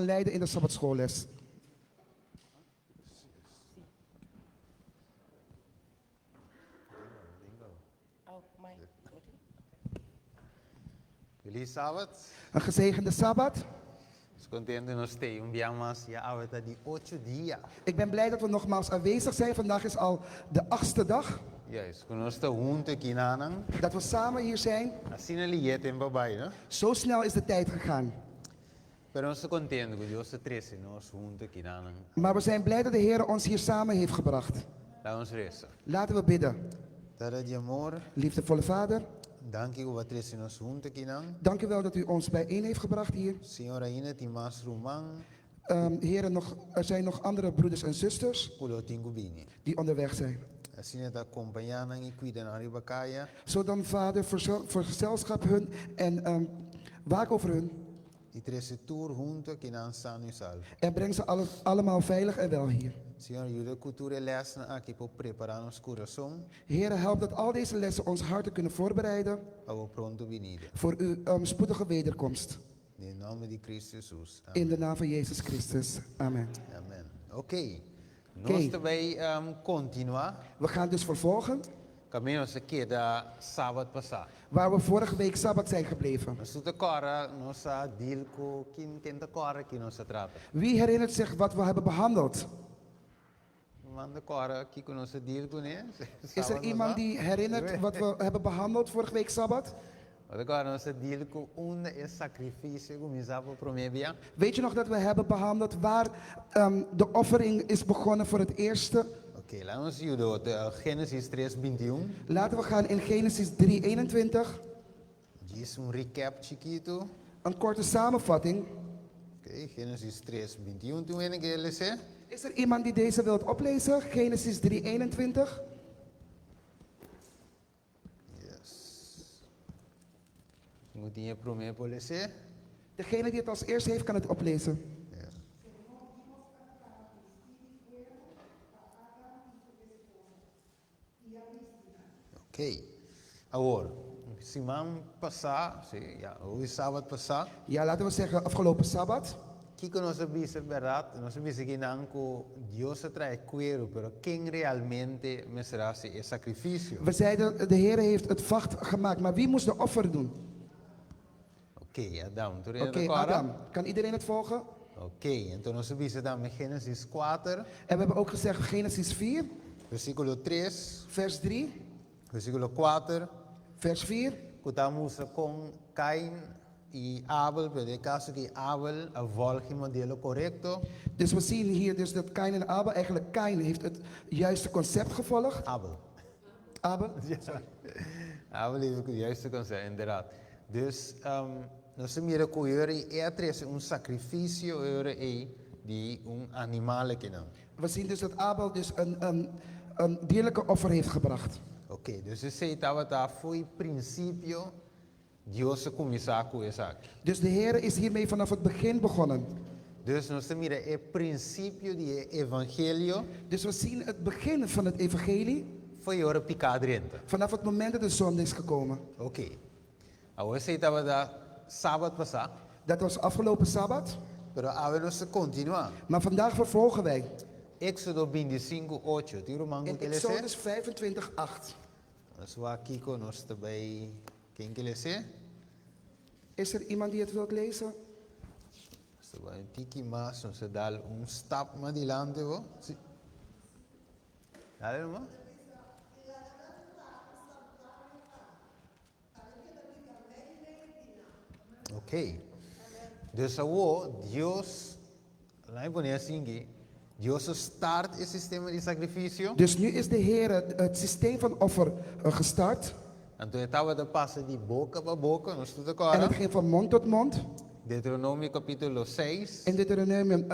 Leiden in de Sabbatschoolles. Feliz Sabbat. Een gezegende Sabbat. Nos contento nos t'ey un bia mas ya awe ta di ocho dia. Ik ben blij dat we nogmaals aanwezig zijn. Vandaag is al de achtste dag. Juist, cu nos ta hunto aki nanan. Dat we samen hier zijn. Asina liye tempo bay, no? Zo snel is de tijd gegaan. Pero nos ta contento cu Dios ta trece nos hunto aki nanan. Maar we zijn blij dat de Heere ons hier samen heeft gebracht. Laga nos reza. Laten we bidden. Tata di amor. Liefdevolle Vader. Danki cu bo a trece nos hunto aki nan. Dank u wel dat u ons bijeen heeft gebracht hier. Señor ainda tin mas ruman. Heere nog er zijn nog andere broeders en zusters. Cu lo tin cu bini. Die onderweg zijn. Asina ta acompaña nan y cuida nan riba caya. Zo dan Vader vergezelschap hun en waak over hun. I trese tur huntu akinan sano i salvo. En breng ze alle, allemaal veilig en wel hier. Señor, yuda ku tur e lèsnan aki por prepará nos kurason. Heere, help dat al deze lessen ons harten kunnen voorbereiden. Pa bo pronto binida. Voor uw spoedige wederkomst. Den nòmber di Kristu Hesus. Amen. In de naam van Jezus Christus. Amen. Amen. Oké. Nos ta bai kontinuá. We gaan dus vervolgen. Kaminda nos a keda sabat pasá. Waar we vorige week sabbat zijn gebleven. Nos tur ta kòrda nos a deal ku kin ken ta kòrda ki nos a trata. Wie herinnert zich wat we hebben behandeld? Iemand ta kòrda kiko nos a deal kuné Is er sabat iemand pasá? die herinnert wat we hebben behandeld vorige week sabbat? Bo ta kòrda nos a deal ku unda e sakrifisio a kuminsá pa promé bia? Weet je nog dat we hebben behandeld waar de offering is begonnen voor het eerste? Oké, laat nos yuda otro. Génesis tres, bintiun. Laten we gaan in Génesis drie, eenentwintig. Djis un recap chikitu. Een korte samenvatting. Oké, Génesis tres, bintiun. Tin un hende ke les'é? Is er iemand die deze wilt oplezen? Génesis drie, eenentwintig. Yes. Moet tin e promé por les'é? Degene die het als eerste heeft kan het oplezen. Ja. Oké. Awor, siman pasá, sí, ja, hoy sabat pasá. Ja, laten we zeggen afgelopen sabbat. Kiko nos a bisa bèrdat? Nos a bisa kinan ku Dios a traha e kueru, pero ken realmente mester hasi e sakrifisio? We zeiden, de Heere heeft het vacht gemaakt, maar wie moest de offer doen? Oké, Adam. Tur hende Oké, ta kòrda? Adam. Kan iedereen het volgen? Oké, enton nos a bisa tambe Génesis kuater. En we hebben ook gezegd Genesis vier. Versíkulo tres. Vers drie. Versíkulo kuater. Vers vier. Ku ta mustra kon Kain i Abel, pero den e kaso aki Abel a vòlg e modelo korekto. Dus we zien hier dus dat Kain en Abel, eigenlijk Kain heeft het juiste concept gevolgd. Abel. Abel? Ja. Abel heeft het juiste concept, inderdaad. Dus nos ta mira ku e ora ei e a trese un sakrifisio e ora ei di un animal akinan. We zien dus dat Abel dus een een een dierlijke offer heeft gebracht. Oké, dus esei tabata fo'i prinsipio Dios a kuminsá ku esaki. Dus de Heere is hiermee vanaf het begin begonnen. Dus nos ta mira e prinsipio di e evangelio. Dus we zien het begin van het evangelie. Fo'i ora piká drenta. Vanaf het moment dat de zonde is gekomen. Oké. Awor esei tabata sabat pasá. Dat was afgelopen sabbat. Pero awe nos ta kontinuá. Maar vandaag vervolgen wij. Éxodo bintisinku ocho. Tin ruman ku In ke les'é? Exodus vijfentwintig acht. Nos wak kiko nos ta bai. Ken ke les'é? Is er iemand die het wilt lezen? Nos ta bai un tiki mas, nos ta dal un stap mas dilanti bo. Si. Dale nomás. Ok. Dus awor Dios, laat mi pone asin aki, Dios a start e sistema di sakrifisio. Dus nu is de Heere het systeem van offer gestart. Anto e tabata pasa di boka pa boka, nos tur ta En kòrda. het ging van mond tot mond. Deuteronomio kapítulo seis. In Deuteronomium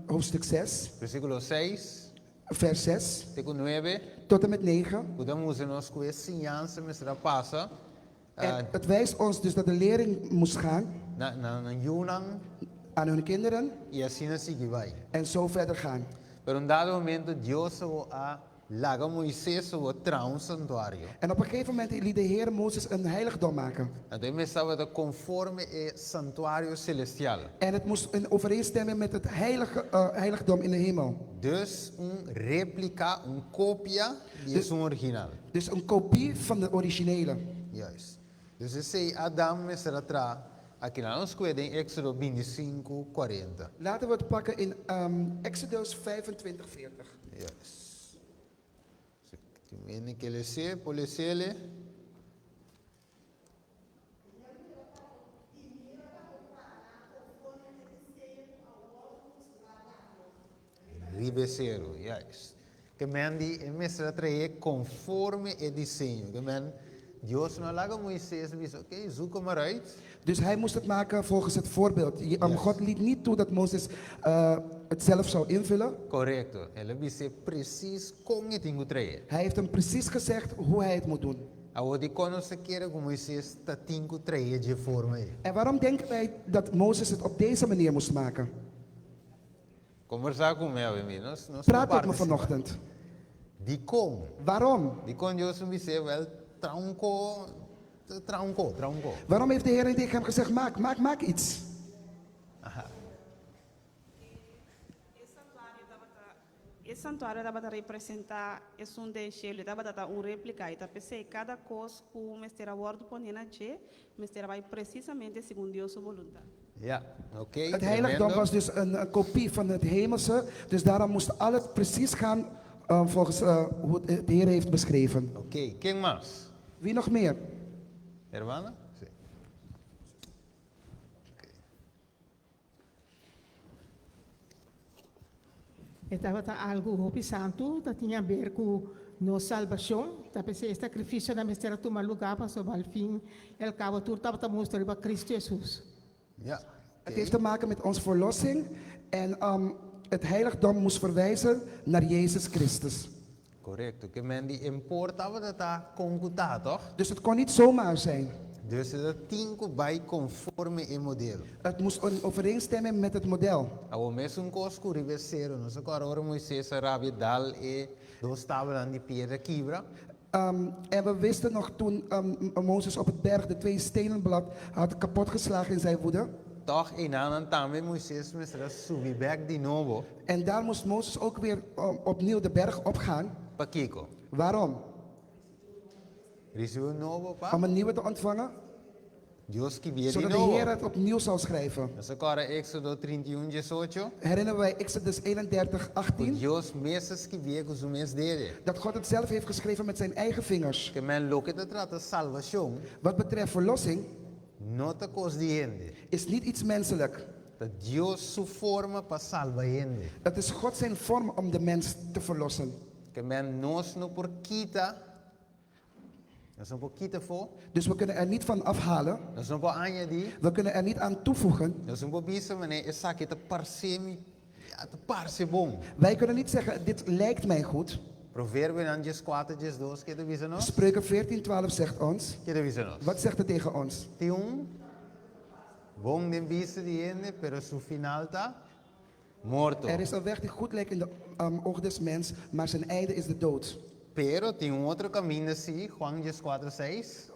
hoofdstuk zes. Versíkulo seis. Vers zes. Te ku nuebe. Tot en met negen. Ku ta mustra nos ku e siñansa mester a pasa. En het wijst ons dus dat de lering moest gaan. Na nan yunan. Aan hun kinderen. I asina sigui bai. En zo verder gaan. Pero un dado momento Dios a. laga Moises traha un santuario. En op een gegeven moment liet de Heer Mozes een heiligdom maken. Anto e mester tabata konforme e santuario selestial. En het moest in overeenstemming met het heilige heiligdom in de hemel. Dus un réplika, un kopia di esun original. Dus een kopie van de originele. Juist. Dus esei Adam mester a traha. Aki laga nos kue den Éksodo 25, 40. Laten we het pakken in Exodus 25, 40. Juist. Si tin ke les'é, por les'é. Riba e seru, juist. Ke men di e mester a trah'é konforme e diseño. Ke men Dios no a laga Moises bisa, "Oké, zoek hem maar uit." Dus hij moest het maken volgens het voorbeeld. God liet niet toe dat Mozes het zelf zou invullen. Korekto. El a bis'é presis kon e tin ku trah'é. Hij heeft hem precies gezegd hoe hij het moet doen. Awor dikon nos ta kere ku Moises tatin ku trah'é dje forma ei? En waarom denken wij dat Mozes het op deze manier moest maken? Kombersá ku mi awe mi. Nos nos Praat met me partisipá. Vanochtend. Dikon? Waarom? Dikon Dios no bis'é, "Wèl, traha un kos, traha un kos, traha un kos"? Waarom heeft de Heer niet tegen hem gezegd: "Maak, maak, maak iets"? Aha. E santuario tabata representá esun den shelu, tabata un réplika i ta p'esei kada kos ku mester a wòrdu poné na dje, mester a bai presisamente segun Dios su boluntat. Ja, oké. Het heiligdom Tremendo. Was dus een kopie van het hemelse. Dus daarom moest alles precies gaan volgens hoe het de Heer heeft beschreven. Oké, ken mas? Wie nog meer? Hermana? Sí. Oké. E tabata algu hopi santu, tabatin di aber ku nos salbashon. Ta p'esei e sakrifisionan mester a tuma lugá pasobra al fin i al kabo tur tabata mustra riba Kristu Hesus. Het heeft te maken met onze verlossing. En het heiligdom moest verwijzen naar Jezus Christus. Korekto. Ke men di e no por tabata kon ku ta, toch? Dus het kon niet zomaar zijn. Dus e tin ku bai konforme e modelo. Het moest in overeenstemming met het model. Awor mesun kos ku riba e seru, nos a kòrda ora Moises a rabia dal e dos tablanan di piedra kibra. En we wisten nog toen Mozes op het berg de twee stenen blad had kapotgeslagen in zijn woede. Tòg einan tambe Moises mester a subi bèk di nobo. En daar moest Mozes ook weer opnieuw de berg opgaan. Pakiko? Waarom? Risibí nobo pa? Om een nieuwe te ontvangen, Dios skibié di zodat de nobo. Heer het opnieuw zal schrijven. Nos ta kòrda Éksodo 31, 18. Herinneren wij Exodus 31, 18? Dios mes a skibié ku su mes dede. Dat God het zelf heeft geschreven met zijn eigen vingers. Ke men loke ta trata salbashon, Wat betreft verlossing, no ta kos di hende. Is niet iets menselijk. Ta Dios su forma pa salba hende. Het is God zijn vorm om de mens te verlossen. Ke men nos no por kita, nos no por kita afó, Dus we kunnen er niet van afhalen. Nos no por añadí, We kunnen er niet aan toevoegen. Nos no por bisa manera esaki ta parse mi, ja, ta parse bon. Wij kunnen niet zeggen: "Dit lijkt mij goed." Proverbionan 14, 12, kiko e ta bisa nos? Spreuken 14, 12 zegt ons. Kiko e ta bisa nos? Wat zegt het tegen ons? Tin un bon den bista di hende, pero su final ta morto. Er is een weg die goed lijkt in de oog des mens, maar zijn einde is de dood. Pero tin un otro kaminda sí, Juan 14, 6.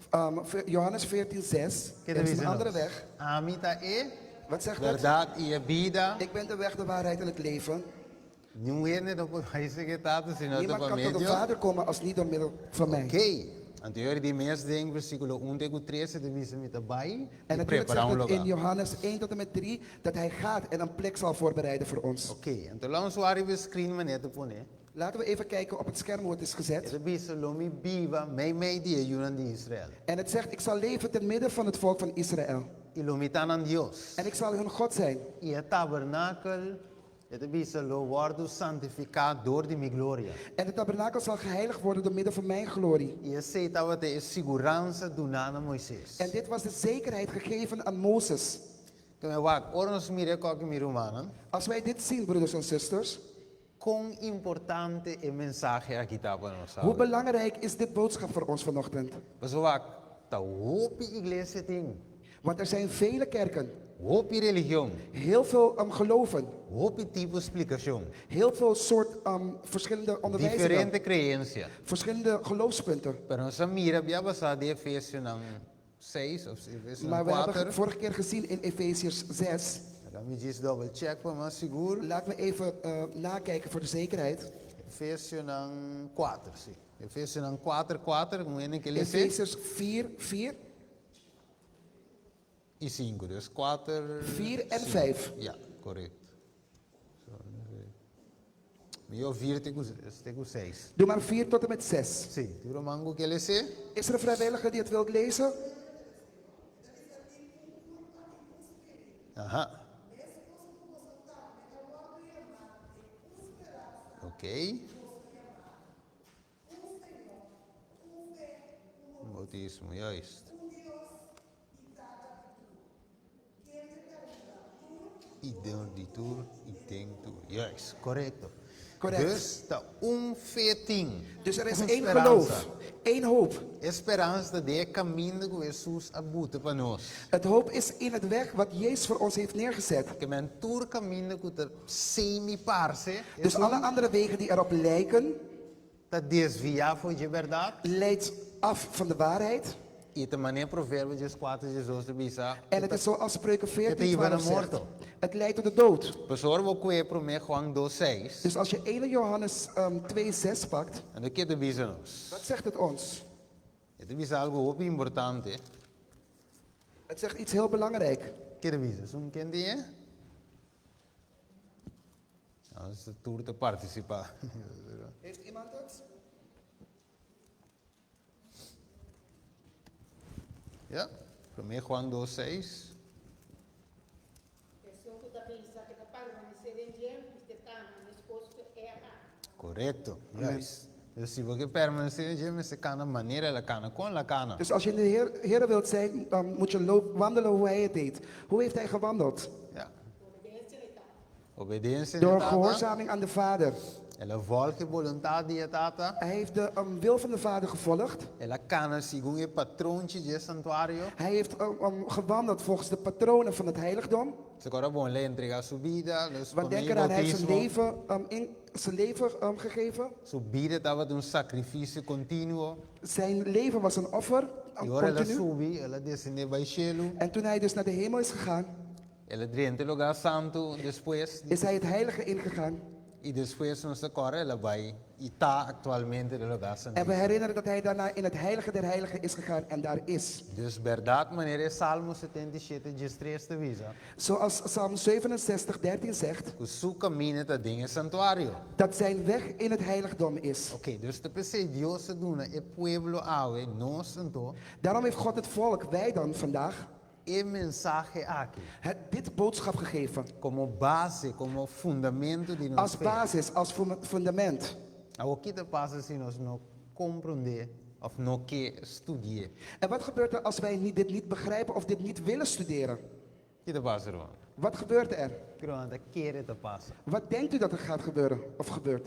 Johannes 14, 6. Kiko Er is een bisa andere nos? weg. Ami ta e Wat zegt het? bèrdat i e bida. Ik ben de weg, de waarheid en het leven. Niun hende no por bai serka Tata si no ta Niemand pa kan tot de medio. Vader komen als niet door middel van mij. Ok. Anto e mes den versíkulo 1 te ku 3 e ta bisa mi ta bai En i natuurlijk prepará zegt un het in lugá. Johannes 1 tot en met 3 dat hij gaat en een plek zal voorbereiden voor ons. Ok. Anto laga nos wak riba screen manera ta poné. Laten we even kijken op het scherm hoe het is gezet. E ta bisa lo mi biba meimei di e yunan di Israel. En het zegt: "Ik zal leven ten midden van het volk van Israël." I lo mi ta nan Dios. En ik zal hun God zijn. I e tabernakel, e ta bisa lo wòrdu santifiká dor di mi gloria. En de tabernakel zal geheiligd worden door middel van mijn glorie. I esei tabata e siguransa duná na Moises. En dit was de zekerheid gegeven aan Mozes. Ke men wak, ora nos mira esaki mi rumannan, Als wij dit zien, broeders en zusters, kon importante e mensahe aki ta pa nos. Hoe belangrijk is dit boodschap voor ons vanochtend? Pasobra wak, ta hopi iglesia tin. Want er zijn vele kerken. Hopi religion. Heel veel geloven. Hopi tipo splikashon. Heel veel soort verschillende onderwijzingen. Diferente kreensia. Verschillende geloofspunten. Pero nos a mira bia pasá den Efesionan 6 of Efesionan Maar we hebben 4. vorige keer gezien in Efeziërs 6. Laga mi djis double check pa mas sigur. Laat me even nakijken voor de zekerheid. Efesionan 4, si. Efesionan 4, 4, ku hende ke lese. Efeziërs 4, 4. I 5, dus 4. 4 en 5. Ja, korekto. Mihó 4 te ku, te ku 6. Doe maar 4 tot en met 6. Sí, tin ruman ku ke lese? Is er een vrijwilliger die het wilt lezen? Aha. Ok. Bautismo, juist. I den di tur i den tur. Juist, korekto. Correct. Dus ta un fe tin. Dus er is Un één speransa. geloof, één hoop. E speransa ta den e kaminda ku Hesus a buta pa nos. Het hoop is in het weg wat Jezus voor ons heeft neergezet. Ke men tur kaminda ku ta semi parse, Dus alle andere wegen die erop lijken, ta desviá for di e bèrdat. leidt af van de waarheid. I ta manera Proverbio 14, 18 ta bisa. En het is zoals Spreuken 14, E ta hiba na 12 zegt. morto. Het leidt tot de dood. Pasobra bo kue promé Juan 2, 6. Dus als je 1 Johannes 2, 6 pakt, Anto ke ta bisa nos? wat zegt het ons? E ta bisa algu hopi importante. Het zegt iets heel belangrijk. Ke ta bisa? Esun ken di e? Nos ta tur ta partisipá. Heeft iemand het? Ja, Promé Juan 2, 6. Esun ku ta pensa ku ta permanesé den dje, mester kana meskos ku e a kana. Korekto, juist. Dus si bo ke permanesé den dje, mester kana manera el a kana. Kon el a kana? Dus als je in de Heer, Heer wilt zijn, dan moet je loop, wandelen hoe hij het deed. Hoe heeft hij gewandeld? Ja. Obedensia na Door Tata. gehoorzaming aan de Vader. El a volg e boluntat di e Tata. Hij heeft de wil van de Vader gevolgd. El a kana segun e patronchi di e santuario. Hij heeft gewandeld volgens de patronen van het heiligdom. Se kora bon, el a entregá su bida, dus Want promé denk eraan, hij heeft zijn bautismo. leven, in, zijn leven gegeven. Su bida tabata un sakrifisio kontinuo. Zijn leven was een offer, I ora el a continu. subi, el a desendé bai shelu. En toen hij dus naar de hemel is gegaan, El a drenta e lugá santu despues. is hij het heilige ingegaan. I despues nos ta kòrda el a bai i ta aktualmente den lugá En we santísimo. herinneren dat hij daarna in het heilige der heiligen is gegaan en daar is. Dus bèrdat manera e Salmo 77 diestres ta bisa. Zoals Psalm 67, 13 zegt, Ku su kaminda ta den e santuario. dat zijn weg in het heiligdom is. Oké, dus ta p'esei Dios a duna e pueblo awe, nos anto, Daarom heeft God het volk, wij dan vandaag, e mensahe aki. het dit boodschap gegeven. Komo base, komo fundamento di nos Als fe. basis, als fundament. Awor ki ta pasa si nos no komprondé òf no ke studi'é? En wat gebeurt er als wij niet, dit niet begrijpen of dit niet willen studeren? Ki ta pasa, ruman? Wat gebeurt er? Ki ruman ta kere ta pasa? Wat denkt u dat er gaat gebeuren of gebeurt?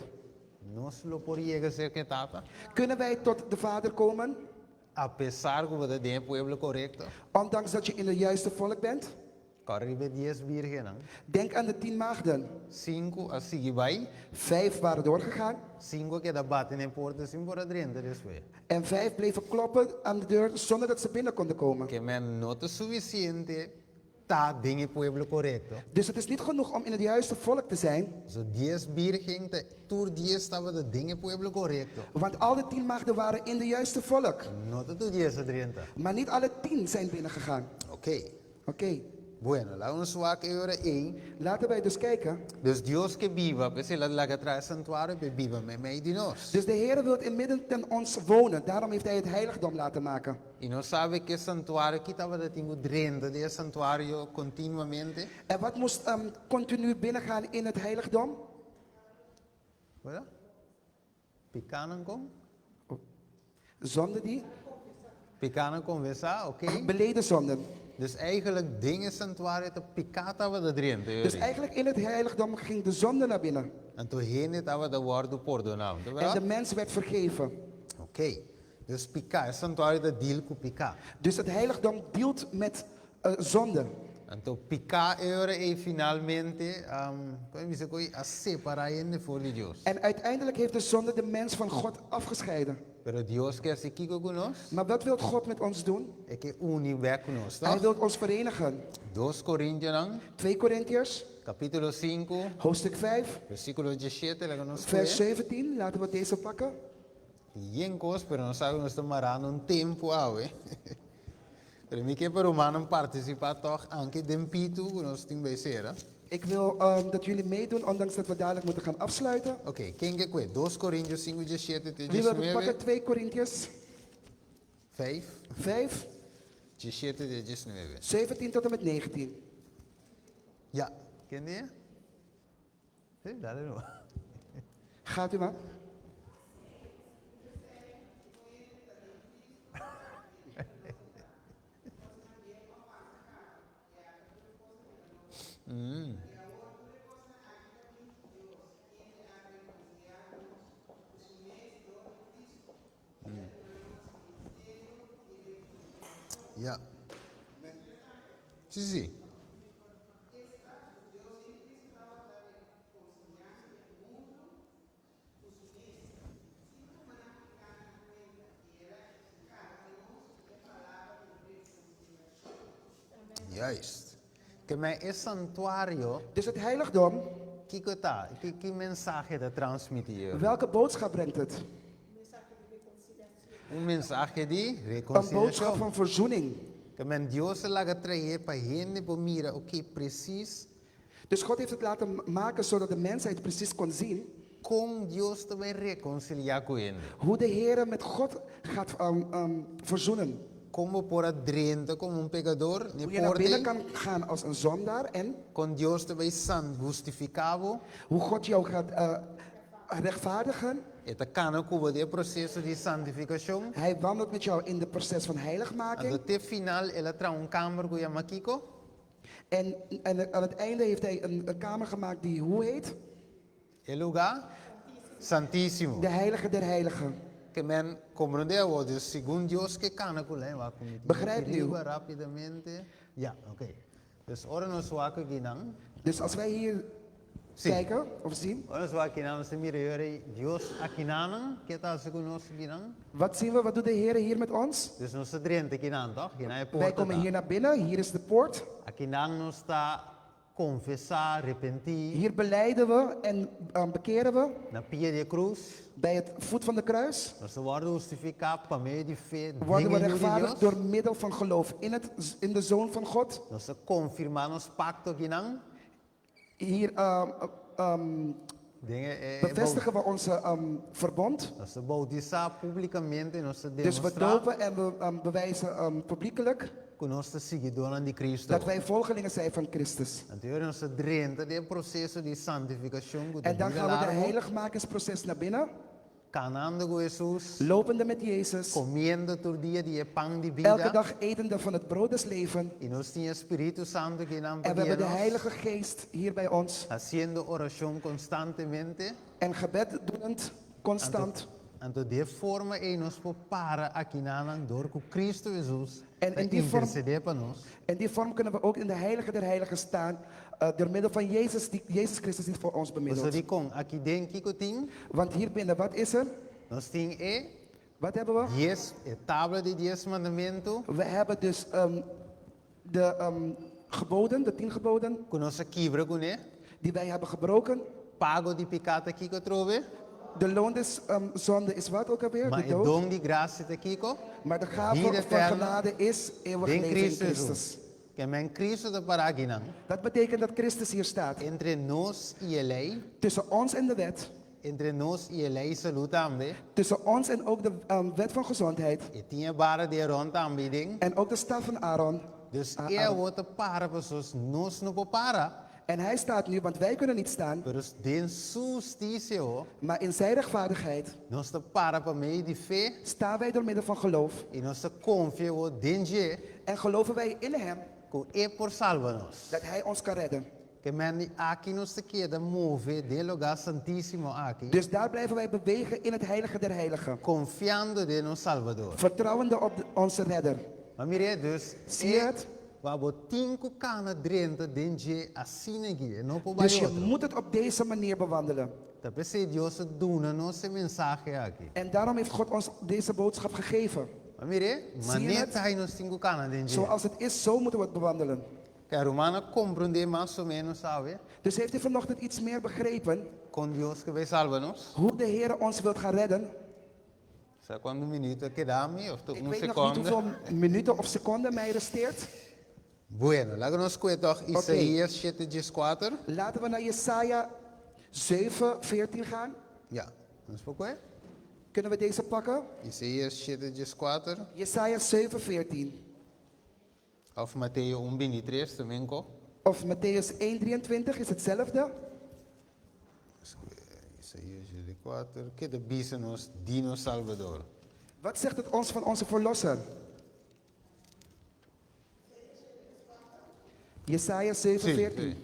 Nos lo por yega serka e Tata? Kunnen wij tot de Vader komen? Apesar ku bo ta den e pueblo korekto? Ondanks dat je in het juiste volk bent? Kòrda riba e dies bírgennan. Denk aan de 10 maagden. Sinku a sigui bai. 5 waren doorgegaan. Sinku a keda bati na e porta sin por a drenta despues. En 5 bleven kloppen aan de deur zonder dat ze binnen konden komen. Ke men no ta sufisiente ta den e pueblo korekto. Dus het is niet genoeg om in het juiste volk te zijn. So dies bírgen ta tur dies tabata den e pueblo korekto. Want al de 10 maagden waren in de juiste volk. No ta tur dies a drenta. Maar niet alle 10 zijn binnengegaan. Oké. Oké. Bueno, laga nos wak e ora ei. Laten wij dus kijken. Dus Dios ke biba, p'esei el a laga traha e santuario p'e biba meimei di nos. Dus de Heere wil in midden ten ons wonen. Daarom heeft hij het heiligdom laten maken. I nos sabe ku e santuario, ki tabata tin ku drenta den e santuario kontinuamente? En wat moest continu binnengaan in het heiligdom? Wat? Pikanan kon? Zonde die? Pikanan konfesá, oké. Beleden zonden. Dus eigenlijk den e santuario ta piká tabata drenta, Dus yori. eigenlijk in het heiligdom ging de zonde naar binnen. Anto hende tabata wòrdu pordoná, ta En bèrdat? de mens werd vergeven. Oké. Dus piká, e santuario ta deal ku piká. Dus het heiligdom dealt met zonde. Anto piká e ora ei finalmente, kon e bisa ku a separá hende for di Dios. En uiteindelijk heeft de zonde de mens van God afgescheiden. Pero Dios ke hasi kiko ku nos? Maar wat wilt God met ons doen? E ke uni bèk ku nos, Hij tòg? wilt ons verenigen. Dos Korintionan, 2 Korintiërs, kapítulo sinku, hoofdstuk 5, versíkulo diesshete, laga nos vers kohe. 17. Laten we deze pakken. Yen kos, pero nos sa ku nos ta marando un tempu awe. Pero mi ke pa rumannan partisipá tòg, anke den pitu ku nos tin bai sera. Ik wil dat jullie meedoen, ondanks dat we dadelijk moeten gaan afsluiten. Oké, ken ke kue? Dos Korintio sinku diesshete te Wie wil het pakken? diesnuebe? 2 Korintiërs Vijf, 5, diesshete te diesnuebe. 17 tot en met 19. Ja, ken di e? Sí, dale no. Gaat u maar. Ja. Sí, sí. Juist. Ke men e santuario, Dus het heiligdom, kiko ta? Ki, ki mensahe ta transmití? welke boodschap brengt het? Un mensahe di Een boodschap rekonsiliashon. van verzoening. Ke men Dios a laga traé pa hende por mira, oké, presis Dus God heeft het laten maken zodat de mensheid precies kon zien kon Dios ta bai rekonsiliá ku hende. hoe de Heer met God gaat verzoenen. Kon bo por a drenta komo un pekador n'e Hoe je naar porta binnen ei, kan gaan als een zondaar en kon Dios ta bai san hustifiká bo. hoe God jou gaat rechtvaardigen. E ta kana ku bo den e proseso di santifikashon. Hij wandelt met jou in de proces van heiligmaking. Anto te final el a traha un kamber ku yama kiko? En, en aan het einde heeft hij een, een kamer gemaakt die hoe heet? E lugá Santísimo. De heilige der heiligen. Ke men komprondé awor, dus segun Dios ke kana ku lei wak ku mi tin Begrijp ki nu. riba rápidamente. Ja, oké. Dus ora nos wak akinan. Dus als wij hier Sí. kijken of zien, Ora nos wak akinan, nos ta mira yora Dios akinanan, ke ta hasi ku nos akinan? wat zien we? Wat doet de Heer hier met ons? Dus nos ta drenta akinan, toch? Akinan e Wij porta komen ta. hier naar binnen, hier is de poort. Akinan nos ta konfesá, repentí. Hier belijden we en bekeren we Na pia di e krus. bij het voet van de kruis. Nos ta wòrdu hustifiká pa medio di fe Worden den we e Yu di rechtvaardigd Dios. door middel van geloof in, het, in de Zoon van God. Nos ta konfirmá nos pakto akinan. Hier Den e, e bevestigen we onze verbond. Nos ta boutisá públikamente, nos ta Dus we demostrá dopen en we bewijzen publiekelijk ku nos ta siguidónan di Cristo. dat wij volgelingen zijn van Christus. Anto ora nos ta drenta den e proseso di santifikashon ku ta En dan bira gaan we de largu, heiligmakingsproces naar binnen, kanando ku Hesus, lopende met Jezus, komiendo tur dia di e pan di elke bida, dag etende van het brood des leven. i nos tin e Spiritu Santu kinan pa En we guia hebben de nos, Heilige Geest hier bij ons. hasiendo orashon konstantemente. En gebed doenend, constant. Anto di e forma ei nos por para akinanan dor ku Cristo Hesus En ta in die vorm, intercedé pa nos. in die vorm kunnen we ook in de Heilige der Heiligen staan, door middel van Jezus, die Jezus Christus die voor ons Pasobra bemiddelt. dikon aki den kiko tin? Want hier binnen, wat is er? Nos tin e Wat hebben we? dies, e tabla di dies mandamentu. We hebben dus de geboden, de tien geboden, Ku nos a kibra kuné. die wij hebben gebroken. Pago di piká ta kiko atrobe? De loon des zonde is wat ook alweer? Ma De e dood. don di grasia ta kiko? Maar de gave Vida van eterna genade is eeuwig den leven in Cristo Christus. Hesus. Ke men Cristo ta pará akinan. Dat betekent dat Christus hier staat. Entre nos i e lei. Tussen ons en de wet. Entre nos i e lei salú tambe. Tussen ons en ook de wet van gezondheid. E tin e bara di Aaron tambe den. En ook de staf van Aaron. Dus Ah, e Aaron. awor ta para pasos nos no por para. En hij staat nu, want wij kunnen niet staan. Pero den su hustisia o. Maar in zijn rechtvaardigheid Nos ta para pa medio di fe. staan wij door middel van geloof. I nos ta konfia o den dje. En geloven wij in hem Ku e por salba nos. dat hij ons kan redden. Ke men aki nos ta keda move den lugá santísimo aki. Dus daar blijven wij bewegen in het heilige der heiligen. Konfiando den nos Salbador. Vertrouwende op onze redder. Ma mira, dus Zie je het? Ma bo tin ku kana drenta den dje asina aki, e no por bai Dus je otro. moet het op deze manier bewandelen. Ta p'esei Dios a duna nos e mensahe aki. En daarom heeft God ons deze boodschap gegeven. Ma mir'é, Zie je manera het? ta nos tin ku kana den dje. Zoals het is, zo moeten we het bewandelen. Ke ruman a komprondé mas o ménos awe Dus heeft u vanochtend iets meer begrepen kon Dios ke bai salba nos? hoe de Heer ons wilt gaan redden? Sa kuantu minuut a keda mi òf ta Ik un weet nog niet sekònde? hoeveel minuten of seconden mij resteert. Bueno, laga nos kue tòg Isaías shete dieskuater. Laten we naar Jesaja 7, 14 gaan. Ja, nos por kue? Kunnen we deze pakken? Isaías shete dieskuater Jesaja 7, 14. òf Mateo un bintitres tambe ko. Of Matthäus 1, 23 is hetzelfde. Isaías shete kuater, ke ta bisa nos di nos Salbador? Wat zegt het ons van onze verlosser? Jesaja 7, Sí, 14. sí.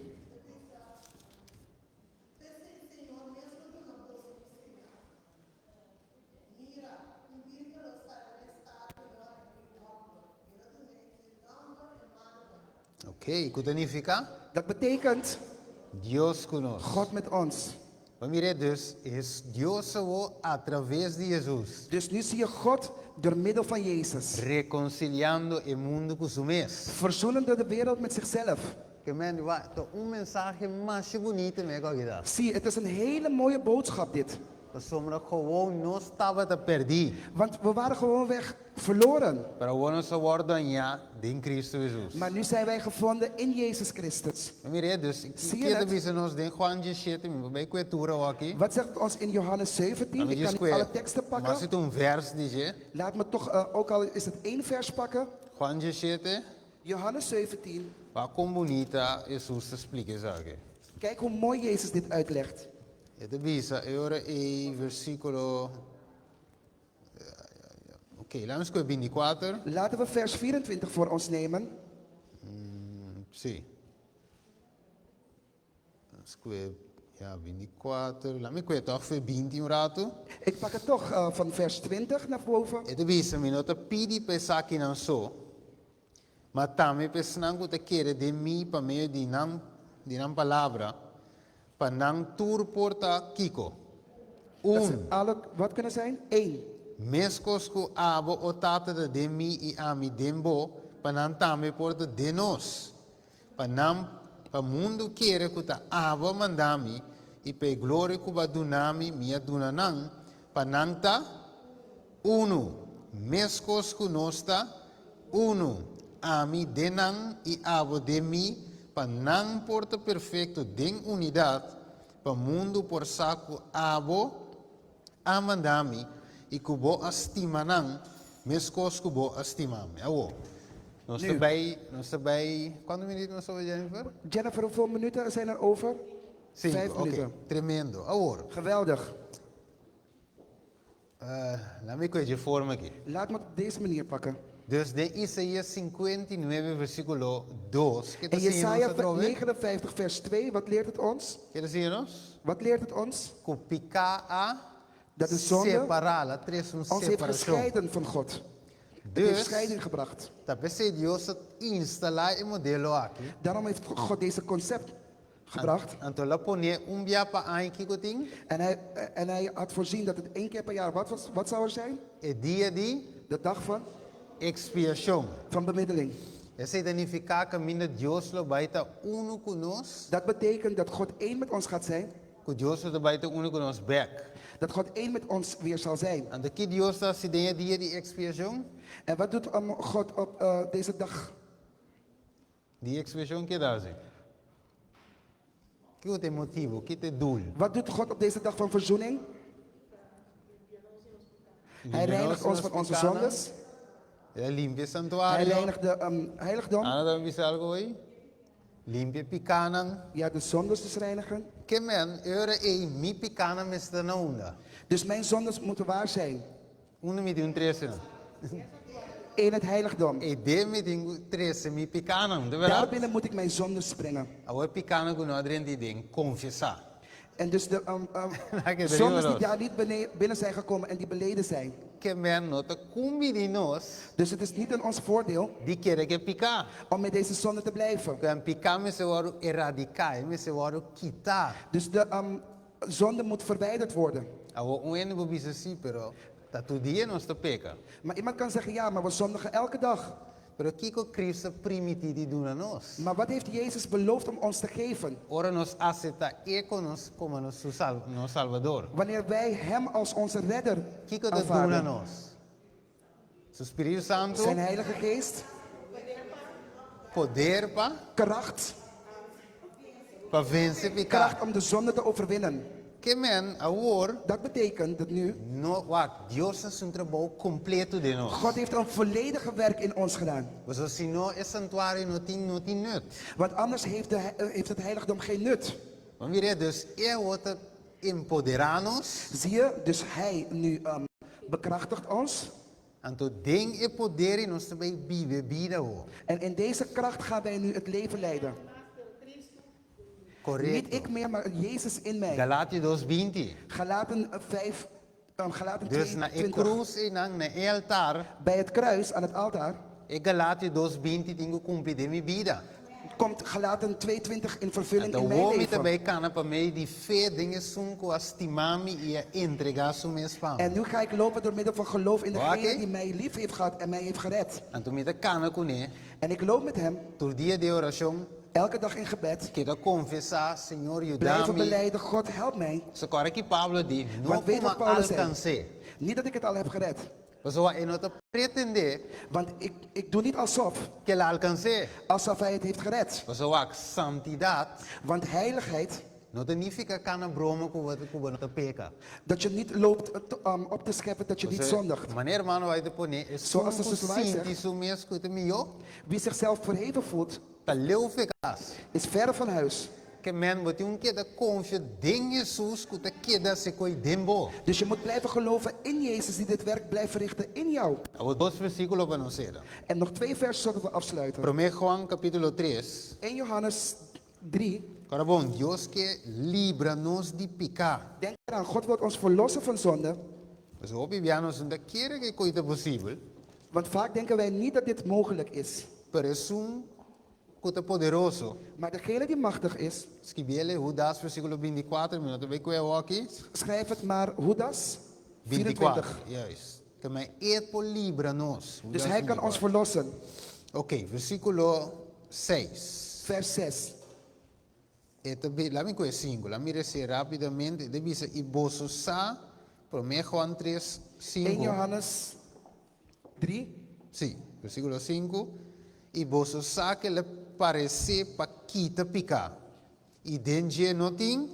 Ok, ku ta nifiká? Dat betekent Dios ku nos. God met ons. Bo mira dus, es Dios awor a traves di Hesus, Dus nu zie je God door middel van Jezus. rekonsiliando e mundu ku su mes. Verzoenende de wereld met zichzelf. Ke men, wak, ta un mensahe masha bunita mes ku aki ta. Zie, het is een hele mooie boodschap dit. Pasobra gewoon nos tabata perdí. Want we waren gewoonweg verloren. Pero awor nos a wòrdu hañá den Kristu Hesus. Maar nu zijn wij gevonden in Jezus Christus. Mira, dus, Zie je ke ta het? bisa nos den Juan 17, mi por bai ku e tur aki. Wat zegt het ons in Johannes 17? Ik kan niet alle teksten Maar pakken. si un vers di dje. Laat me toch, eh, ook al is het één vers pakken. Juan 17, Johannes 17. wak kon bunita Hesus ta splika esaki. Kijk hoe mooi Jezus dit uitlegt. E ta bisa e ora ei versíkulo. Ok, laat nos kohe bintikuater. Laten we vers 24 voor ons nemen. Sí. Nos kohe, ja, bintikuater. Laat mi kohe tòg fe binti un ratu. Ik pak het toch eh, van vers 20 naar boven. E ta bisa, mi no ta pidi pa esakinan so, ma tambe pa esnan ku ta kere den mi pa medio di nan di nan palabra, pa nan tur por ta kiko? Dat ze Un. alle wat kunnen zijn? Eén. Meskos ku abo, o Tata, ta den mi i ami den bo, pa nan tambe por ta den nos, pa nan pa mundu kere ku ta abo a manda mi, i pa e gloria ku bo a duna mi, mi a duna nan, pa nan ta unu, meskos ku nos ta unu, ami den nan i abo den mi, pa nan por ta perfekto den unidat, pa mundu por sa ku abo a manda mi i ku bo a stima nan meskos ku bo a stima mi. Awor, nos ta Nu. bai, nos ta bai, kuantu minuut nos over, Jennifer? Jennifer, hoeveel minuten zijn er over? Sinku, Vijf oké, minuten. tremendo. Awor, Geweldig. Laat mi kohe dje forma aki. Laat me het op deze manier pakken. Dus den Isaías 59 versíkulo 2, ke ta In siña nos Jesaja atrobe? 59 vers 2, wat leert het ons? Ke ta siña nos? Wat leert het ons? Ku piká a Dat de zonde separá, el a trese un ons heeft separashon. gescheiden van God. Het heeft Dus, scheiding gebracht. ta p'esei Dios a instalá e modelo aki. Daarom heeft God deze concept gebracht. Anto el a pone un bia pa aña kiko tin? En hij, en hij had voorzien dat het één keer per jaar, wat, was, wat zou er zijn? E dia di De dag van, ekspiashon. van bemiddeling. Esei ta nifiká kaminda Dios lo bai ta unu ku nos, Dat betekent dat God één met ons gaat zijn. ku Dios lo ta bai ta unu ku nos bèk. Dat God één met ons weer zal zijn. Anto ki Dios ta hasi den e dia di ekspiashon? En wat doet um, God op eh, deze dag? Di ekspiashon ke ta hasi? Kiko ta e motibu? Ki ta e doel? Wat doet God op deze dag van verzoening? Hij Limpia reinigt nos ons van onze pikánan. zondes. El a limpia e Hij santuario. reinigt de um, heiligdom. Ana ta bisa algo hoy? Limpia e pikánan. Ja, de zondes dus reinigen. Ke men, e ora ei mi pikánan mester ta na unda? Dus mijn zondes moeten waar zijn. Unda mi tin un trese nan? In het heiligdom. E den mi tin ku trese mi pikánan, de Daar bèrdat? binnen moet ik mijn zondes brengen. Awor e pikánan ku no a drenta ei den, konfesá. En dus de Laat je zondes die los. daar niet binnen zijn gekomen en die beleden zijn. Ke men no ta kumbiní nos Dus het is niet in ons voordeel di keda ku piká. om met deze zonde te blijven. Ku piká mester wòrdu eradiká, mester wòrdu kitá. Dus de zonde moet verwijderd worden. Awor un hende por bisa sí, pero ta tur dia nos ta peka. Maar iemand kan zeggen, ja, maar we zondigen elke dag. Pero kiko Kristu a primintí di duna nos? Maar wat heeft Jezus beloofd om ons te geven? Ora nos aseptá E komo nos komo nos sal, nos Salbador. Wanneer wij Hem als onze redder Kiko ta duna aanvaarden. nos? Su Spiritu Santu, Zijn Heilige Geest, poder pa kracht, pa vense piká. kracht om de zonde te overwinnen. Ke men awor Dat betekent dat nu, no wak Dios a hasi un trabou kompleto den nos. God heeft een volledige werk in ons gedaan. Pasobra si no e santuario no tin no tin nut. Want anders heeft het heiligdom geen nut. Ban mira dus e awor ta empoderá nos. Zie je, dus hij nu bekrachtigt ons. Anto den e poder ei nos ta bai biba bida awor. En in deze kracht gaan wij nu het leven leiden. Korekto. Niet ik meer, maar Jezus in mij. Galationan 2:20. Galaten 5, Galaten Dus na e 22. krus einan, na e altar, Bij het kruis aan het altaar e Galationan 2:20 tin ku kumpli den mi bida. komt Galaten 2:20 in vervulling Anto in mijn awor mi leven. ta bai kana pa medio di fe den esun ku a stima mi i a entregá su mes pa mi. En nu ga ik lopen door middel van geloof in degene Oké. die mij lief heeft gehad en mij heeft gered. Anto mi ta kana kuné En ik loop met hem tur dia den orashon elke dag in gebed. keda konfesá, Señor, yuda Blijven mi. belijden, God help mij. So kòrda ki Pablo di, no Want weet ku m'a wat Paulus zei? alkans'é. Niet dat ik het al heb gered. Pasobra e no ta pretendé Want ik doe niet alsof, ku el a alkans'é. alsof hij het heeft gered. Pasobra santidat Want heiligheid, no ta nifiká kana broma ku bo ku bo no ta peka. dat je niet loopt op te scheppen, dat je niet zondigt. Manera ruman White ta pone, Zoals de esun ku zuster White sinti zegt. su mes ku ta mihó, Wie zichzelf verheven voelt, ta leu fo'i kas. is verre van huis. Ke men bo tin ku keda konfia den Hesus ku ta keda hasi e kos den bo. Dus je moet blijven geloven in Jezus die dit werk blijft verrichten in jou. Awor dos versíkulo pa nos sera. En nog twee versen zodat we afsluiten. Promé Juan kapítulo 3. 1 Johannes 3. Kòrda bon, Dios ke libra nos di piká. Denk eraan, God wil ons verlossen van zonde. Pues hopi bia nos no ta kere ku e kos ta posibel. Want vaak denken wij niet dat dit mogelijk is. Pero esun ku ta poderoso. Maar degene die machtig is, Skibiele Judas versíkulo 24, mi no ta bai kue aki. schrijf het maar Judas 24. 24. Juist. Ke men e por libra nos. Dus hij kan ons verlossen. Ok, versíkulo 6. Vers 6. E ta bi, laga mi kue 5, laga mi lesa rápidamente. E ta bisa, i boso sa, promé Juan 3, 1 5. Johannes 3. Sí, versíkulo 5. I boso sa ku el a paresé pa kita piká. I den dje no tin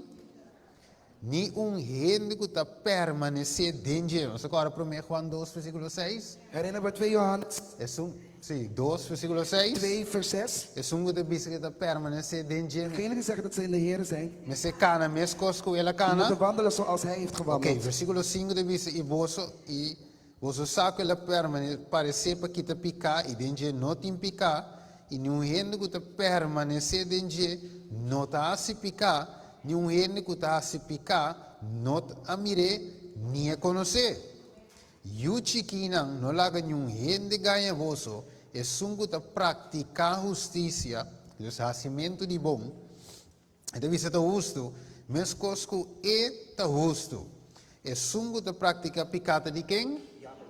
ni un hende ku ta permanesé den dje. Nos a kòrda promé Juan 2, versíkulo 6? Herinner we 2 Johannes Esun, sí, 2, versíkulo 6. 2 vers 6. Esun ku ta bisa ku e ta permanesé den dje. Degene die zeggen dat ze in de Heer zijn, Mester kana meskos ku el a die kana. moeten wandelen zoals hij heeft Ok, gewandeld. versíkulo 5 ta bisa, i boso, i boso sa ku el a permane, paresé pa kita piká, i den dje no tin piká, i niun hende ku ta permanesé den dje no ta hasi piká, niun hende ku ta hasi piká no a mir'é ni a konos'é. Yu chikinan, no laga niun hende gaña boso, esun ku ta praktiká hustisia, dus hasimentu di bon, e ta bisa ta hustu, meskos ku e ta hustu. Esun ku ta praktiká piká ta di ken?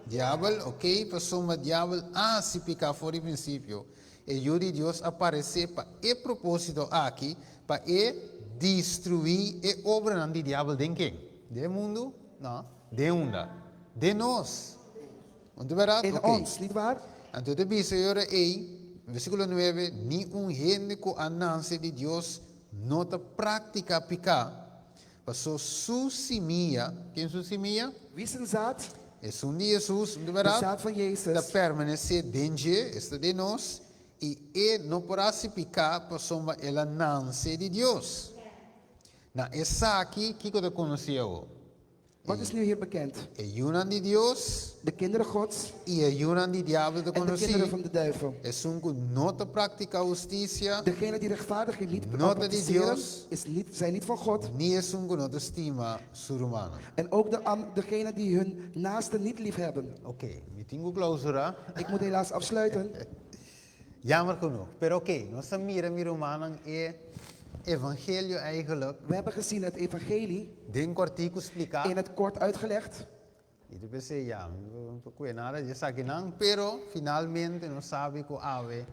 Diabel, ok, pasobra diabel a hasi piká for di prinsipio. E Yu di Dios a paresé pa e propósito aki, pa e destruí e obranan di diabel den ken? Den mundu? No, den unda? Den nos. No ta bèrdat? In Ok. ons, niet waar? Anto ta bisa e ora ei, versíkulo 9, ni un hende ku a nase di Dios no ta praktiká piká, paso su simia, ken su simia? Wie zijn zaad? Esun di Hesus, no ta De bèrdat? zaad van Ta Jezus. permanesé den dje, esta den nos, i e no por hasi piká pasobra el a nase di Dios. Na esaki, kiko ta konosí awor? Wat is nu hier bekend? E yunan di Dios De kinderen Gods i e yunan di diabel ta en de konosí. kinderen van de duivel. Esun ku no ta praktiká hustisia, Degene die rechtvaardigheid niet No ta di praktiseren, Dios. is niet, zijn niet van God. ni esun ku no ta stima su rumannan. En ook de, an- degene die hun naasten niet lief hebben. Oké, mi tin ku klousurá. Ik moet helaas afsluiten. Jammer genoeg. Pero oké, nos a mira mi rumannan e evangelio eigenlijk We hebben gezien het evangelie den kòrtiku spliká. in het kort uitgelegd. I ta pens'é, ya, mi no por kue nada di esakinan, pero finalmente nos sabi ku awe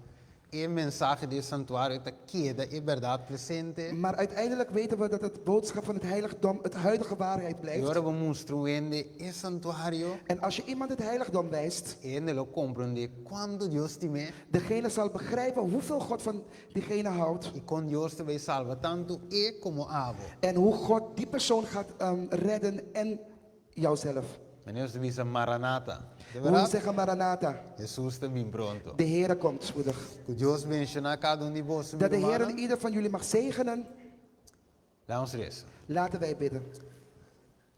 e mensahe di e santuario ta keda e bèrdat presente. Maar uiteindelijk weten we dat het boodschap van het heiligdom het huidige waarheid I blijft. ora bo mustra un hende e santuario, En als je iemand het heiligdom wijst, e hende lo komprondé kuantu Dios stim'é degene zal begrijpen hoeveel God van diegene houdt. i kon Dios ta bai salba tantu e komo abo. En hoe God die persoon gaat redden en jouzelf. Manera nos ta bisa Maranata. De Hoe we bèrdat? zeggen Maranatha, Hesus ta bin pronto. de Heere komt spoedig. Ku Dios benshoná kada un di boso, mi Dat de Heer rumannan. ieder van jullie mag zegenen. Laat ons resa. Laten wij bidden.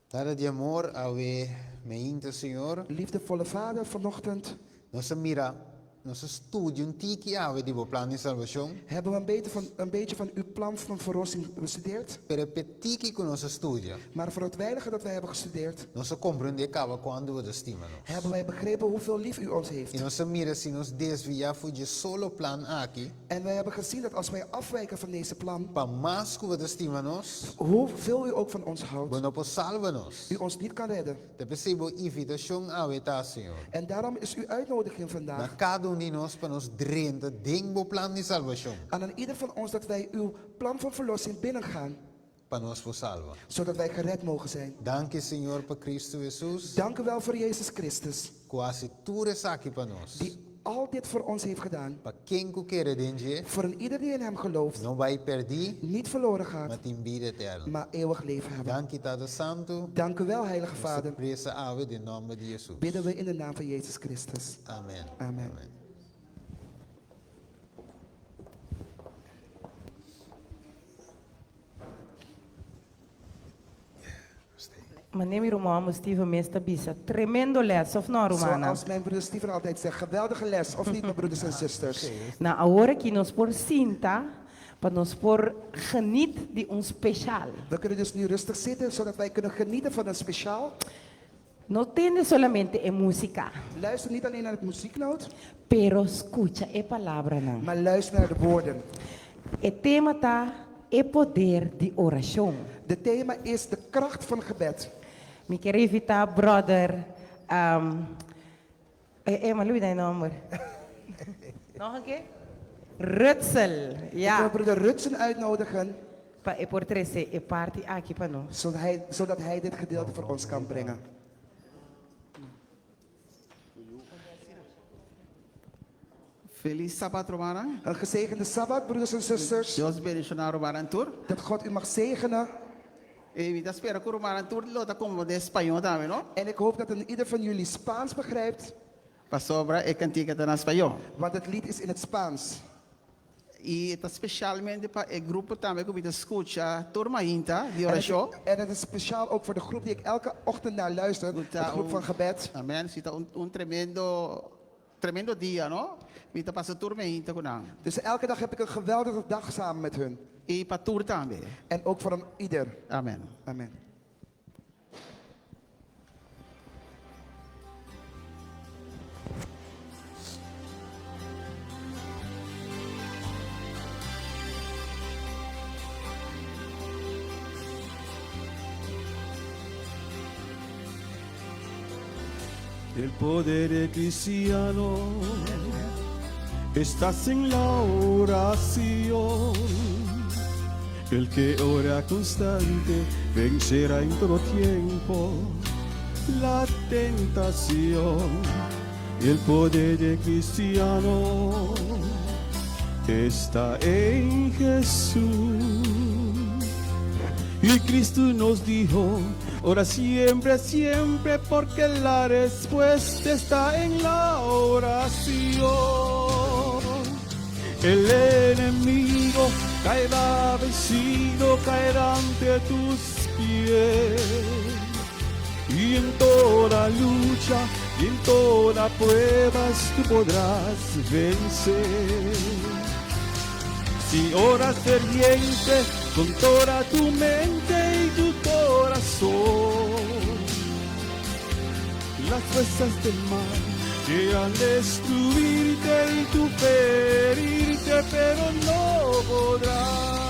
Tata di amor, awe meinta, Señor. Liefdevolle Vader, vanochtend Nos a mira, nos a studia un tiki awe di bo plan di salbashon. hebben we een beetje van, een beetje van uw plan van verlossing bestudeerd. Pero p'e tiki ku nos a studia, Maar voor het weinige dat wij hebben gestudeerd, nos a komprondé kaba kuantu bo ta stima nos. hebben wij begrepen hoeveel lief u ons heeft. I nos a mira si nos desviá for dje solo plan aki, En wij hebben gezien dat als wij afwijken van deze plan, pa mas ku bo ta stima nos, hoeveel u ook van ons houdt, bo no por salba nos. u ons niet kan redden. Ta p'esei bo invitashon awe ta, Señor. En daarom is uw uitnodiging vandaag Na kada un di nos pa nos drenta den bo plan di salbashon, aan een ieder van ons dat wij uw plan van verlossing binnengaan, pa nos por salba. zodat wij gered mogen zijn. Danki, Señor, pa Cristo Hesus, Dank u wel voor Jezus Christus, ku a hasi tur esaki pa nos. die al dit voor ons heeft gedaan. Pa ken ku kere den dje, Voor een ieder die in hem gelooft, no bai perdí, niet verloren ma gaat, tin bida eterno. maar eeuwig leven hebben. Danki, Tata Santu. Dank u wel, Heilige Nos ta Vader. presa awe den nòmber di Hesus. Bidden we in de naam van Jezus Christus. Amen. Amen. Manera mi ruman amo Steven mes ta bisa, tremendo les, of no rumannan? Zoals mijn broeder Steven altijd zegt, geweldige les, of niet mijn broeders en zusters? Na awor aki nos por sinta pa nos por geniet di un special. We kunnen dus nu rustig zitten, zodat wij kunnen genieten van een speciaal. No tende solamente e música, Luister niet alleen naar het muzieknoot, pero skucha e palabranan. maar luister naar de woorden. E tema ta e poder di orashon. De thema is de kracht van gebed. Mi kier invitá brother, um, e, e, m'a lubidá e nòmber. Nog een keer? Rutsel, Ik wil ja. broeder Rutsen uitnodigen, Pa e por trese e parti aki pa nos. zodat hij, zodat hij dit gedeelte voor ons kan brengen. Felis Sabat, rumannan. Een gezegende Sabbat, broeders en zusters. Dios bendishoná rumannan tur. Dat God u mag zegenen. I mi ta spera ku rumannan tur lo ta komprondé spañó tambe, no? En ik hoop dat een ieder van jullie Spaans begrijpt, Pasobra e kantika ta na spañó. want het lied is in het Spaans. I ta spesialmente pa e grupo tambe ku mi ta skucha tur mainta di En het, orashon. en het is speciaal ook voor de groep die ik elke ochtend naar luister, Ku de ta groep un, van gebed. Amen. Si ta un, un tremendo, tremendo dia, no? Mi ta pasa tur mainta ku nan. Dus elke dag heb ik een geweldige dag samen met hun. I pa tur tambe. En ook voor een ieder. Amen. Amen. El poder cristiano está en la oración. El que ora constante vencerá en todo tiempo la tentación. El poder de cristiano está en Jesús. Y Cristo nos dijo, ora siempre, siempre, porque la respuesta está en la oración. El enemigo caerá vencido, caerá ante tus pies. Y en toda lucha y en toda pruebas tú podrás vencer. Si oras ferviente con toda tu mente y tu corazón, las fuerzas del mal quieran destruirte y tu ferirte, pero no podrán.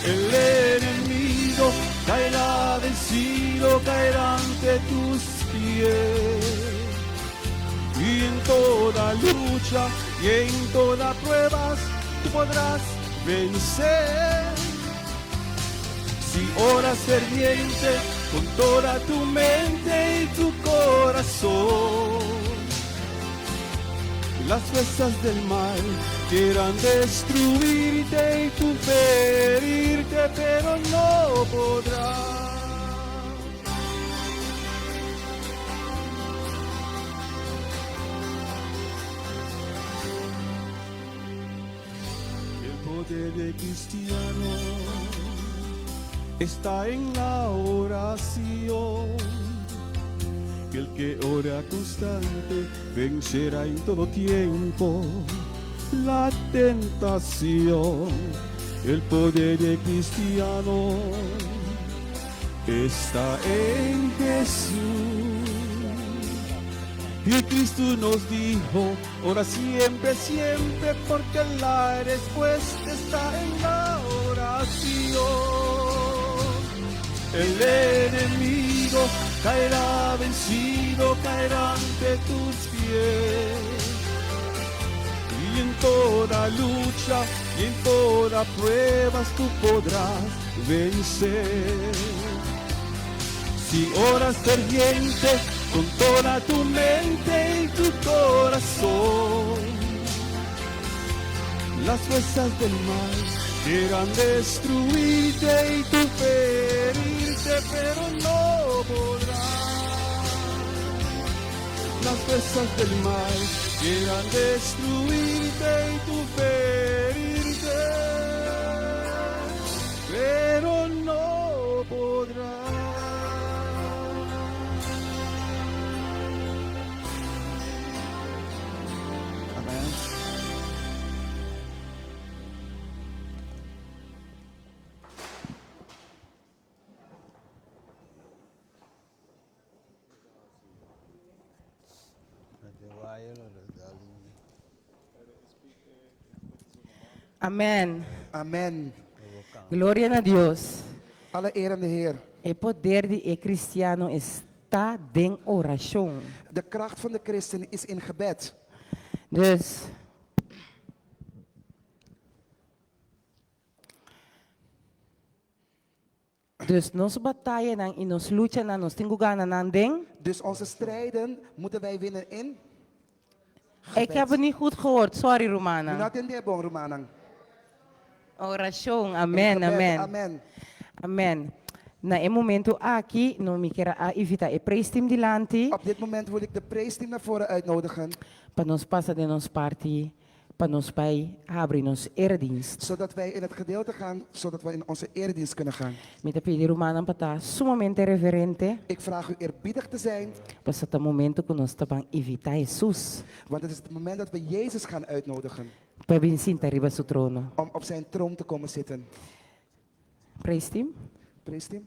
El enemigo caerá vencido, caerá ante tus pies. Y en toda lucha y en toda prueba tú podrás vencer. Si oras ferviente con toda tu mente y tu corazón, las fuerzas del mal quieran destruirte y tu ferirte, pero no podrán. El poder de cristiano está en la oración. El que ora constante vencerá en todo tiempo la tentación. El poder de cristiano está en Jesús. Y Cristo nos dijo, ora siempre, siempre, porque la respuesta está en la oración. El enemigo caerá vencido, caerá ante tus pies. Y en toda lucha y en toda prueba tú podrás vencer. Si oras ferviente con toda tu mente y tu corazón, las fuerzas del mal quieran destruirte y tu ferirte, pero no podrán. Las fuerzas del mal quieran destruirte y tu ferirte, pero no podrán. Amen. Amen. Amen. Gloria na Dios. Alle eer aan de Heer. E poder di e kristiano ta den orashon. De kracht van de christen is in gebed. Dus Dus nos batayanan i nos luchanan nos tin ku gana nan den. Dus onze strijden moeten wij winnen in Ik heb het niet goed gehoord, sorry rumannan. Mi no a tende bon rumannan. Orashon, amen, In gebed, amen. Amen. Amen. Na e momento aki, no mi kier a invita e preisteam dilanti. Op dit moment wil ik de preisteam naar voren uitnodigen. Pa nos pasa den nos parti pa nos bai habri nos eredienst. Zodat wij in het gedeelte gaan, zodat we in onze eredienst kunnen gaan. Mi ta pidi rumannan pa ta sumamente reverente. Ik vraag u eerbiedig te zijn. Pasobra ta momento ku nos ta ban invitá Hesus. Want het is het moment dat we Jezus gaan uitnodigen. Pa e bin sinta riba su trono. Om op zijn troon te komen zitten. Praise team. Praise team.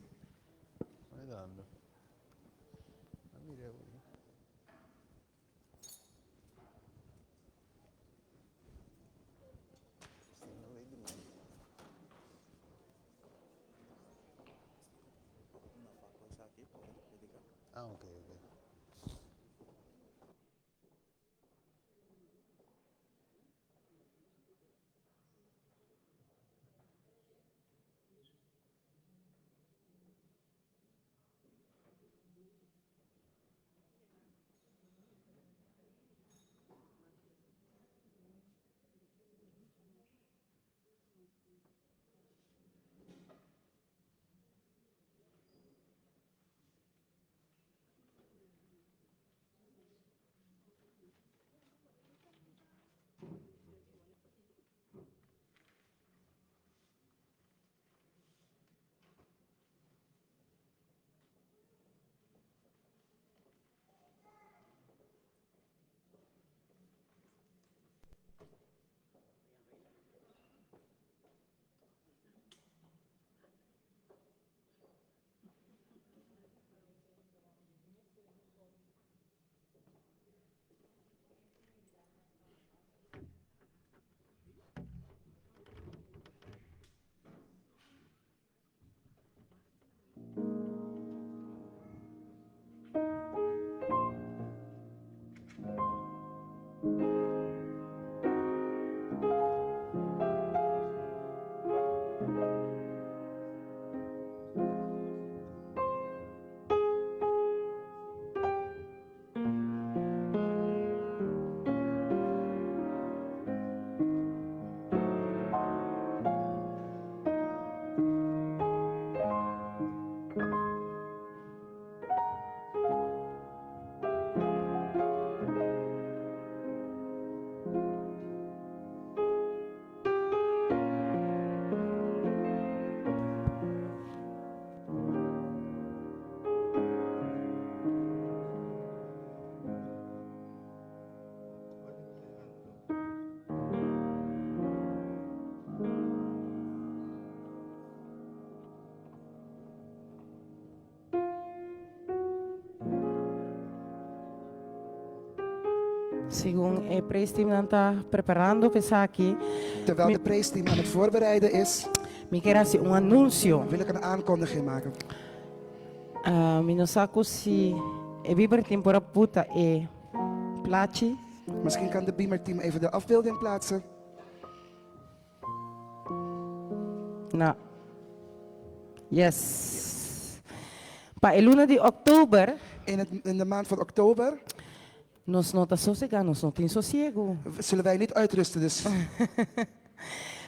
Segun e praise-teamnan ta preparando pa esaki, Terwijl de praise-team aan het voorbereiden is, mi kier hasi un anunsio. wil ik een aankondiging maken. Mi no sa ku si e beamerteam por a puta e plachi. Misschien kan de beamerteam even de afbeelding plaatsen. Na. Yes. Pa e luna di òktober. In het, in de maand van oktober. Nos no ta sosegá, nos no tin sosiegu. Zullen wij niet uitrusten dus.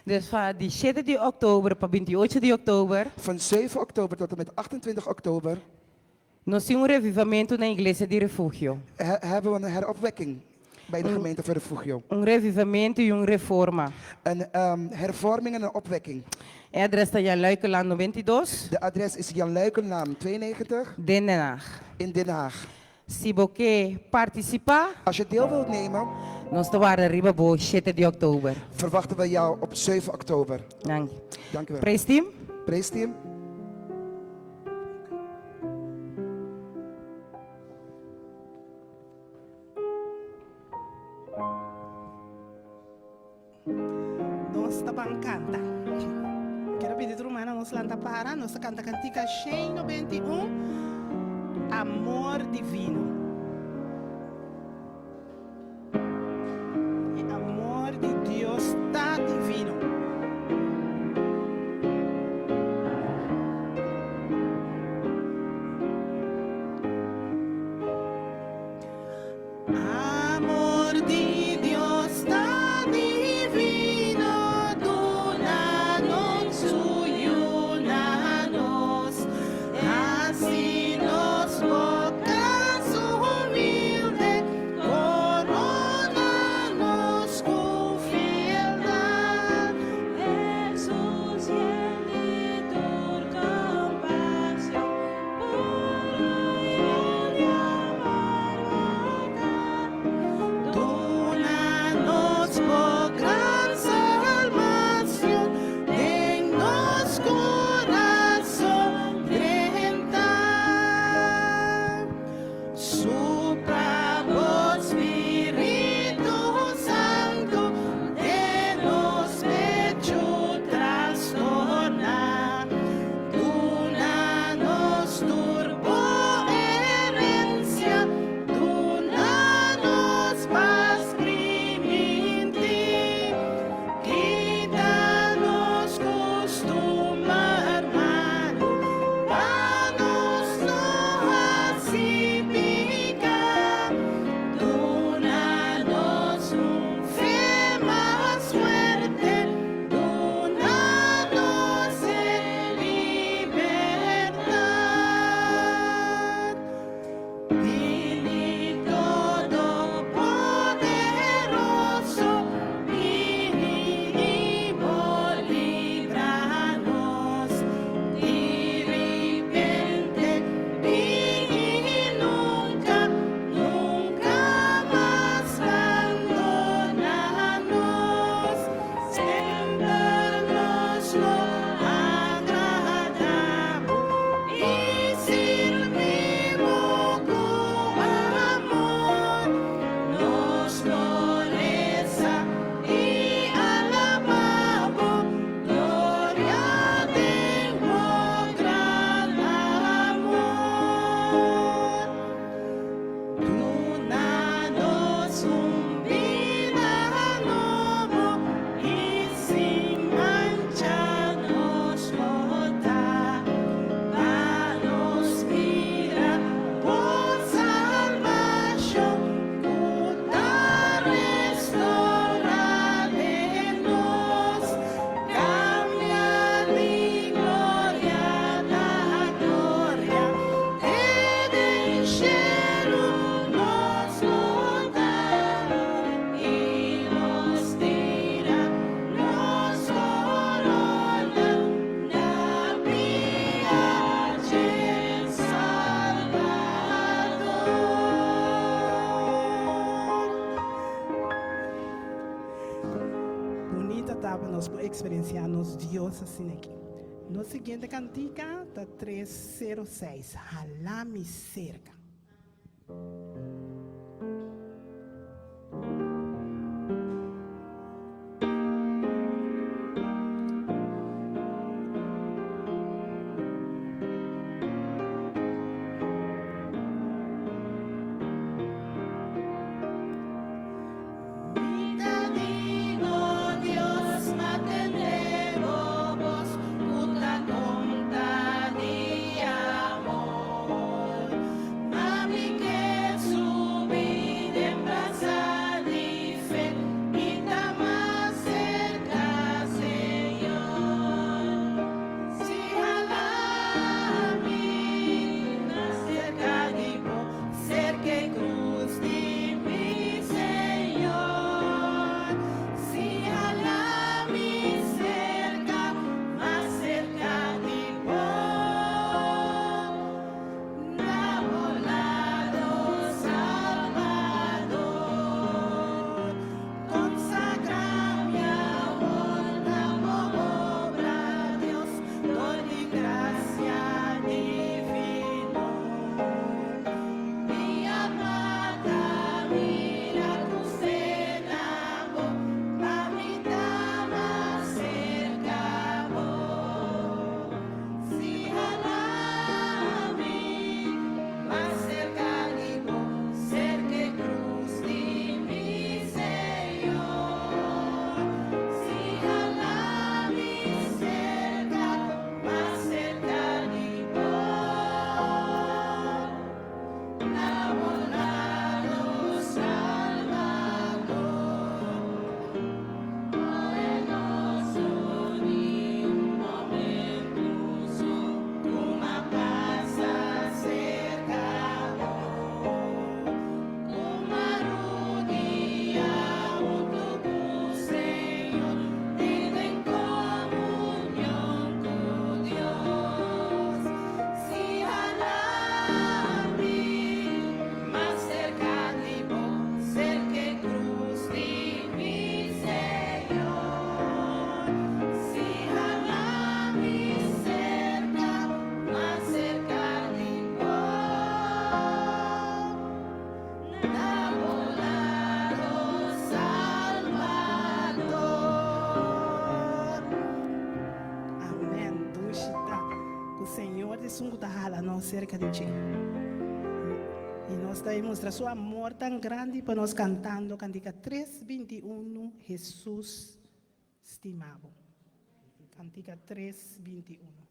Dus fa di shete di òktober pa binti ocho di òktober. Van zeven oktober tot en met 28 oktober. Nos tin un revivamentu na Iglesia di Refugio. Hebben we een heropwekking bij de gemeente van Refugio. Un revivamentu i un reforma. Een hervorming en een opwekking. E adres ta Jan Luikenlaan 92. De adres is Jan Luikenlaan 92. Den Den Haag. In Den Haag. Si bo ke partisipá. Als je deel wilt nemen. Nos ta warda riba bo shete di òktober. Verwachten we jou op zeven oktober. Danki. Dank u wel. Praise team. Praise team. Nos ta ban canta. Quiero pidi tur rumannan nos lanta para, nos ta canta cantica 191, Amor Divino. E amor di Dios ta divino. Amor di Dios ta divino, duna nos su Yu na nos, hasi nos boca su humilde, corona nos cu fieldad. Jesús yen di tur compasion, puro yen di amor bo ta. Duna nos bo gran salbacion, den nos corazon drenta. Supla bo Spirito Santo, den nos pecho trastorna. Duna nos tur bo herencia, duna nos paz priminti. Kita nos custumber malo, pa nos no haci pica. Duna nos un fe mas fuerte, duna nos libertad. Bini Todopoderoso, bini i bo libra nos. Di repente, bini nunca, nunca mas bandona nos. Semper nos lo agrada bo i sirbi bo cu amor. Nos lo resa i alaba bo, gloria den bo gran amor. Duna nos un bida nobo i sin mancha nos lo ta. Pa nos mira bo salbacion, cu ta restaura den nos. Cambia di gloria na gloria, te den cielo nos lo ta. I nos tira nos corona na pia dje Salvador. Bunita ta pa nos por experiencia nos Dios asina aki. Nos siguiente cantica ta 306, Hala mi cerca. Señor ta esun ku ta hala nos serka di dje. I nos ta mustra su amor tan grandi pa nos kantando kantika tres 21 Hesus stima bo. Kantika tres 21.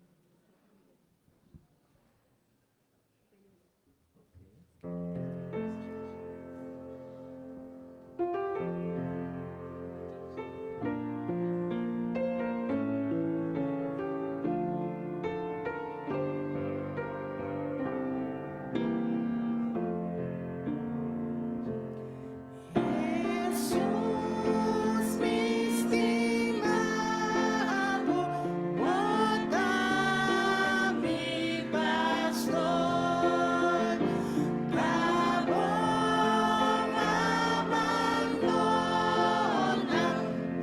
Hesus mi stima bo, bo ta mi pastor, pa bo m'a bandona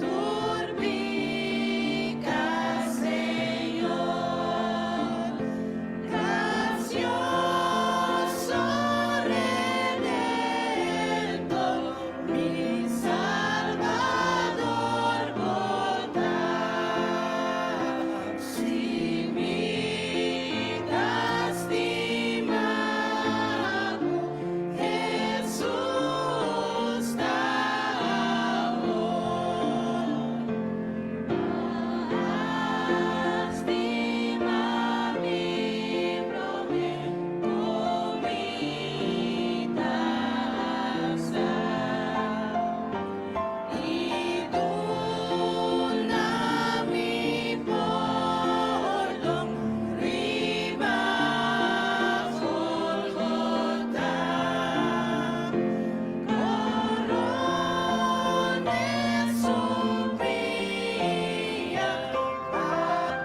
tur pica, Señor. Gracioso Redentor, mi Salvador bo ta. Si mi ta stima bo, Hesus ta bon. Stima mi prome ku mi ta sa. I duna mi pordon riba Golgota. Corona su pia b'a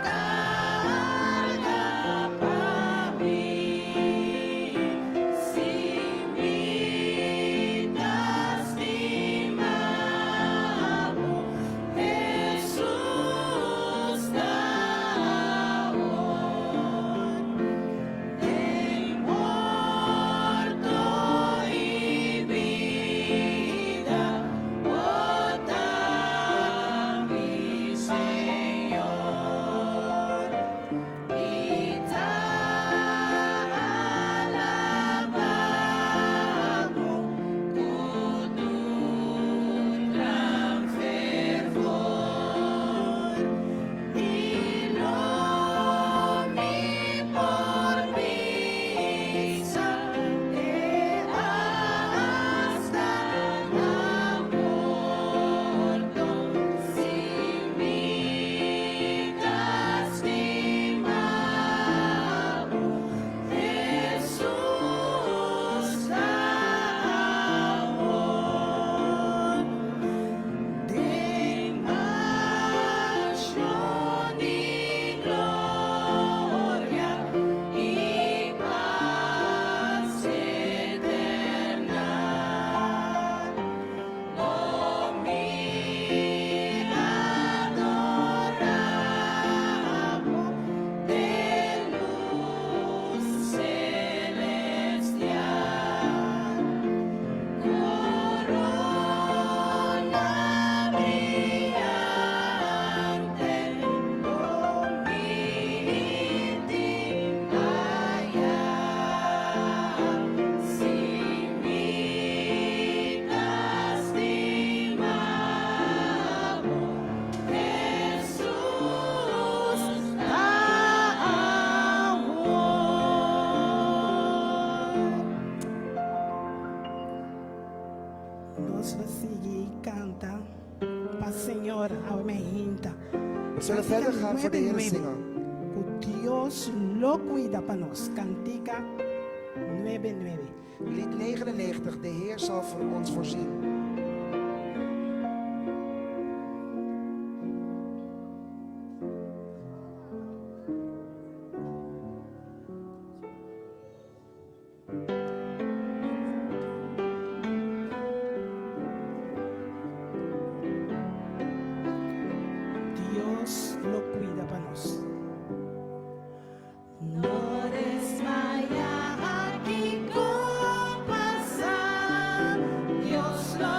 carga pa mi. Si mi ta stima bo, Hesus ta bon. Den morto i bida, bo ta mi Señor. Mi ta alaba bo ku tur gran fervor. I lo mi por bisa te hasta na morto. Si mi ta stima bo, Hesus ta bon. Den mansion di gloria i pas eterno. Lo mi adora bo den lus celestial. Corona brillante, lo mi tin aya. Si mi ta stima bo, Hesus ta bon. Nos ta sigui canta pa Señor awe mainta. We zullen verder gaan voor de Heer zingen. Ku Dios lo cuida pa nos. Cantica 99. Lied 99, de Heer zal voor ons voorzien. Dios lo cuida pa nos. No desmaya kiko pasa, Dios lo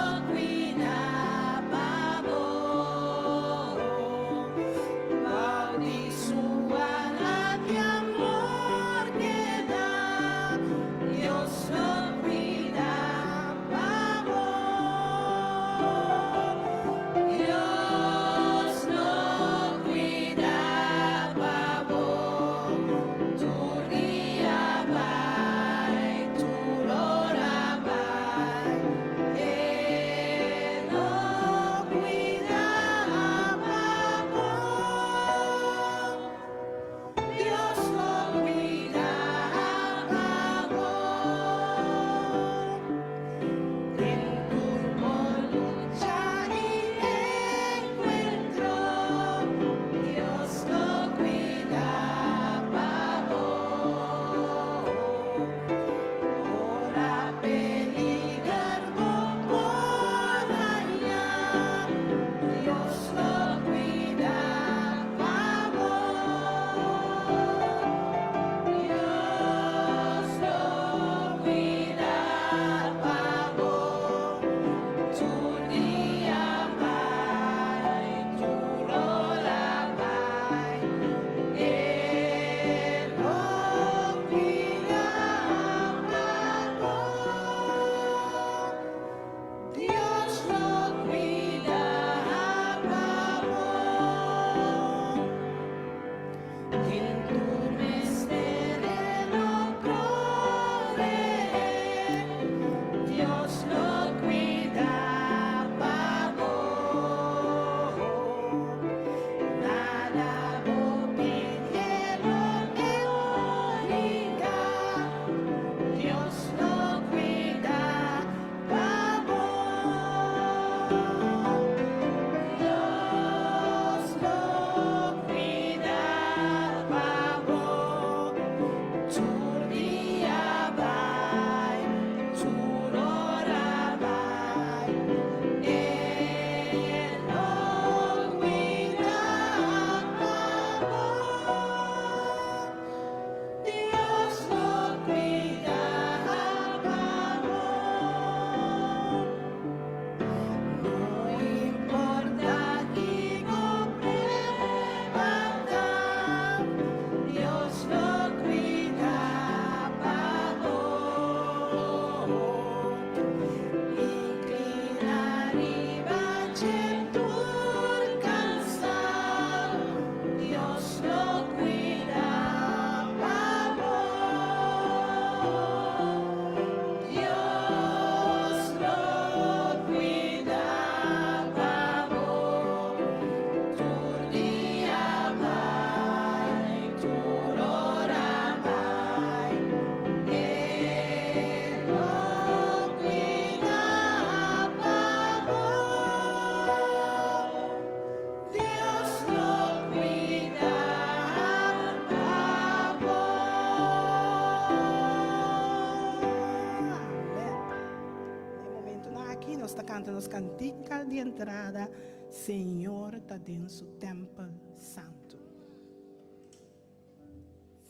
kanta nos kantika di entrada, Señor ta den su tèmpel santu.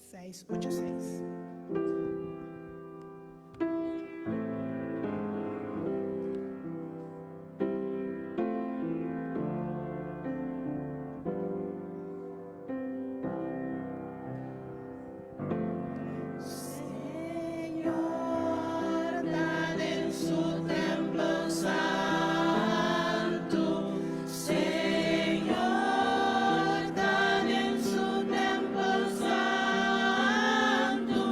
686. Señor ta den su tèmpel santu. Señor ta den su tèmpel santu.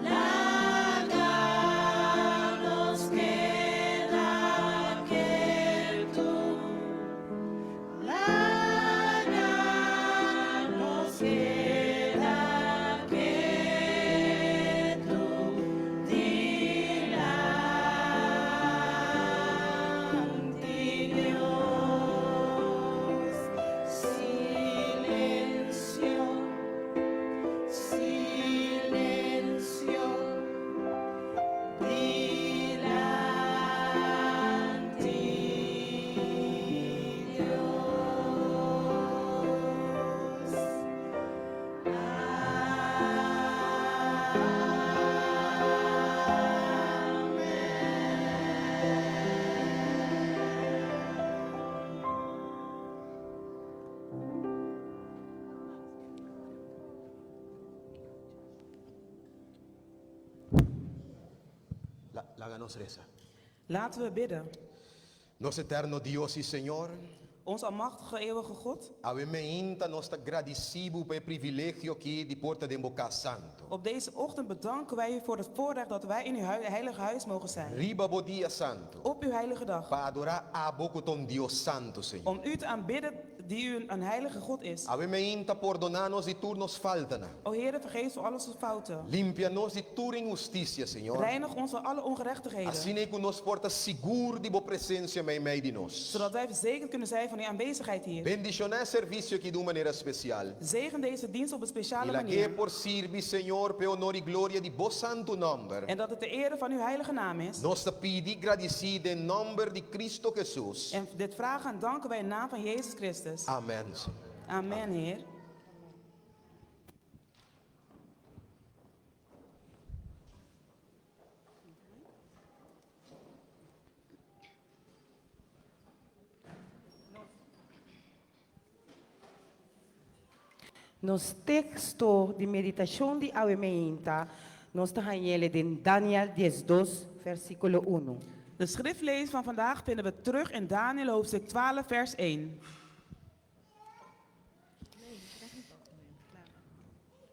Laga nos keda ketu. Laga nos keda ketu dilanti Dios. Silensio, silensio dilanti Dios. Laga nos resa. Laten we bidden. Nos eterno Dios i Señor, Ons almachtige eeuwige God, awe mainta nos ta gradisí Bo pa e privilegio akí di por ta den bo kas santu. Op deze ochtend bedanken wij u voor het voorrecht dat wij in uw heilige huis mogen zijn. Riba bo dia santu. Op uw heilige dag. Pa adorá abo ku ta un Dios santu, Señor. Om u te aanbidden die u een heilige God is. Awe mainta pordoná nos di tur nos faltanan. O Heer, vergeef voor al onze fouten. Limpia nos di tur inhustisia, Señor. Reinig ons van alle ongerechtigheden. Asina ku nos por ta sigur di bo presensia meimei di nos. Zodat wij verzekerd kunnen zijn van uw aanwezigheid hier. Bendishoná e servisio akí di un manera spesial. Zegen deze dienst op een speciale I lag'é manier. por sirbi, Señor, pa honor i gloria di bo santu nòmber. En dat het de ere van uw heilige naam is. Nos ta pidi i gradisí den nòmber di Kristu Hesus. En dit vragen en danken wij in naam van Jezus Christus. Amèn, Señor. Amen, Heer. Nos teksto di meditashon di awe meinta, nos ta hañ'é den Daniel 12, versíkulo 1. De schriftlees van vandaag vinden we terug in Daniel hoofdstuk 12 vers 1.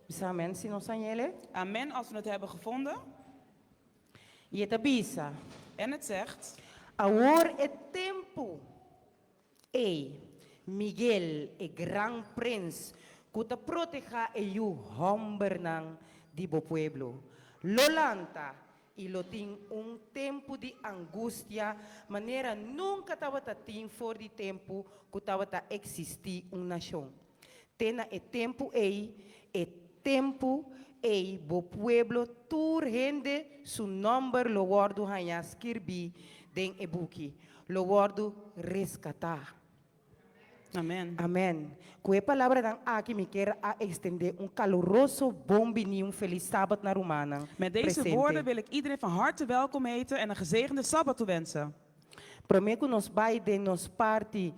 Bisa amèn si nos hañ'é. Amen als we het hebben gevonden. I e ta bisa. En het zegt. Awor e tempu ei, Miguel, e gran prens ku ta protehá e yu hòmbernan di bo pueblo, lo lanta i lo tin un tempu di angustia manera nunka tabata tin for di tempu ku tabata eksistí un nashon. Te na e tempu ei, e tempu ei bo pueblo tur hende su nòmber lo wòrdu hañá skirbí den e buki, lo wòrdu reskatá. Amen. Amen. Ku e palabranan aki mi kier a ekstendé un kaluroso bon biní, un felis sabat na rumannan Met deze presente. woorden wil ik iedereen van harte welkom heten en een gezegende sabbat toewensen. Promé ku nos bai den nos parti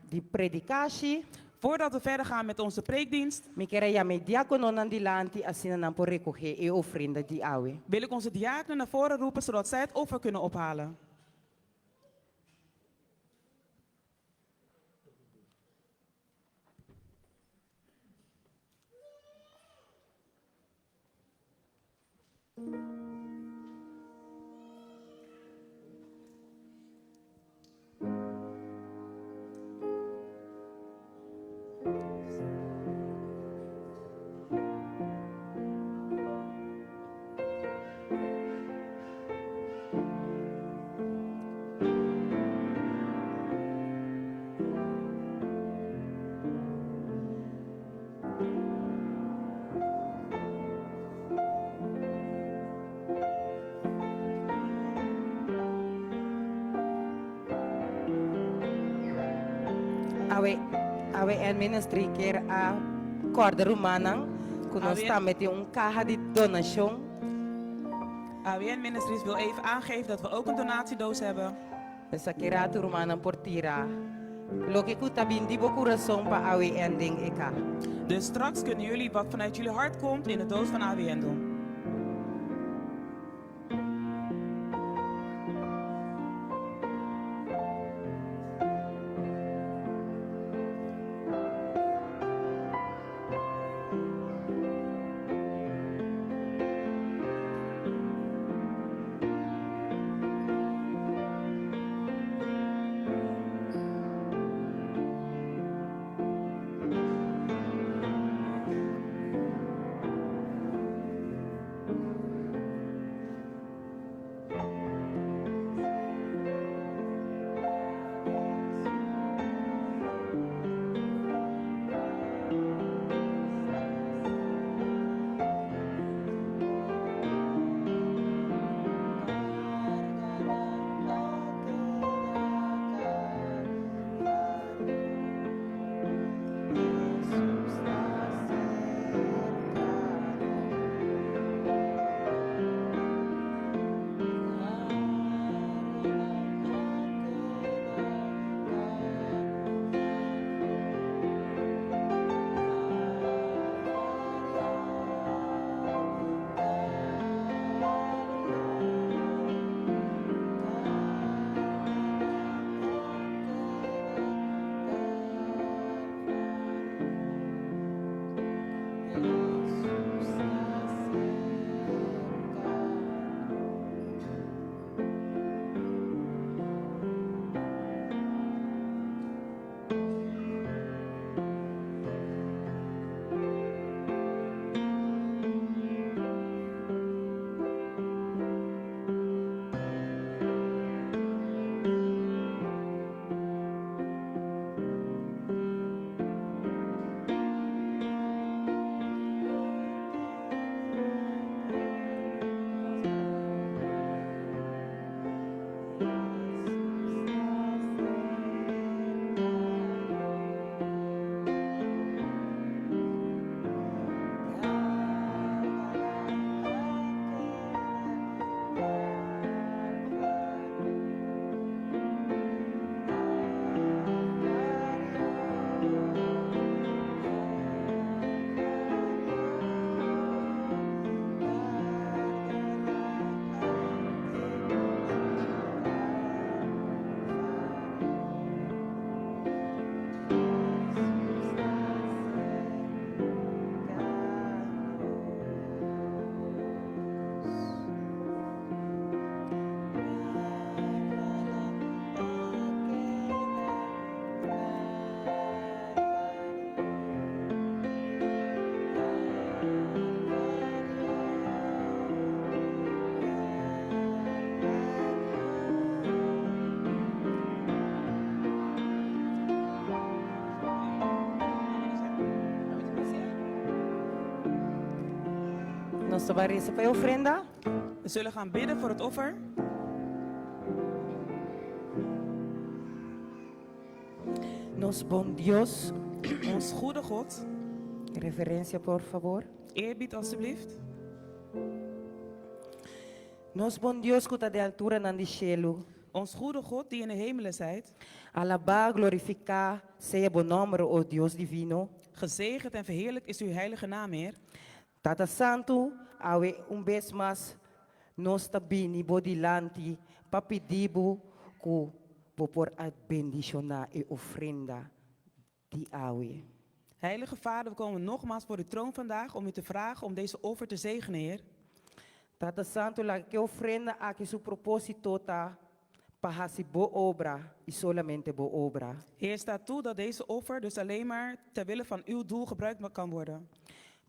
di predikashi. Voordat we verder gaan met onze preekdienst. Mi kier a yama e diakononan dilanti asina nan por rekohé e ofrenda di awe. Wil ik onze diakenen naar voren roepen zodat zij het offer kunnen ophalen. Awe AWN Ministry kier a kòrda rumannan ku nos tambe tin un kaha di donashon. AWN Ministries wil even aangeven dat we ook een donatiedoos hebben. Esaki ratu rumannan por tira loke ku ta bin di bo kurason pa AWN den e kaha. Dus straks kunnen jullie wat vanuit jullie hart komt in de doos van AWN doen. Nos ta bai resa pa e ofrenda. We zullen gaan bidden voor het offer. Nos bon Dios. Ons goede God. Reverencia por fabor. Eerbied alstublieft. Nos bon Dios ku ta den alturanan di shelu. Ons goede God die in de hemelen zijt. Alabá, glorifiká sea bo nòmber, o Dios divino. Gezegend en verheerlijkt is uw heilige naam, Heer. Tata Santu, awe un bes mas nos ta bini bo dilanti pa pidi bo ku bo por a bendishoná e ofrenda di awe. Heilige Vader, we komen nogmaals voor uw troon vandaag om u te vragen om deze offer te zegenen, Heer. Tata Santu, laga ku e ofrenda aki su propósito ta pa hasi bo obra i solamente bo obra. Heer, sta toe dat deze offer dus alleen maar ter wille van uw doel gebruikt kan worden.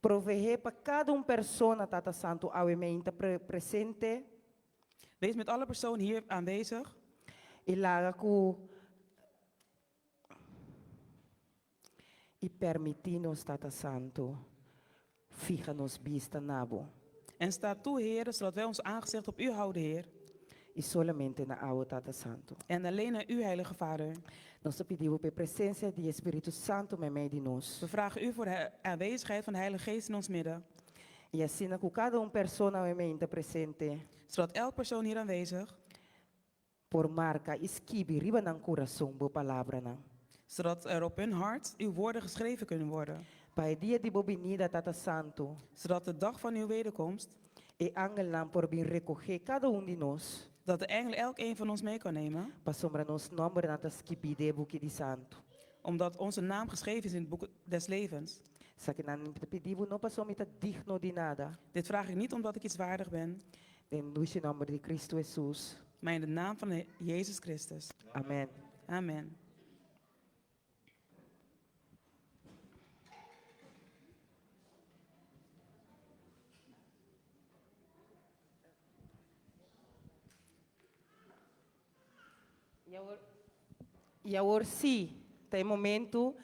Proveé pa kada un persona, Tata Santu, awe meinta presente. Wees met alle personen hier aanwezig. I laga ku i permití nos, Tata Santu, fiha nos bista na bo. En sta toe, Heere, zodat wij ons aangezicht op u houden, Heer. I solamente na Abo, Tata Santu. En alleen naar u, Heilige Vader. Nos ta pidi Bo p'e presensia di e Spiritu Santu meimei di nos. We vragen u voor de aanwezigheid van de Heilige Geest in ons midden. I asina ku kada un persona meimei ta presente. Zodat elk persoon hier aanwezig. Por marka i skibi riba nan kurason Bo palabranan. Zodat er op hun hart uw woorden geschreven kunnen worden. Pa e dia di Bo binida, Tata Santu. Zodat de dag van uw wederkomst. E angelnan por bin rekogé kada un di nos. Dat de engelen elk een van ons mee kan nemen. Pasobra nos nòmbernan ta skibí den e buki di Santu. Omdat onze naam geschreven is in het boek des levens. Esakinan mi ta pidi bo no pasobra mi ta digno di nada. Dit vraag ik niet omdat ik iets waardig ben. Den dushi nòmber di Kristu Hesus. Maar in de naam van Jezus Christus. Amen. Amen. I awor sí, ta e momentu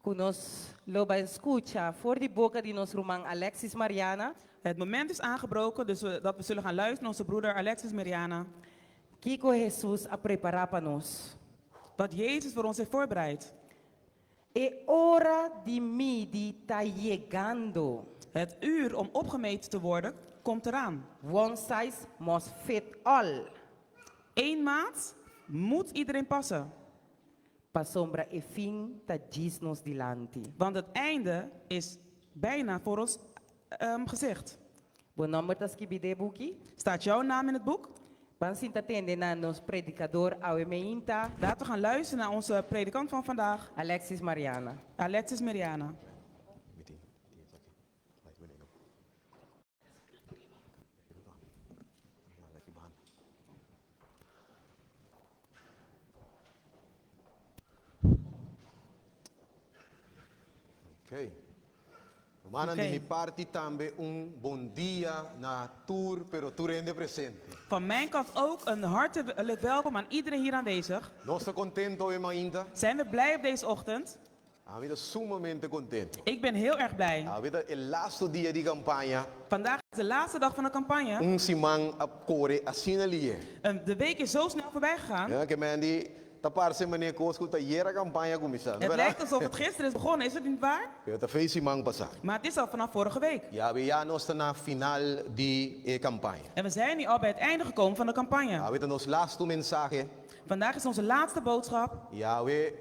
ku nos lo bai skucha for di boka di nos ruman Alexis Mariana. Het moment is aangebroken dus we dat we zullen gaan luisteren naar onze broeder Alexis Mariana. Kiko Hesus a prepará pa nos? Wat Jezus voor ons heeft voorbereid. E ora di midi ta yegando. Het uur om opgemeten te worden komt eraan. One size must fit all. Eén maat moet iedereen passen. Pasobra e fin ta djis nos dilanti. Want het einde is bijna voor ons gezicht. Bo nòmber ta skibí den e buki? Staat jouw naam in het boek? Ban sinta tende na nos predikador awe meinta. Laten we gaan luisteren naar onze predikant van vandaag. Alexis Mariana. Alexis Mariana. Ok. Rumannan di mi parti tambe un bon dia na tur pero tur hende presente. Van mijn kant ook een hartelijk welkom aan iedereen hier aanwezig. Nos ta contento awe mainta? Zijn we blij op deze ochtend? Ami ta sumamente contento. Ik ben heel erg blij. Awe ta e lasto dia di campaña. Vandaag is de laatste dag van de campagne. Un siman a core asina lihe. De week is zo snel voorbij gegaan. Ja, ke Mandy ta parce manera cos cu ta ayera campaña a cuminsa, no Het verdad? lijkt alsof het gisteren is begonnen, is het niet waar? Pero ta fe siman pasa. Maar het is al vanaf vorige week. Ya awe ya nos ta na final di e campaña. En we zijn nu al bij het einde gekomen van de campagne. Awe ta nos lasto mensahe. Vandaag is onze laatste boodschap. Y awe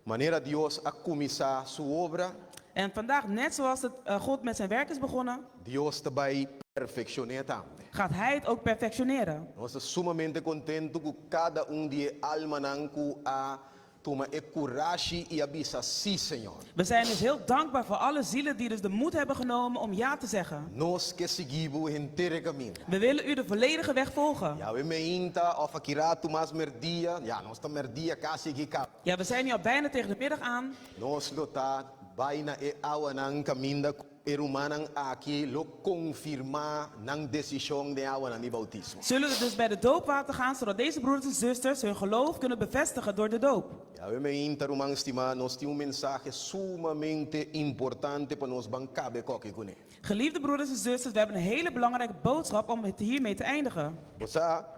manera Dios a cuminsa su obra. En vandaag, net zoals het, God met zijn werk is begonnen. Dios ta bay perfeccion'é tambe. Gaat Hij het ook perfectioneren. Nos ta sumamente contento cu cada un di e almanan cu a tuma e curashi y a bisa sí, Señor. We zijn dus heel dankbaar voor alle zielen die dus de moed hebben genomen om ja te zeggen. Nos ke sigui bo henter e caminda. We willen u de volledige weg volgen. Ya we meinta of aki ratu mas merdia, ya nos ta merdia casi aki caba. Ja, we zijn nu al bijna tegen de middag aan. Nos lo ta bai na e awanan caminda cu e rumannan aki lo confirma nan decision den awanan di bautismo. Zullen we dus bij de doopwater gaan, zodat deze broeders en zusters hun geloof kunnen bevestigen door de doop. Ya we meinta ruman stima, nos tin un mensahe sumamente importante pa nos ban cabe coki cune. Geliefde broeders en zusters, we hebben een hele belangrijke boodschap om het hiermee te eindigen. Bo sa,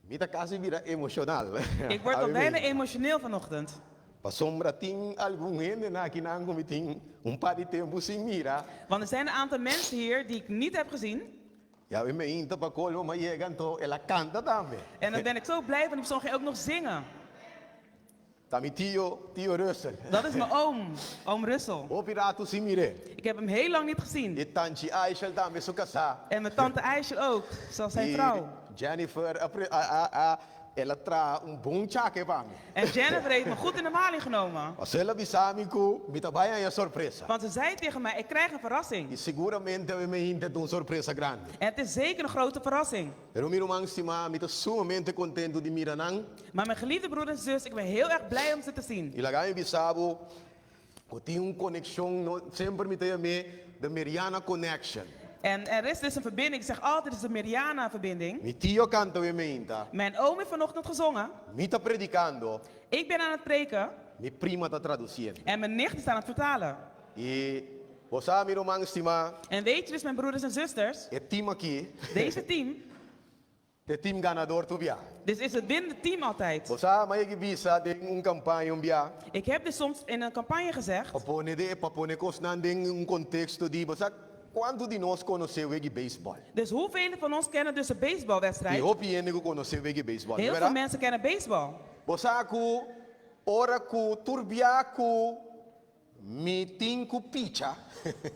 mi ta casi bira emocional. Ik word al bijna emotioneel vanochtend. Pasobra tin algun hendenan akinan cu mi tin un par di tempo sin mira. Want er zijn een aantal mensen hier die ik niet heb gezien. Ya mi meinta pa colmo m'a yega anto el a canta tambe. En dan ben ik zo blij, want die persoon ging ook nog zingen. Ta mi tio, tio Russell. Dat is mijn oom, oom Russell. Hopi rato sin mir'é. Ik heb hem heel lang niet gezien. E tanchi Aishel tambe su casá. En mijn tante Aishel ook, zoals zijn vrouw. I Jennifer a pre, a, a, a, el a traha un bon chake pa mi. En Jennifer heeft me goed in de maling genomen. Pasobra el a bisa mi cu mi ta bai haña sorpresa. Want ze zei tegen mij, ik krijg een verrassing. I seguramente awe mi hinta ta un sorpresa grandi. En het is zeker een grote verrassing. Pero mi ruman stimá, mi ta sumamente contento di mira nan. Maar mijn geliefde broeders en zus, ik ben heel erg blij om ze te zien. I laga mi bisa bo cu tin un conexion, no, semper mi ta yam'é de Meriana Connection. En er is dus een verbinding, ik zeg altijd, het is de Meriana verbinding. Mi tio canta awe meinta. Mijn oom heeft vanochtend gezongen. Mi ta predicando. Ik ben aan het preken. Mi prima ta traduciendo. En mijn nicht is aan het vertalen. I bo sa mi ruman stimá. En weet je dus, mijn broeders en zusters. E team aki. Deze team. E team ganador tur bia. Dus is het winnende team altijd. Bo sa, m'a yega bisa den un campaña un bia. Ik heb dit soms in een campagne gezegd. Pa pone den, pa pone cosnan den un contexto di, bo sa cuanto di nos conoce wega di baseball? Dus hoeveel van ons kennen dus de baseballwedstrijd? Tin hopi hende cu conoce wega di baseball, Heel no veel berdad? mensen kennen baseball. Bo sa cu ora cu tur bia cu Mi tin ku picha.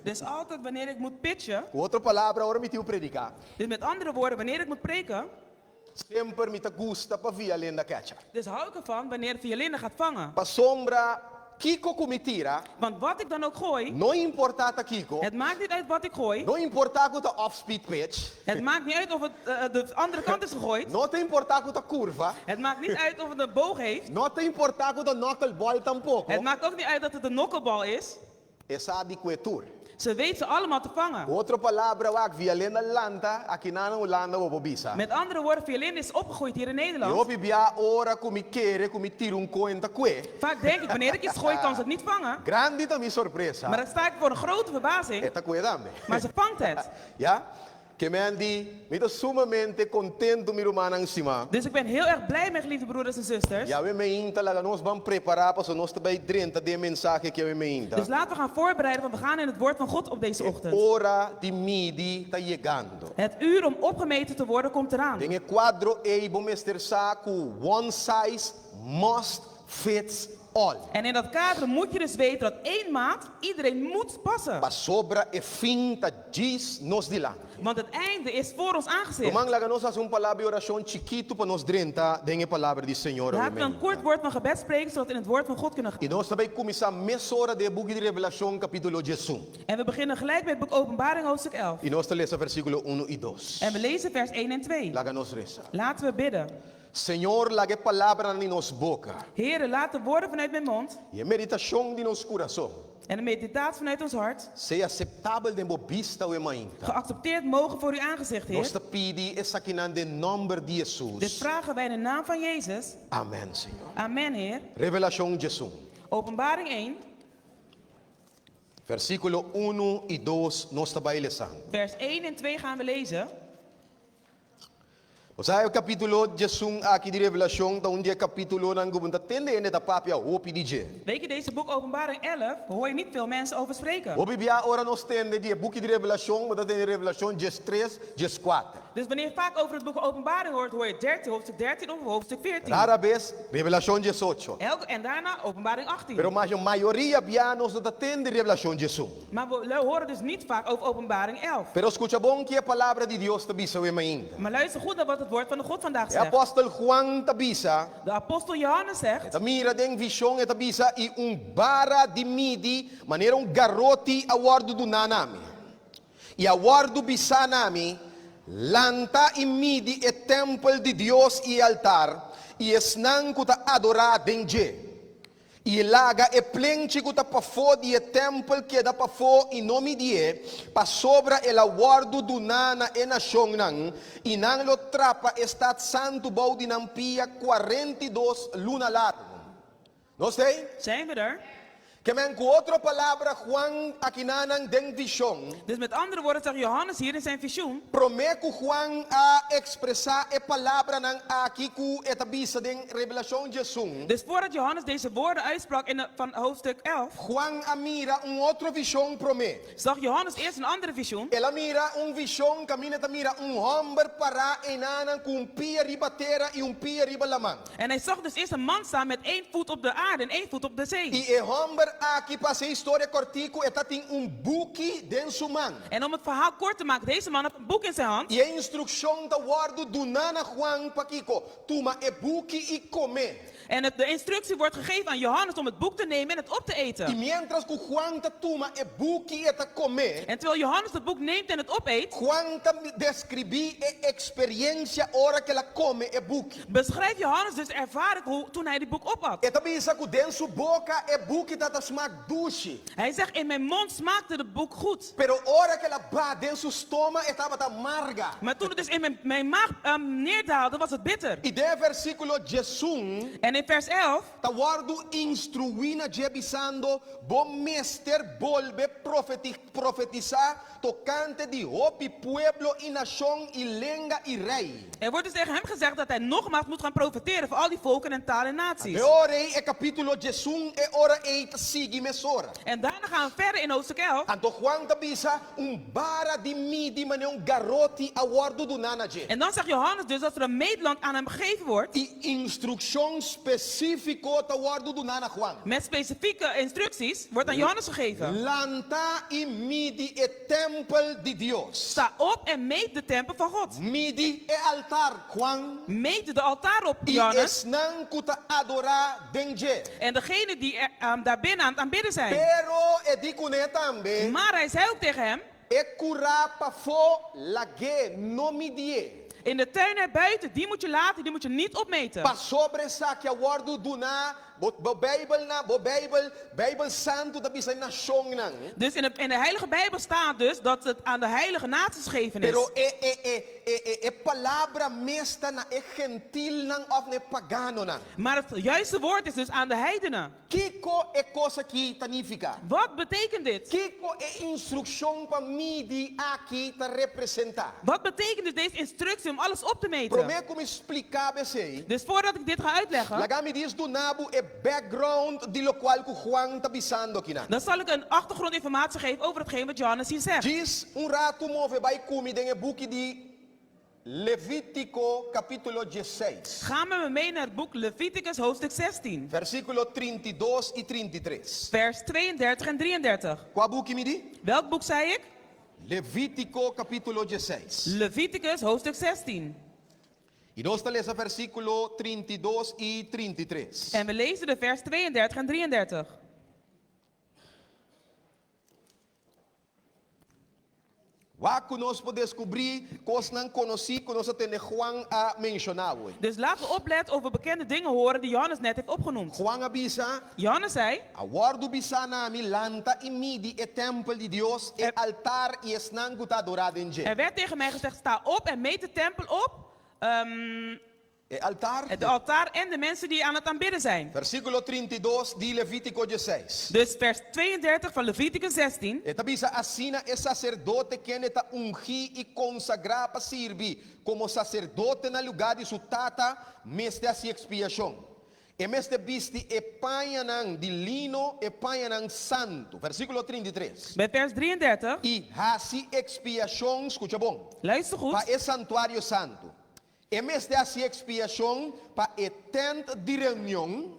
Dus altijd wanneer ik moet pitchen. Ku otro palabra, ora mi tin ku prediká. Dus met andere woorden, wanneer ik moet preken. Semper mi ta gusta pa Vialenda kecha. Dus hou ik ervan wanneer Vialenda gaat vangen. Pasobra kiko ku mi tira. Want wat ik dan ook gooi. No importá ta kiko. Het maakt niet uit wat ik gooi. No importá ku ta off-speed pitch. Het maakt niet uit of het de andere kant is gegooid. No ta importá ku ta kurva. Het maakt niet uit of het een boog heeft. No ta importá ku ta knuckleball tampoko. Het maakt ook niet uit dat het een knuckleball is. E sa di kue tur. Ze weet ze allemaal te vangen. Ku otro palabra wak Vialenda lanta aki na Hulanda bo por bisa. Met andere woorden, Vialenda is opgegroeid hier in Nederland. I hopi bia ora ku mi kere ku mi tira un ko en ta kue. Vaak denk ik, wanneer ik iets gooi, kan ze het niet vangen. Grandi ta mi sorpresa. Maar dan sta ik voor een grote verbazing. E ta kue tambe. Maar ze vangt het. Ya? Ke men di, Mi ta sumamente kontentu, mi rumannan stimá. Dus ik ben heel erg blij, mijn geliefde broeders en zusters. Yahweh meinta laga nos ban prepará pasobra nos ta bai drenta den e mensahe ku Yahweh meinta. Dus laten we gaan voorbereiden, want we gaan in het woord van God op deze E ochtend. ora di midi ta yegando. Het uur om opgemeten te worden komt eraan. Den e kuadro ei bo mester sa ku one size must fits all. En in dat kader moet je dus weten dat één maat iedereen moet passen. Pasobra e fin ta djis nos dilanti. Want het einde is voor ons aangezicht. Ruman, laga nos hasi un palabra di orashon chikitu pa nos drenta den e palabra di Señor Laten we awe een kort woord van gebed spreken, zodat we in het woord van God kunnen gaan. I nos ta bai kuminsá mesora den e buki di Revelashon kapítulo diesun. En we beginnen gelijk bij het boek Openbaring hoofdstuk 11. I nos ta lesa versíkulo unu i dos. En we lezen vers 1 en 2. Laga nos resa. Laten we bidden. Señor, laga e palabranan di nos boka. Here, laat de woorden vanuit mijn mond. I e meditashon di nos kurason. En de meditatie vanuit ons hart. Sea aseptabel den bo bista awe mainta. Geaccepteerd mogen voor uw aangezicht, Heer. Nos ta pidi esakinan den nòmber di Hesus. Dit vragen wij in de naam van Jezus. Amen, Señor. Amen, Heer. Revelashon diesun. Openbaring 1. Versíkulo unu i dos nos ta bai lesa. Vers 1 en 2 gaan we lezen. Bo sa e kapítulo diesun aki di Revelashon ta un di e kapítulonan ku bo ta tende hende ta papia hopi di dje. Weet je, deze boek Openbaring 11 hoor je niet veel mensen over spreken. Hopi bia ora nos tende di e buki di Revelashon, bo ta tende Revelashon diestres, dieskuater. Dus wanneer je vaak over het boek Openbaring hoort, hoor je 13, hoofdstuk 13 of hoofdstuk 14. Rara bes, Revelashon diesocho. Elke, en daarna Openbaring 18. Pero masha mayoria bia nos no ta tende Revelashon diesun. Maar we horen dus niet vaak over Openbaring 11. Pero skucha bon ki e palabra di Dios ta bisa awe mainta. Maar luister goed naar wat het woord van de God vandaag E zegt. apostel Juan ta bisa. De apostel Johannes zegt. E ta mira den vishon, e ta bisa, I un bara di midi manera un garoti a wòrdu duná na mi. I a wòrdu bisá na mi, Lanta i midi e tèmpel di Dios i e altar, i esnan ku ta adorá den dje. I laga e plenchi ku ta pafó di e tèmpel keda pafó i no midié, pasobra el a wòrdu duná na e nashonnan, i nan lo trapa e stat santu bou di nan pia kuarentidos luna largu. Nos t'ei? Zijn we er? Ke men ku otro palabra Juan akinanan den vishon. Dus met andere woorden zag Johannes hier in zijn visioen. Promé ku Juan a ekspresá e palabranan aki ku e ta bisa den Revelashon diesun. Dus voordat Johannes deze woorden uitsprak in de, van hoofdstuk 11. Juan a mira un otro vishon promé. Zag Johannes eerst een andere visioen. El a mira un vishon kaminda e ta mira un hòmber pará einanan ku un pia riba tera i un pia riba laman. En hij zag dus eerst een man staan met één voet op de aarde en één voet op de zee. I e hòmber aki pa hasi e historia kòrtiku e ta tin un buki den su man. En om het verhaal kort te maken, deze man had een boek in zijn hand. I e instrukshon ta wòrdu duná na Juan pa kiko? Tuma e buki i kom'é. En het, de instructie wordt gegeven aan Johannes om het boek te nemen en het op te eten. I miéntras ku Juan ta tuma e buki i e ta kom'é. En terwijl Johannes het boek neemt en het opeet. Juan ta deskribí e eksperiensia ora ku el a kome e buki. Beschrijft Johannes dus de ervaring hoe toen hij die boek opat. E ta bisa ku den su boka e buki ta ta. tabata smak dushi. Hij zegt, in mijn mond smaakte de boek goed. Pero ora ku el a baha den su stoma e tabata marga. Maar toen het dus in mijn, mijn maag neerdaalde, was het bitter. I den e versíkulo 11. En in vers 11. Ta wòrdu instruí na dje bisando, Bo mester bolbe profetisá tokante di hopi pueblo i nashon i lenga i rei. Er wordt dus tegen hem gezegd dat hij nogmaals moet gaan profeteren voor al die volken en talen en naties. E ora ei e kapítulo 11 e ora ei ta sigui mesora. En daarna gaan we verder in hoofdstuk 11. Anto Juan ta bisa, Un bara di midi manera un garoti a wòrdu duná na dje. En dan zegt Johannes dus dat er een meetlat aan hem gegeven wordt. I instrukshon spesífiko ta wòrdu duná na Juan. Met specifieke instructies wordt aan Johannes gegeven. Lanta i midi e tèmpel di Dios. Sta op en meet de tempel van God. Midi e altar, Juan. Meet de altaar op, I Johannes. esnan ku ta adorá den dje. En degenen die er, daar binnen aan het aanbidden zijn. Pero e di kuné tambe. Maar hij zei ook tegen hem. E kurá pafó lag'é, no midié. In de tuin erbuiten, die moet je laten, die moet je niet opmeten. Pasobra esaki a wòrdu duná, bo bo Beibelnan, bo Beibel, Beibel Santu ta bisa e nashonnan. Dus in de, in de Heilige Bijbel staat dus dat het aan de heilige naties gegeven is. Pero e e e e e e palabra mes ta na e gentilnan òf na e paganonan. Maar het juiste woord is dus aan de heidenen. Kiko e kos aki ta nifiká? Wat betekent dit? Kiko e instrukshon pa midi aki ta representá? Wat betekent dus deze instructie om alles op te meten? Promé ku mi spliká bo esei, Dus voordat ik dit ga uitleggen, laga mi dis duna bo e background di lokual ku Juan ta bisando akinan. dan zal ik een achtergrondinformatie geven over hetgeen wat Johannes hier zegt. Djis un ratu move bai ku mi den e buki di Levítiko kapítulo 16. Ga met me mee naar het boek Leviticus hoofdstuk 16. Versíkulo 32 i 33. Vers 32 en 33. Kua buki mi di? Welk boek zei ik? Levítiko kapítulo 16. Leviticus hoofdstuk 16. I nos ta lesa versíkulo 32 i 33. En we lezen de vers 32 en 33. Wak ku nos por deskubrí kosnan konosí ku nos a tende Juan a menshoná awe. Dus laten we opletten of we bekende dingen horen die Johannes net heeft opgenoemd. Juan a bisa, Johannes zei, A wòrdu bisá na mi, Lanta i midi e tèmpel di Dios, e altar i esnan ku ta adorá den dje. Er werd tegen mij gezegd, sta op en meet de tempel op, E altar. het altaar en de mensen die aan het aanbidden zijn. Versíkulo 32 di Levítico 16. Dus vers 32 van Leviticus 16. E ta bisa, Asina e saserdote kende ta ungí i konsagrá pa sirbi komo saserdote na lugá di su tata mester hasi ekspiashon. E mester bisti e pañanan di lino, e pañanan santu. Versíkulo 33. Bij vers 33. I hasi ekspiashon, skucha bon, Luister goed. pa e santuario santu. E mester hasi ekspiashon pa e tènt di reunion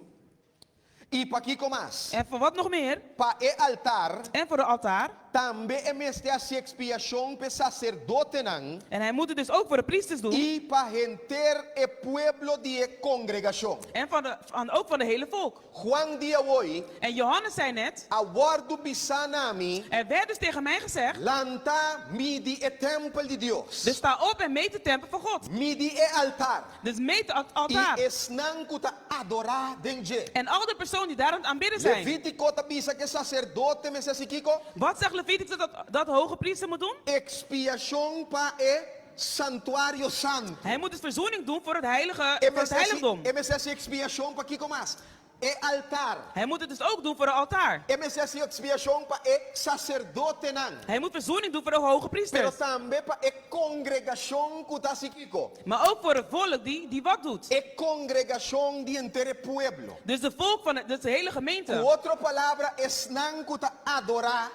i pa kiko mas? En voor wat nog meer? Pa e altar. En voor de altaar. Tambe e mester hasi ekspiashon pa e saserdotenan. En hij moet het dus ook voor de priesters doen. I pa henter e pueblo di e kongregashon. En van de, van, ook van de hele volk. Juan di awoi. En Johannes zei net. A wòrdu bisá na mi. Er werd dus tegen mij gezegd. Lanta, midi e tèmpel di Dios. Dus sta op en meet de tempel van God. Midi e altar. Dus meet de altaar. I esnan ku ta adorá den dje. En al de personen die daar aan het aanbidden zijn. Levítiko ta bisa ku e saserdote mester hasi kiko? Wat zegt Leviticus dat dat de hoge priester moet doen? Ekspiashon pa e santuario santu. Hij moet dus verzoening doen voor het heilige, E voor het mester hasi, heiligdom. e mester hasi ekspiashon pa kiko mas? E altar. Hij moet het dus ook doen voor de altaar. E mester hasi ekspiashon pa e saserdotenan. Hij moet verzoening doen voor de hoge priesters. Pero tambe pa e kongregashon ku ta hasi kiko? Maar ook voor het volk die, die wat doet. E kongregashon di henter e pueblo. Dus de volk van het, dus de hele gemeente. Ku otro palabra, esnan ku ta adorá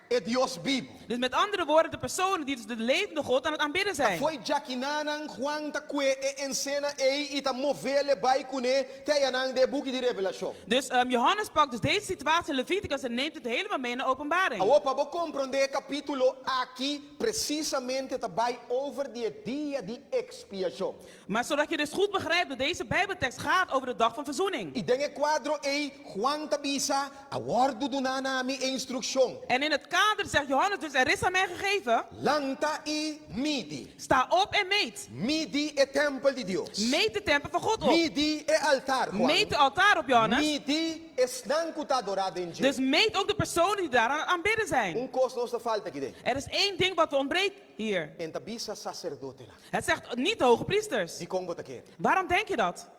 e Dios bibu. Dus met andere woorden, de personen die dus de levende God aan het aanbidden zijn. Ta fo'i djakinanan Juan ta kue e ensena ei i ta movele bai kuné te ayanan den e buki di Revelashon. Dus Johannes pakt dus deze situatie in Leviticus en neemt het helemaal mee naar Openbaring. Awor pa bo komprondé e kapítulo aki presisamente ta bai over di e dia di ekspiashon. Maar zodat je dus goed begrijpt dat deze Bijbeltekst gaat over de dag van verzoening. I den e kuadro ei Juan ta bisa, A wòrdu duná na mi e instrukshon. En in het. kader zegt Johannes dus, er is aan mij gegeven. Lanta i midi. Sta op en meet. Midi e tèmpel di Dios. Meet de tempel van God op. Midi e altar, Juan. Meet de altaar op, Johannes. Midi esnan ku ta adorá den dje. Dus meet ook de personen die daar aan het aanbidden zijn. Un kos nos ta falta aki den. Er is één ding wat ontbreekt hier. E n' ta bisa saserdotenan. Het zegt niet de hoge priesters. Dikon bo ta kere? Waarom denk je dat?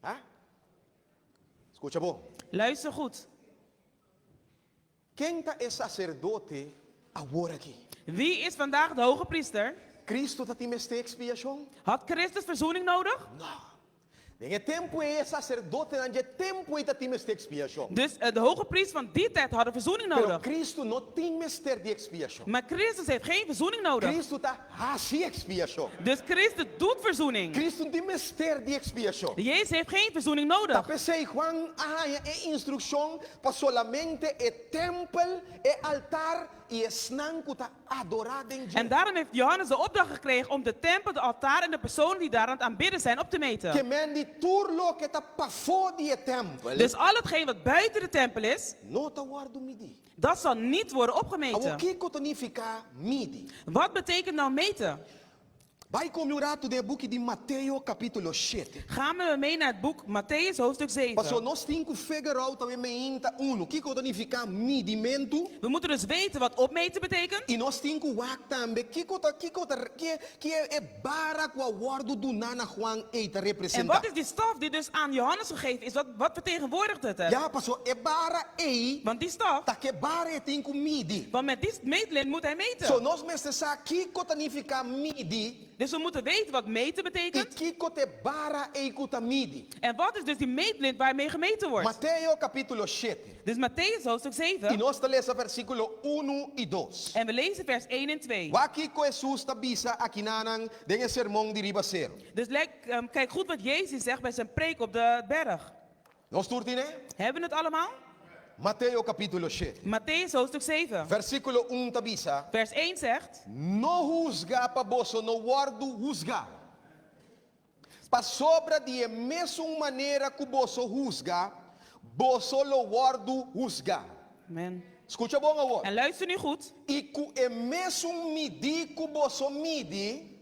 Ha? Skucha bon. Luister goed. Ken ta e saserdote awor aki? Wie is vandaag de hoge priester? Kristu ta tin mester ekspiashon? Had Christus verzoening nodig? No. Den e tempu ei e saserdotenan dje tempu ei ta tin mester ekspiashon. Dus de hoge priester van die tijd hadden verzoening Pero nodig. Kristu no tin mester di ekspiashon. Maar Christus heeft geen verzoening nodig. Kristu ta hasi ekspiashon. Dus Christus doet verzoening. Kristu no tin mester di ekspiashon. Jezus heeft geen verzoening Ta nodig. p'esei Juan a haña e instrukshon pa solamente e tèmpel, e altar i esnan ku ta adorá den dje. En daarom heeft Johannes de opdracht gekregen om de tempel, de altaar en de personen die daar aan het aanbidden zijn op te meten. Ke men di tur loke ta pafó di e tèmpel. Dus al hetgeen wat buiten de tempel is, No ta wòrdu midí. dat zal niet worden Awor opgemeten. kiko ta nifiká midi? Wat betekent nou meten? Bai ku mi un ratu den e buki di Mateo kapítulo shete. Ga met me mee naar het boek Mattheüs hoofdstuk 7. Pasobra nos tin ku figure out awe meinta unu kiko ta nifiká midimentu. We moeten dus weten wat opmeten betekent. I nos tin ku wak tambe kiko ta kiko ta ke ke e bara ku a wòrdu duná na Juan ei ta En representá. wat is die staf die dus aan Johannes gegeven is? Wat, wat vertegenwoordigt het? hè? Ya, pasobra e bara ei Want die staf, ta ku e bara e tin ku midi. want met die meetlint moet hij meten. So nos mester sa kiko ta nifiká midi. Dus we moeten weten wat meten I betekent. kiko t'e bara ei ku ta midi. En wat is dus die meetlint waarmee gemeten wordt? Mateo kapítulo shete. Dus Mattheüs hoofdstuk I 7. nos ta lesa versíkulo unu i dos. En we lezen vers 1 en 2. Wak kiko Hesus ta bisa akinanan den e sermon di riba seru. Dus lek, kijk goed wat Jezus zegt bij zijn preek op de berg. Nos tur tin e? Hebben we het allemaal? Mateo kapítulo shete. Mattheüs hoofdstuk 7. Versíkulo un ta bisa. Vers 1 zegt. No husga pa boso no wòrdu husgá. Pasobra di e mesun manera ku boso husga, boso lo wòrdu husgá. Amen. Skucha bon awor. En luister nu goed. I ku e mesun midí ku boso midi.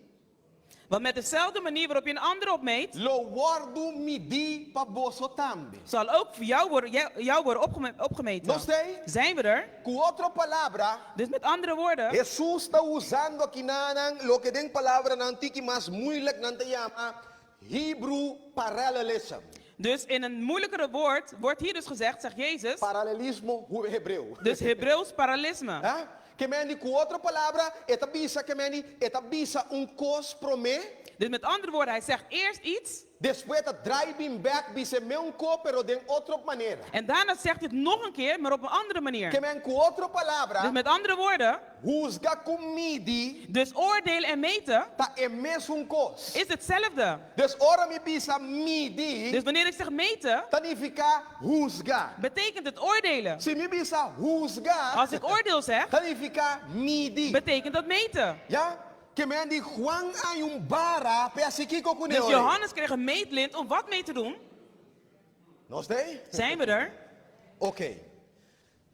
Want met dezelfde manier waarop je een ander opmeet. Lo wòrdu midí pa boso tambe. Zal ook voor jou worden, jou worden opgemeten. Nos t'ei? Zijn we er? Ku otro palabra. Dus met andere woorden. Hesus ta usando akinanan loke den palabranan tiki mas muilik nan ta yama Hebrew parallelism. Dus in een moeilijkere woord wordt hier dus gezegd, zegt Jezus. Paralelismo hebreo. Dus Hebreeuws parallelisme. Ha? Ke men di ku otro palabra, e ta bisa ke men di, e ta bisa un kos promé. Dus met andere woorden, hij zegt eerst iets. Despues e ta draai bin bèk bisa e meun kos pero den otro manera. En daarna zegt hij het nog een keer, maar op een andere manier. Ke men ku otro palabra. Dus met andere woorden. Husga ku midi. Dus oordelen en meten. Ta e mesun kos. Is hetzelfde. Dus ora mi bisa midi. Dus wanneer ik zeg meten. Ta nifiká husga. Betekent het oordelen. Si mi bisa husga. Als ik oordeel zeg. Ta nifiká midi. Betekent dat meten. Ya? Ke men di Juan a haña un bara p'e hasi kiko kuné Dus ora ei? Johannes kreeg een meetlint om wat mee te doen? Nos t'ei? Zijn we er? Oké.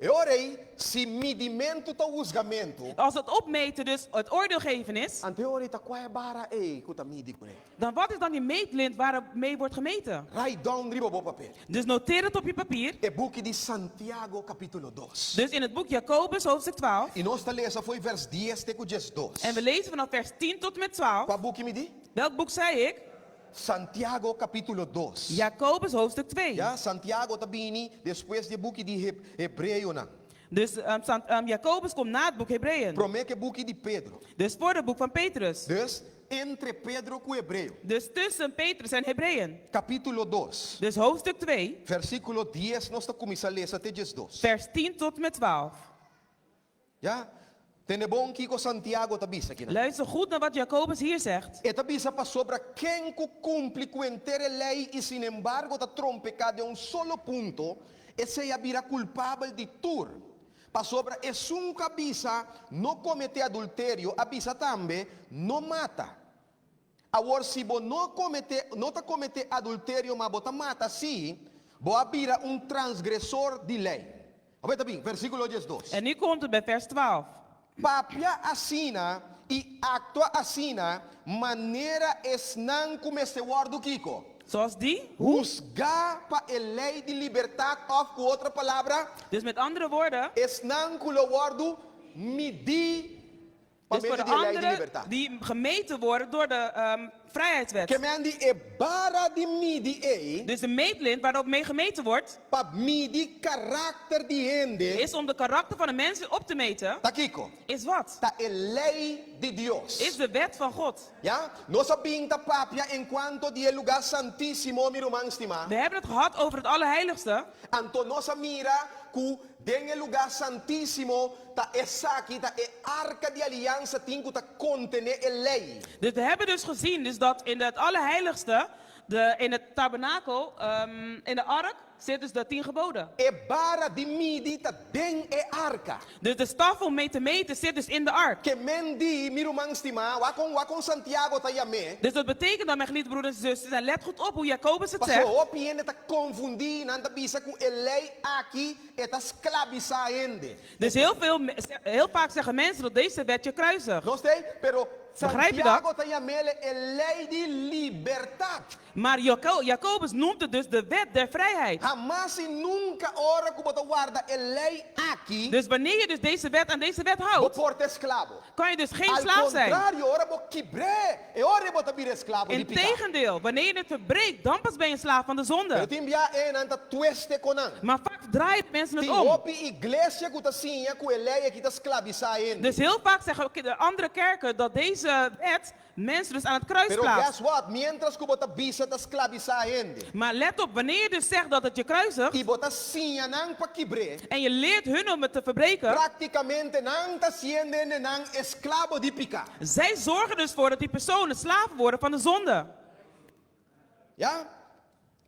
E ora ei, si midimentu ta husgamentu. Als het opmeten dus het oordeel geven is. Anto e ora ei ta kua e bara ei ku ta midi kuné? Dan wat is dan die meetlint waarmee wordt gemeten? Write down riba bo papel. Dus noteer het op je papier. E buki di Santiago kapítulo dos. Dus in het boek Jacobus hoofdstuk 12. I nos ta lesa fo'i vers dies te ku diesdos. En we lezen vanaf vers 10 tot en met 12. Kua buki mi di? Welk boek zei ik? Santiago kapítulo dos. Jacobus hoofdstuk 2. Ya, Santiago ta bini despues di e buki di Hebreonan. Dus Jacobus komt na het boek Hebreeën. Promé ku e buki di Pedro. Dus voor het boek van Petrus. Dus entre Pedro ku Hebreo. Dus tussen Petrus en Hebreeën. Kapítulo dos. Dus hoofdstuk 2. Versíkulo dies nos ta kuminsá lesa te diesdos. Vers 10 tot en met 12. Ya, tende bon kiko Santiago ta bisa akinan. Luister goed naar wat Jacobus hier zegt. E ta bisa pasobra ken ku kumpli ku henter e lei i sinembargo ta trompeká den un solo punto, esei a bira kulpabel di tur. Pasobra esun ku a bisa no kometé adulterio a bisa tambe no mata. Awor si bo no kometé no ta kometé adulterio ma bo ta mata sí, bo a bira un transgresor di lei. Awor ta bin, versíkulo 12. En nu komt het bij vers 12. Papia asina i aktua asina manera esnan ku mester wòrdu kiko? Zoals die? Husgá pa e lei di libertat òf ku otro palabra. Dus met andere woorden. Esnan ku lo wòrdu midí pa Dus voor medio de di e lei di anderen libertat. die gemeten worden door de vrijheidswet. Ke men di e bara di midi ei. Dus de meetlint waarop mee gemeten wordt. Pa midi karakter di hende. Is om de karakter van de mensen op te meten. Ta kiko? Is wat? Ta e lei di Dios. Is de wet van God. Ya? Nos a bin ta papia enkuanto di e lugá santísimo, mi ruman stimá. We hebben het gehad over het allerheiligste. Anto nos a mira ku den e lugá santísimo ta esaki ta e arka di aliansa tin ku ta kontené e lei. Dus we hebben dus gezien dus dat in het allerheiligste, de, in het tabernakel, in de ark, zit dus de 10 geboden. E bara di midi ta den e arka. Dus de staf om mee te meten zit dus in de ark. Ke men di, mi ruman stimá, wak kon wak kon Santiago ta yam'é. Dus dat betekent dan, mijn geliefde broeders en zusters, en let goed op hoe Jacobus het Paso zegt. hopi hende ta konfundí, nan ta bisa ku e lei aki e ta sklabisá hende. Dus heel veel, heel vaak zeggen mensen dat deze wet je kruisigt. Nos t'ei? Pero Begrijp je dat? Santiago ta yam'é e lei di libertat. Maar Jacobus noemt het dus de wet der vrijheid. Hamas i nunka ora ku bo ta warda e lei aki. Dus wanneer je dus deze wet aan deze wet houdt, Bo por ta esklabo. kan je dus geen Al slaaf zijn. kontrario, ora bo kibr'é, e ora bo ta bira esklabo di piká. Integendeel, wanneer je het verbreekt, dan pas ben je slaaf van de zonde. Pero tin bia e nan ta tuest e konan. Maar vaak draaien mensen het Tin om. hopi iglesia ku ta siña ku e lei aki ta sklabisá hende. Dus heel vaak zeggen de andere kerken dat deze wet mensen dus aan het kruis Pero plaatst. guess what? Miéntras ku bo ta bisa ta sklabisá hende. Maar let op, wanneer je dus zegt dat het je kruisigt. I bo ta siña nan pa kibr'é. En je leert hun om het te verbreken. Práktikamente nan ta hasiendo hendenan esklabo di piká. Zij zorgen dus voor dat die personen slaven worden van de zonde. Ya?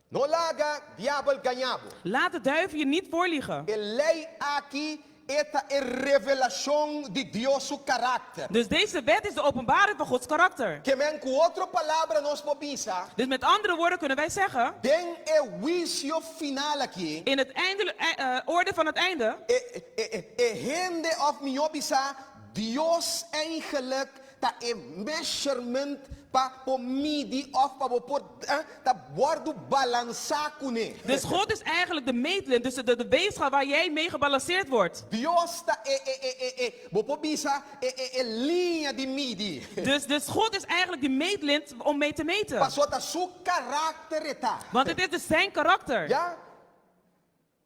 No laga diabel gaña bo. Laat de duivel je niet voorliegen. E lei aki e ta e revelashon di Dios su karakter. Dus deze wet is de openbaring van Gods karakter. Ke men ku otro palabra nos por bisa. Dus met andere woorden kunnen wij zeggen. Den e huisio final aki. In het eindelijk, oordeel van het einde. E e e hende òf mihó bisa Dios eigenlijk ta e measurement pa por midi òf pa bo por ta wòrdu balansá kuné. Dus God is eigenlijk de meetlint, dus de de weegschaal waar jij mee gebalanceerd wordt. Dios ta e e e e e bo por bisa e e e liña di midi. Dus dus God is eigenlijk die meetlint om mee te meten. Pasobra ta su karakter e ta. Want het is dus zijn karakter. Ya?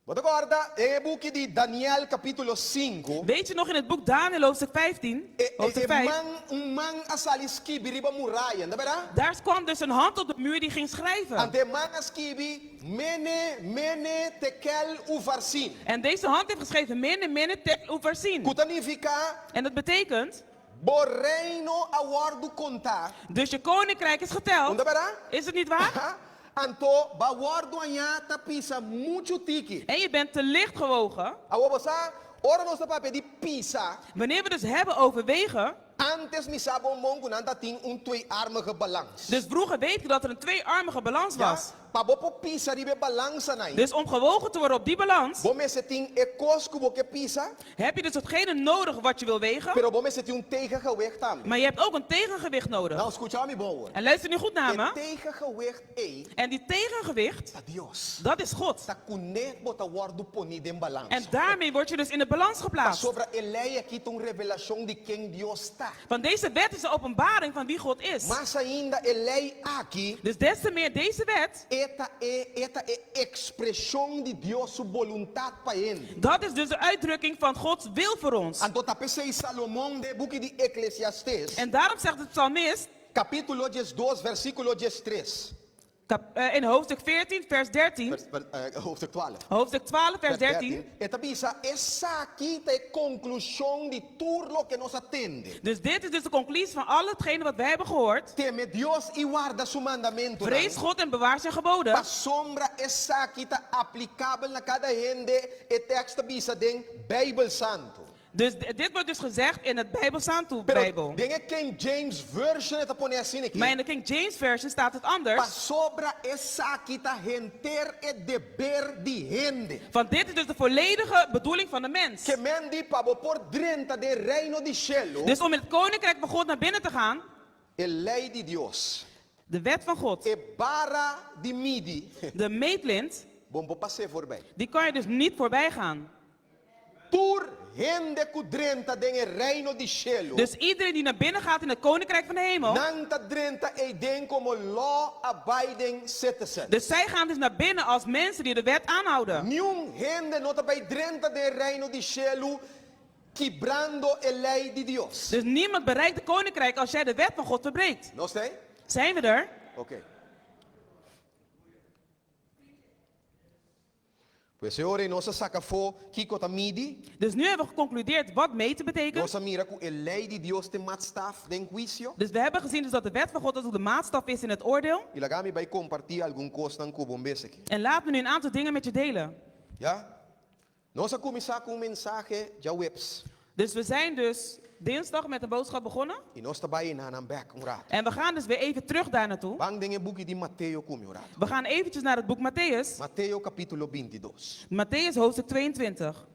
Bo ta kòrda den e buki di Daniel kapítulo sinku? Weet je nog in het boek Daniel hoofdstuk 15, E, e, hoofdstuk e 5? man, un man a sali skibi riba muraya, no ta bèrdat? Daar kwam dus een hand op de muur die ging schrijven. Anto e man a skibi, Mene, mene, tekel, ufarsin. En deze hand heeft geschreven, Mene, mene, tekel, ufarsin. Ku ta nifiká? En dat betekent? Bo reino a wòrdu kontá. Dus je koninkrijk is geteld. No ta bèrdat? Is het niet waar? Anto bo a wòrdu hañá ta pisa muchu tiki. En je bent te licht gewogen. Awor bo sa, ora nos ta papia di pisa. Wanneer we dus hebben over wegen. Antes mi sa bon bon ku nan ta tin un tweearmige balans. Dus vroeger weet ik dat er een tweearmige balans Ja, was. pa bo por pisa riba e balansa nan. Dus om gewogen te worden op die balans. Bo mester tin e kos ku bo ke pisa. Heb je dus hetgene nodig wat je wil wegen. Pero bo mester tin un tegengewicht tambe. Maar je hebt ook een tegengewicht nodig. Nou, skucha mi bon hoor. En luister nu goed naar E me. tegengewicht ei. En die tegengewicht. Ta Dios. Dat is God. Ta kuné bo ta wòrdu poní den balans. En daarmee word je dus in de balans geplaatst. Pasobra e lei aki ta un revelashon di ken Dios ta. Want deze wet is de openbaring van wie God is. Mas ainda e lei aki. Dus des te meer deze wet. E ta e, e ta e ekspreshon di Dios su boluntat pa hende. Dat is dus de uitdrukking van Gods wil voor ons. Anto ta p'esei Salomon den e buki di Eklesiastes. En daarom zegt de psalmist. Kapítulo 12, versíkulo 13. Kap, eh, in hoofdstuk 14, vers 13. Vers, eh, hoofdstuk 12. Hoofdstuk 12, vers 13. E ta bisa, Esaki ta e konklushon di tur loke nos a tende. Dus dit is dus de conclusie van al hetgene wat wij hebben gehoord. Teme Dios i warda su mandamentunan. Vrees God en bewaar zijn geboden. Pasobra esaki ta aplikabel na kada hende, e tekst ta bisa den Beibel Santu. Dus dit wordt dus gezegd in het Bijbel Santu Pero Bijbel. den e King James Version e ta pone asina aki. Maar in de King James Version staat het anders. Pasobra esaki ta henter e deber di hende. Want dit is dus de volledige bedoeling van de mens. Ke men di pa bo por drenta den Reino di Shelu. Dus om in het koninkrijk van God naar binnen te gaan. E lei di Dios. De wet van God. E bara di midi. De meetlint. Bo no por pas'é voorbij. Die kan je dus niet voorbij gaan. Tur hende ku drenta den e Reino di Shelu. Dus iedereen die naar binnen gaat in het koninkrijk van de hemel. Nan ta drenta eiden komo law-abiding citizen. Dus zij gaan dus naar binnen als mensen die de wet aanhouden. Niun hende no ta bai drenta den e Reino di Shelu kibrando e lei di Dios. Dus niemand bereikt het koninkrijk als jij de wet van God verbreekt. Nos ta ei? Zijn we er? Oké. Pues e ora ei nos a saka afó kiko ta midi. Dus nu hebben we geconcludeerd wat meten betekent. Nos a mira ku e lei di Dios ta e maatstaf den huisio. Dus we hebben gezien dus dat de wet van God dat ook de maatstaf is in het oordeel. I laga mi bai kompartí algun kosnan ku bo un bes aki. En laat me nu een aantal dingen met je delen. Ya? Nos a kuminsá ku un mensahe djaweps. Dus we zijn dus dinsdag met een boodschap begonnen. I nos ta bai einan bèk un ratu. En we gaan dus weer even terug daar naartoe. Ban den e buki di Mateo ku mi un ratu. We gaan eventjes naar het boek Mattheüs. Mateo kapítulo bintidos. Mattheüs hoofdstuk 22.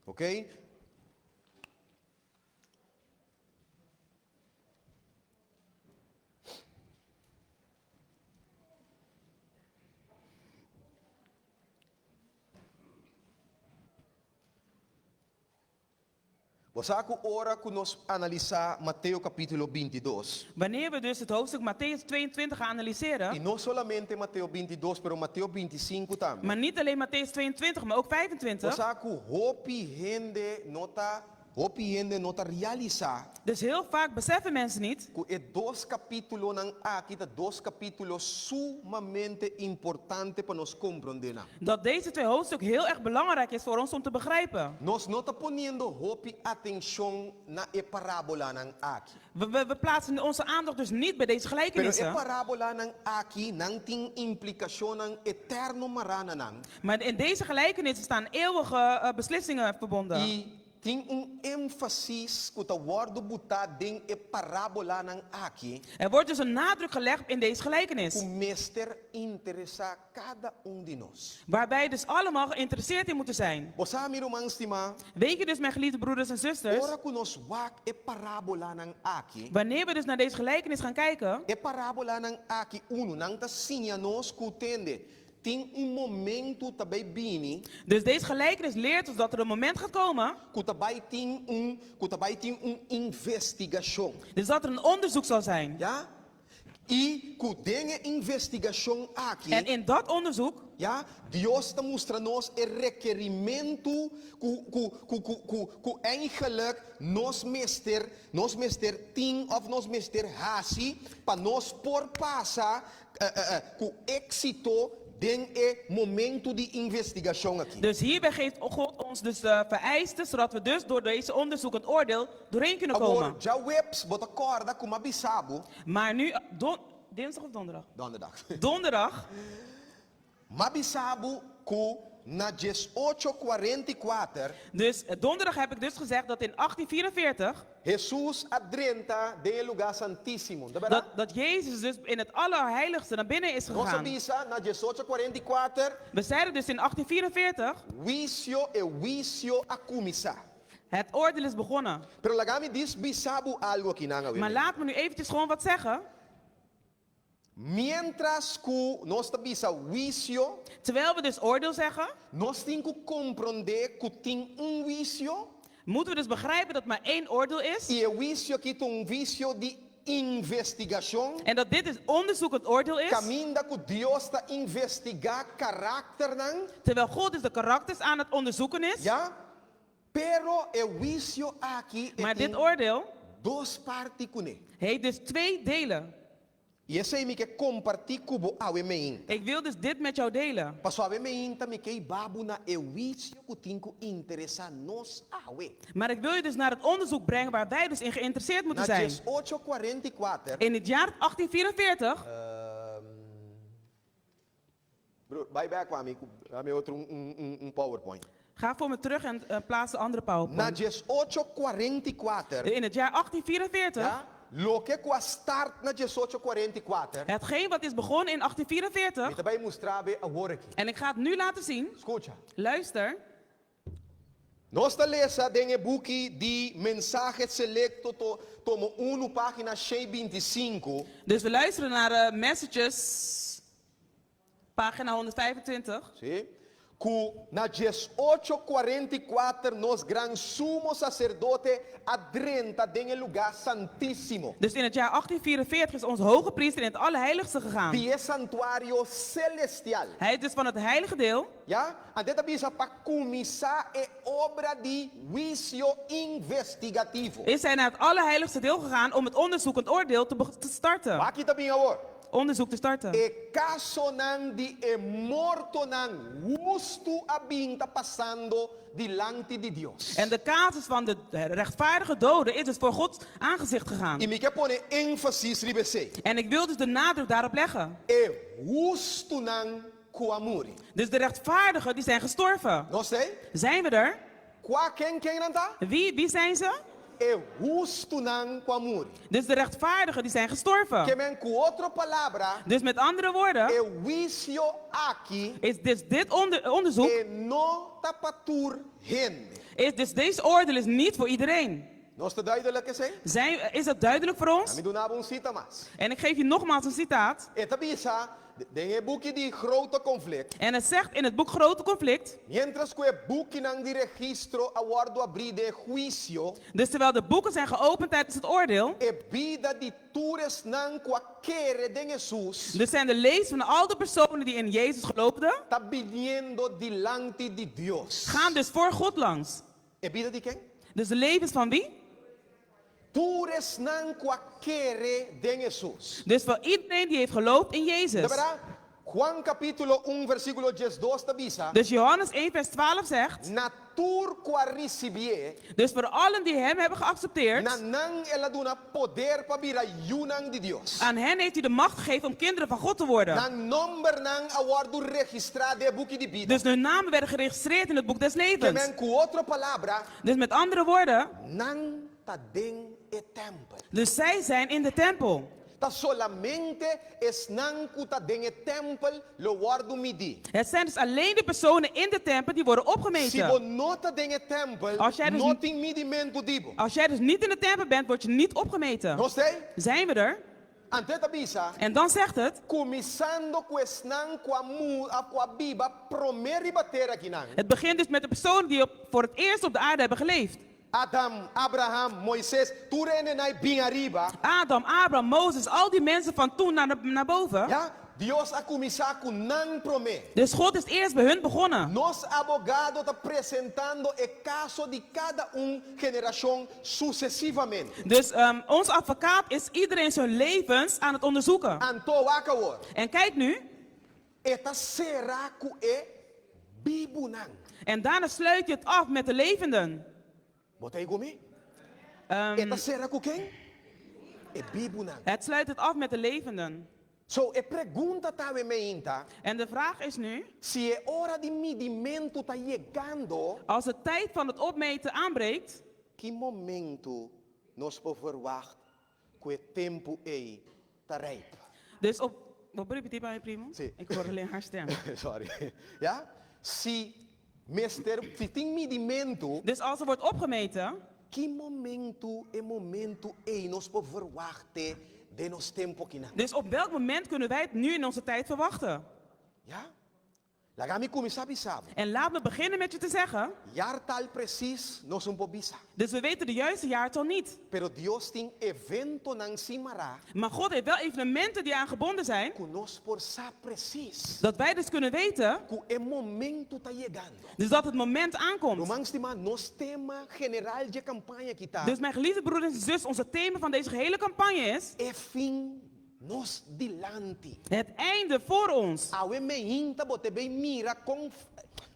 Oké? Bo sa ku ora ku nos analisá Mateo kapítulo bintidos. Wanneer we dus het hoofdstuk Mattheüs 22 gaan analyseren. I no solamente Mateo bintidos, pero Mateo bintisinku tambe. Maar niet alleen Mattheüs 22, maar ook 25. Bo sa ku hopi hende no ta Hopi hende no ta realisá. Dus heel vaak beseffen mensen niet. Ku e dos kapítulonan aki ta dos kapítulo sumamente importante pa nos komprondé nan. Dat deze twee hoofdstuk heel erg belangrijk is voor ons om te begrijpen. Nos no ta poniendo hopi atenshon na e parábolanan aki. We, we, we plaatsen onze aandacht dus niet bij deze Pero e gelijkenissen. parábolanan aki, nan tin implikashonnan eterno mará na nan. Maar in deze gelijkenissen staan eeuwige eh, beslissingen verbonden. I tin un énfasis ku ta wòrdu butá den e parábolanan aki. Er wordt dus een nadruk gelegd in deze gelijkenis. Ku mester interesá kada un di nos. Waar wij dus allemaal geïnteresseerd in moeten zijn. Bo sa, mi ruman stimá. Weet je dus, mijn geliefde broeders en zusters. Ora ku nos wak e parábolanan aki. Wanneer we dus naar deze gelijkenis gaan kijken. E parábolanan aki, unu, nan ta siña nos ku tende. Tin un momentu ta bai bini. Dus deze gelijkenis leert ons dat er een moment gaat komen. Ku ta bai tin un, ku ta bai tin un investigashon. Dus dat er een onderzoek zal zijn. Ja? I ku den e investigashon aki. En in dat onderzoek. Ja, Dios ta mustra nos e rekerimentu ku, ku, ku, ku, ku, ku eigenlijk nos mester, nos mester tin òf nos mester hasi pa nos por pasa Ku éksito den e momentu di investigashon aki. Dus hierbij geeft God ons dus de vereisten, zodat we dus door deze onderzoek het oordeel doorheen kunnen Awor, komen. djaweps bo ta kòrda ku m'a bisa bo. Maar nu, don, dinsdag of donderdag? Donderdag. Donderdag. M'a bisa bo ku na diesocho kuarenta i kuater. Dus donderdag heb ik dus gezegd dat in 1844. Hesus a drenta den e lugá santísimo, ta bèrdat? Dat, dat Jezus dus in het allerheiligste naar binnen is Nos a gegaan. bisa na diesocho kuarenta i kuater. We zeiden dus in 1844. Huisio, e huisio a kuminsá. Het oordeel is begonnen. Pero laga mi dis bisa bo algu akinan awe. Maar laat me nu eventjes gewoon wat zeggen. Miéntras ku nos ta bisa huisio. Terwijl we dus oordeel zeggen. Nos tin ku komprondé ku tin un huisio. Moeten we dus begrijpen dat maar één oordeel is. I e huisio aki ta un huisio di investigashon. En dat dit dus onderzoekend oordeel is. Kaminda ku Dios ta investigá karakternan. Terwijl God dus de karakters aan het onderzoeken is. Ya. Pero e huisio aki e Maar dit tin oordeel. dos parti kuné. Heeft dus twee delen. I esei mi ke kompartí ku bo awe meinta. Ik wil dus dit met jou delen. Paso awe meinta mi ke hiba bo na e huisio ku tin ku interesá nos awe. Maar ik wil je dus naar het onderzoek brengen waar wij dus in geïnteresseerd moeten Na zijn. diesocho kuarenta i kuater. In het jaar 1844. Broer, bai bek ku ami, ku ami otro un un un PowerPoint. Ga voor me terug en eh, plaats de andere Na PowerPoint. 1844, In het jaar 1844, ja, loke ku a start na 1844, hetgeen wat is begonnen in mi 1844, ta bai mustra bo awor aki. en ik ga het nu laten zien. Skucha. Luister, Nos ta lesa den e buki di Mensahe Selekto to, tomo unu página 125. dus we luisteren naar de messages, pagina 125. Sí. Ku na 1844 nos gran sumo saserdote a drenta den e lugá santísimo. Dus in het jaar 1844 is onze hoge priester in het allerheiligste gegaan. Di e santuario selestial. Hij is dus van het heilige deel. Ya? Anto e ta bisa pa kuminsá e obra di huisio investigativo. Is hij naar het allerheiligste deel gegaan om het onderzoekend oordeel te, te starten. Wak kiko ta bin awor. Onderzoek te starten. E kasonan di e mortonan hustu a bin ta pasando dilanti di Dios. En de casus van de rechtvaardige doden is dus voor Gods aangezicht gegaan. I mi ke pone énfasis riba esei. En ik wil dus de nadruk daarop leggen. E hustunan ku a muri. Dus de rechtvaardigen die zijn gestorven. Nos t'ei? Zijn we er? Kua ken ken nan ta? Wie, wie zijn ze? E hustunan ku a muri. Dus de rechtvaardigen die zijn gestorven. Ke men ku otro palabra, Dus met andere woorden, e huisio aki is dus dit onder, onderzoek, e no ta pa tur hende. is dus deze oordeel is niet voor iedereen. Nos ta duidelijk esei? Zijn, is dat duidelijk voor ons? Mi duna bo un sita mas. En ik geef je nogmaals een citaat. E ta bisa den e buki di Grote Conflict. En het zegt in het boek Grote Conflict. Mientras ku e bukinan di registro a wòrdu abrí den e huisio. Dus terwijl de boeken zijn geopend tijdens het oordeel. E bida di tur esnan ku a kere den Hesus. Dus zijn de levens van al de personen die in Jezus geloofden. Ta biniendo dilanti di Dios. Gaan dus voor God langs. E bida di ken? Dus de levens van wie? Tur esnan ku a kere den Hesus. Dus voor iedereen die heeft geloofd in Ta Jezus. bèrdat? Juan kapítulo un versíkulo 12 ta bisa. Dus Johannes 1 vers 12 zegt. Na tur ku a risibié. Dus voor allen die hem hebben geaccepteerd. Na nan el a duna poder pa bira yunan di Dios. Aan hen heeft hij de macht gegeven om kinderen van God te worden. Nan nòmbernan a wòrdu registrá den e buki di bida. Dus hun namen werden geregistreerd in het boek des Ke levens. men ku otro palabra. Dus met andere woorden. Nan ta den e tèmpel. Dus zij zijn in de tempel. Ta solamente esnan ku ta den e tèmpel lo wòrdu midí. Het zijn dus alleen de personen in de tempel die worden Si bo opgemeten. no ta den e tèmpel, Als jij dus no niet- tin midimentu di bo. Als jij dus niet in de tempel bent, word je niet opgemeten. Nos t'ei? Zijn we er? Anto e ta bisa. En dan zegt het. Kuminsando ku esnan ku a mu a ku a biba promé riba tera akinan. Het begint dus met de personen die op, voor het eerst op de aarde hebben geleefd. Adam, Abraham, Moises, tur hendenan ei bin ariba. Adam, Abraham, Mozes, al die mensen van toen naar, de, naar boven. Ja, Dios a kuminsá ku nan promé. Dus God is eerst bij hun begonnen. Nos abogado ta presentando e kaso di kada un generashon susesivamente. Dus um, ons advocaat is iedereen zijn levens aan het onderzoeken. Anto wak awor. En kijk nu. E ta sera ku e bibunan. En daarna sluit je het af met de levenden. Bo ta ei ku mi? E ta sera ku ken? E bibunan. Het sluit het af met de levenden. So e pregunta ta awe meinta. En de vraag is nu. Si e ora di midimentu ta yegando. Als de tijd van het opmeten aanbreekt. Ki momento nos por verwacht ku e tempu ei ta rijp? Dus op. Wat repetí pa mi, primo? Sí. Ik hoor alleen haar stem. Sorry. Ja? Si mester, si tin midimentu. Dus als er wordt opgemeten. Ki momento e momento ei nos por verwacht den nos tempu akinan? Dus op welk moment kunnen wij het nu in onze tijd verwachten? Ja? Laga mi kuminsá bisa bo. En laat me beginnen met je te zeggen. Jaartal precies nos un por bisa. Dus we weten de juiste jaartal niet. Pero Dios tin eventonan sí mará. Maar God heeft wel evenementen die aan gebonden zijn. Ku nos por sa precies. Dat wij dus kunnen weten. Ku e momento ta yegando. Dus dat het moment aankomt. Ruman stimá, nos tema general dje kampaña aki ta. Dus mijn geliefde broeders en zussen, onze thema van deze gehele campagne is. E fin nos dilanti. Het einde voor ons. Awe meinta bo ta bai mira kon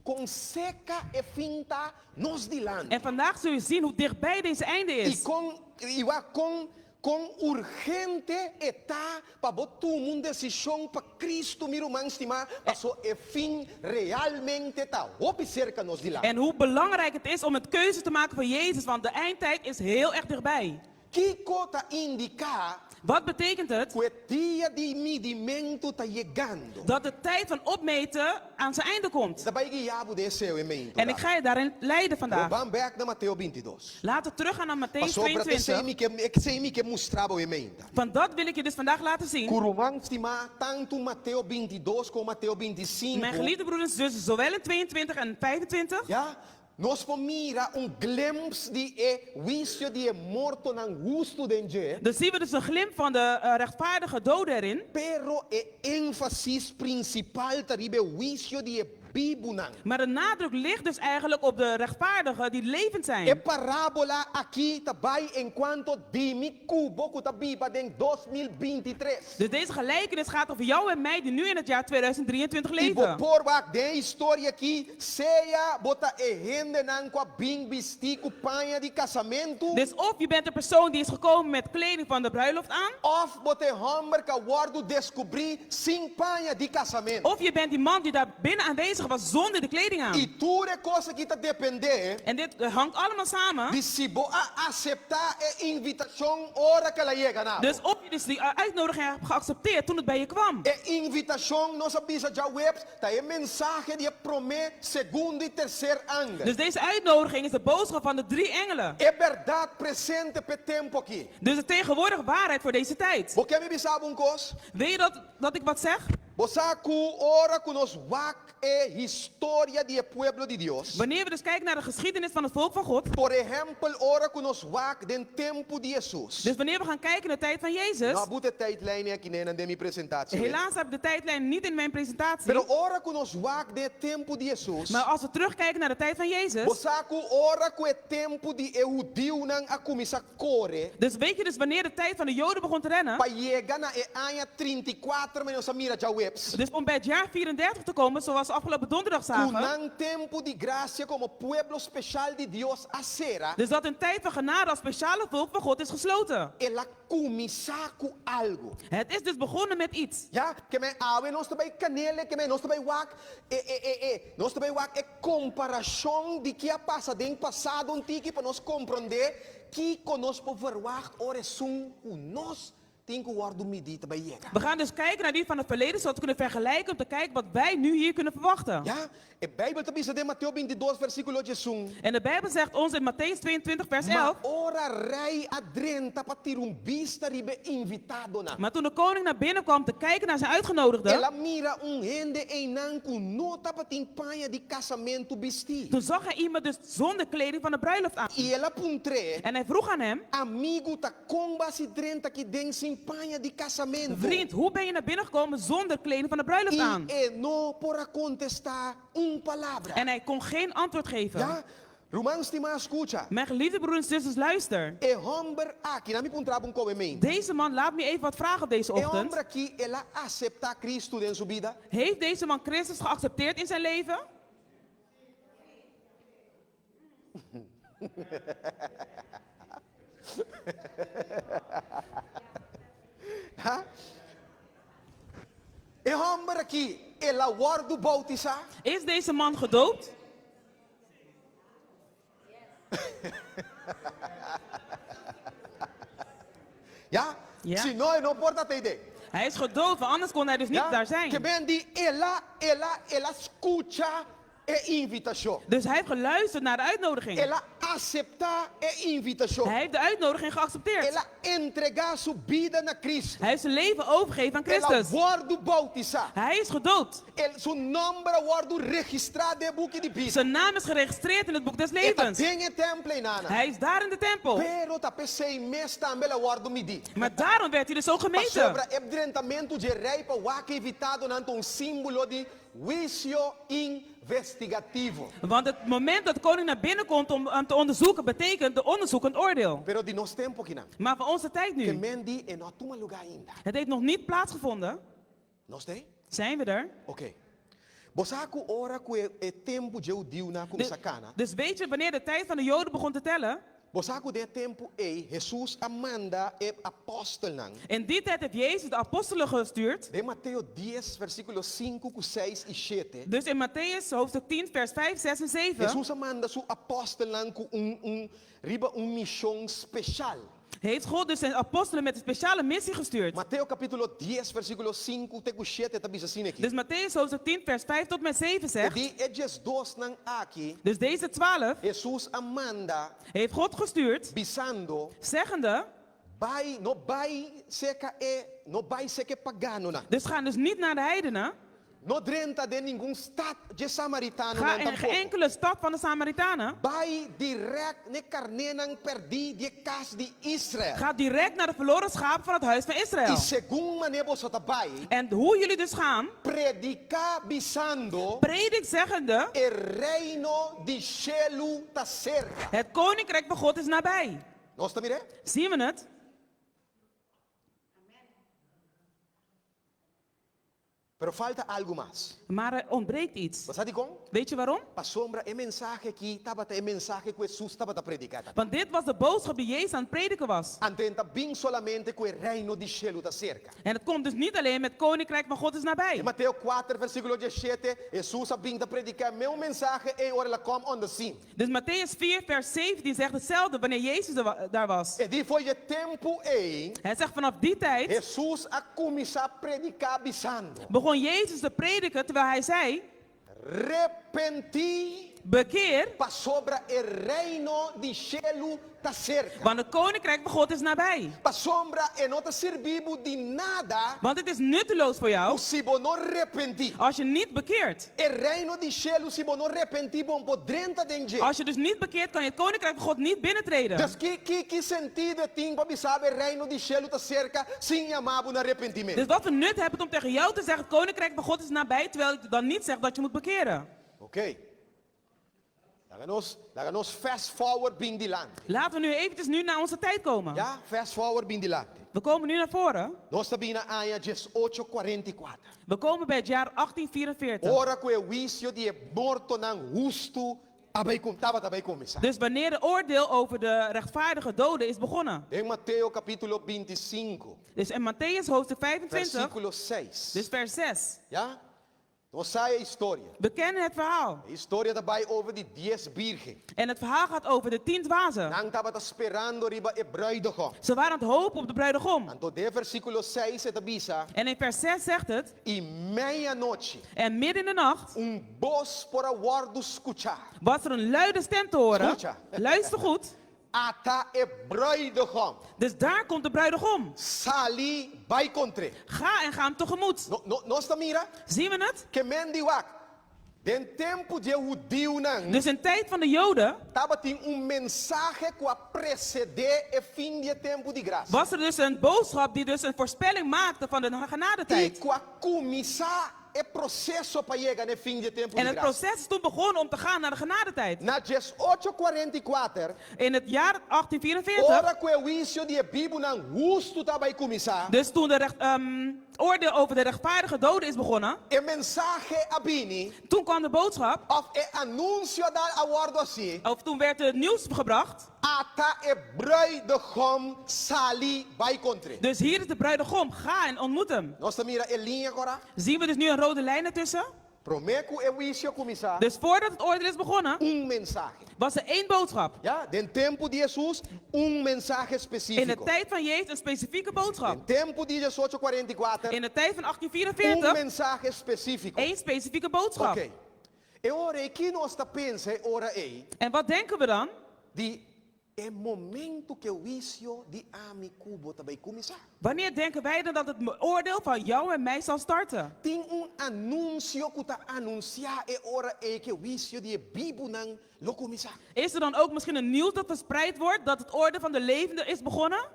kon serka e fin ta nos dilanti. En vandaag zul je zien hoe dichtbij deze einde I is. kon i wak kon. Kon urgente e ta pa bo tuma un desishon pa Kristu, mi ruman stimá, paso e fin realmente ta hopi serka nos dilanti. En hoe belangrijk het is om een keuze te maken voor Jezus, want de eindtijd is heel erg dichtbij. Kiko ta indiká Wat betekent het? ku e dia di midimentu ta yegando? Dat de tijd van opmeten aan zijn einde komt. Mi ta bai guia bo den esei e meintu En ik ga je daarin leiden vandaag. Ban bèk na Mateo bintidos. Laten we teruggaan naar Mattheüs Pasobra ta esei 22. mi ke, esei mi ke mustra bo e meinta. Want dat wil ik je dus vandaag laten zien. Ku ruman stimá, tantu Mateo bintidos komo Mateo bintisinku. Mijn geliefde broeders en zussen, zowel in 22 en 25. Ya, nos por mira un glimps di e huisio di e mortonan hustu den dje. Dan zien we dus een glimp van de rechtvaardige doden erin. Pero e énfasis prinsipal ta riba e huisio di e bibunan. Maar de nadruk ligt dus eigenlijk op de rechtvaardigen die levend zijn. E parábola aki ta bai enkuanto di mi ku bo ku ta biba den 2023. Dus deze gelijkenis gaat over jou en mij die nu in het jaar 2023 I bo leven. por wak den e historia aki, sea bo ta e hendenan ku a bin bistí ku paña di kasamentu. Dus of je bent de persoon die is gekomen met kleding van de bruiloft aan. Òf bo ta e hòmber ku a wòrdu deskubrí sin paña di kasamentu. Of je bent die man die daar binnen aanwezig was zonder de kleding aan. I tur e kos aki ta dependé. En dit hangt allemaal samen. Di si bo a aseptá e invitashon ora ku el a yega na bo. Dus of je dus die uitnodiging hebt geaccepteerd toen het bij je kwam. E invitashon, nos a bisa djaweps, ta e mensahe di e promé, segundo i terser angel. Dus deze uitnodiging is de boodschap van de drie engelen. E bèrdat presente p'e tempu aki. Dus de tegenwoordige waarheid voor deze tijd. Bo ke mi bisa bo un kos? Wil je dat dat ik wat zeg? Bo sa ku ora ku nos wak e historia di e pueblo di Dios. Wanneer we dus kijken naar de geschiedenis van het volk van God. Por ehèmpel ora ku nos wak den tempu di Hesus. Dus wanneer we gaan kijken in de tijd van Jezus. No a buta e tijdlijn aki nenan den mi presentatie. Helaas heb ik de tijdlijn niet in mijn presentatie. Pero ora ku nos wak den e tempu di Hesus. Maar als we terugkijken naar de tijd van Jezus. Bo sa ku ora ku e tempu di e hudiunan a kuminsá kore. Dus weet je dus wanneer de tijd van de Joden begon te rennen? Pa yega na e aña 34 manera nos a mira djaweps. Dus om bij het jaar 34 te komen, zoals we afgelopen donderdag Ku zagen. nan tempu di grasia komo pueblo speshal di Dios a sera. Dus dat een tijd van genade als speciale volk van God is gesloten. El a kuminsá ku algu. Het is dus begonnen met iets. Ya, ke men awe nos ta bai kanele, ke men nos ta bai wak e, e, e, e, nos ta bai wak e komparashon di ke a pasa den pasado un tiki pa nos komprondé kiko nos por verwagt ora esun ku nos tin ku wòrdu midí ta bai yega. We gaan dus kijken naar die van het verleden, zodat we kunnen vergelijken om te kijken wat wij nu hier kunnen verwachten. Ya, e Bijbel ta bisa den Mateo bintidos versíkulo diesun. En de Bijbel zegt ons in Mattheüs 22 vers Ma 11. ora rei a drenta pa tira un bista riba e invitadonan. Maar toen de koning naar binnen kwam te kijken naar zijn uitgenodigden. El a mira un hende einan ku no tabatin paña di kasamentu bistí. Toen zag hij iemand dus zonder kleding van de bruiloft aan. I el a puntr'é. En hij vroeg aan hem. Amigu, ta kon bo a hasi drenta aki den sin paña di kasamentu? Vriend, hoe ben je naar binnen gekomen zonder kleding van de bruiloft I aan? e no por a kontestá un palabra. En hij kon geen antwoord geven. Ya, ruman stimá, skucha. Mijn geliefde broeders en zusters, luister. E hòmber aki, na mi puntra bo un koe mente. Deze man laat me even wat vragen op deze E ochtend. hòmber aki, el a aseptá Kristu den su bida? Heeft deze man Christus geaccepteerd in zijn leven? Ha? E hòmber aki, el a wòrdu boutisá? Is deze man gedoopt? Ja? Ja. Si no, e no por ta tei. Hij is gedoopt, want anders kon hij dus niet Ja? daar zijn. Ke men di el a, el a, el a skucha e invitashon. Dus hij heeft geluisterd naar de uitnodiging. El a aseptá e invitashon. Hij heeft de uitnodiging geaccepteerd. El a entregá su bida na Cristo. Hij heeft zijn leven overgegeven aan El a Christus. wòrdu boutisá. Hij is gedoopt. El, su nòmber a wòrdu registrá den e buki di bida. Zijn naam is geregistreerd in het boek des E ta levens. den e tèmpel einana. Hij is daar in de tempel. Pero ta p'esei mes tambe el a wòrdu midí. Maar daarom werd hij dus ook gemeten. Pasobra e drentamentu dje rei pa wak e invitadonan ta un símbolo di Huisio investigativo. Want het moment dat de koning naar binnen komt om hem te onderzoeken, betekent de onderzoekend oordeel. Pero di nos tempu akinan. Maar van onze tijd Ke nu. men di e no a tuma lugá ainda. Het heeft nog niet plaatsgevonden. Nos t'ei? Zijn we er? Oké. Bo sa ku ora ku e tempu dje hudiunan a kuminsá kana. Dus weet je wanneer de tijd van de Joden begon te tellen? Bo sa ku den e tempu ei Hesus a manda e apòstelnan. In die tijd heeft Jezus de apostelen gestuurd. Den Mateo dies, versíkulo sinku ku seis i shete. Dus in Matteüs hoofdstuk 10 vers 5, 6 en 7. Hesus a manda su apòstelnan ku un un riba un mishon speshal. Heeft God dus zijn apostelen met een speciale missie gestuurd. Mateo kapítulo dies, versíkulo sinku te ku shete ta bisa asina aki. Dus Matteüs hoofdstuk 10 vers 5 tot met 7 E zegt. di e diesdosnan aki. Dus deze 12. Hesus a manda. Heeft God gestuurd. Bisando. Zeggende. Bai, no bai serka e, no bai serka e paganonan. Dus ga dus niet naar de heidenen. No drenta den ningun stat dje samaritanonan Ga in tampoko. geen enkele stad van de Samaritanen. Bai dirèkt n'e karnénan pèrdí di e kas di Israel. Ga direct naar de verloren schapen van het huis van Israël. I segun manera boso ta bai. En hoe jullie dus gaan. Prediká bisando. Predik zeggende. E reino di shelu ta serka. Het koninkrijk van God is nabij. Nos ta mir'é? Zien we het? Pero falta algu mas. Maar er ontbreekt iets. Bo sa dikon? Weet je waarom? Pasobra e mensahe aki tabata e mensahe ku Hesus tabata prediká tambe. Want dit was de boodschap die Jezus aan het prediken was. Anto e ta bin solamente ku e reino di shelu ta serka. En het komt dus niet alleen met koninkrijk van God is nabij. Den Mateo kuater versíkulo diesshete, Hesus a bin ta prediká e meun mensahe ei ora el a kòm on the scene. Dus Matteüs 4 vers 17 zegt hetzelfde wanneer Jezus er daar was. E di for di e tempu ei. Hij zegt vanaf die tijd. Hesus a kuminsá prediká bisando. Begon Jezus te prediken terwijl hij zei. Repentí. Bekeer. Pasobra e reino di shelu ta serka. Want het koninkrijk van God is nabij. Pasobra e no ta sirbi bo di nada. Want het is nutteloos voor jou. Ku si bo no repentí. Als je niet bekeert. E reino di shelu si bo no repentí bo no por drenta den dje. Als je dus niet bekeert kan je het koninkrijk van God niet binnentreden. Dus ki ki ki sentido e tin pa bisa bo e reino di shelu ta serka sin yama bo na repentimentu? Dus wat voor nut heb het om tegen jou te zeggen het koninkrijk van God is nabij terwijl ik dan niet zeg dat je moet bekeren? Oké. Laga nos, laga nos fast forward bin dilanti. Laten we nu eventjes nu naar onze tijd komen. Ja, fast forward bin dilanti. We komen nu naar voren. Nos ta bin na aña diesocho kuarenta i kuater. We komen bij het jaar 1844. Ora ku e huisio di e mortonan hustu a bai kum, tabata bai kuminsá. Dus wanneer de oordeel over de rechtvaardige doden is begonnen. Den Mateo kapítulo bintisinku. Dus in Matteüs hoofdstuk 25. Versíkulo seis. Dus vers 6. Ja? Nos sa e historia. We kennen het verhaal. E historia ta bai over di dies bírgen. En het verhaal gaat over de tien dwazen. Nan tabata sperando riba e bruidegom. Ze waren aan het hopen op de bruidegom. Anto den versíkulo seis e ta bisa. En in vers 6 zegt het. I meianochi. En midden in de nacht. Un bos por a wòrdu skuchá. Was er een luide stem te horen. Skucha. Luister goed. Ata e bruidegom. Dus daar komt de bruidegom. Sali bai kontr'é. Ga en ga hem tegemoet. No, no, nos ta mira? Zien we het? Ke men di wak, den tempu di e hudiunan. Dus in tijd van de Joden. Tabatin un mensahe ku a presedé e fin di e tempu di grasia. Was er dus een boodschap die dus een voorspelling maakte van de genadetijd. I ku a kuminsá E proseso pa yega na e fin di e tempu En di het grasia. proces is toen begonnen om te gaan naar de genadetijd. Na diesocho kuarenta i kuater, In het jaar 1844, ora ku e huisio di e bibunan hustu ta bai kuminsá, dus toen de recht, oordeel over de rechtvaardige doden is begonnen, e mensahe a bini, toen kwam de boodschap, òf e anunsio a dal a wòrdu hasí, of toen werd het nieuws gebracht, Ata e bruidegom sali bai kontr'é. Dus hier is de bruidegom, ga en ontmoet hem. Nos ta mira e liña kora? Zien we dus nu een rode lijn ertussen? Promé ku e huisio kuminsá. Dus voordat het oordeel is begonnen, Un mensahe. was er één boodschap. Ja, den tempu di Hesus, un mensahe In de spesífiko. tijd van Jezus een specifieke boodschap. Den tempu di diesocho kuarenta i kuater, In de tijd van un 1844, mensahe spesífiko. één specifieke boodschap. Oké. E ora ei, ki nos ta pensa e ora ei? En wat denken we dan? Di e momento ku e huisio di ami ku bo ta bai kuminsá. Wanneer denken wij dan dat het oordeel van jou en mij zal starten? Tin un anunsio ku ta anunsiá e ora ei ku e huisio di e bibunan lo kuminsá. Is er dan ook misschien een nieuws dat verspreid wordt dat het oordeel van de levenden is begonnen?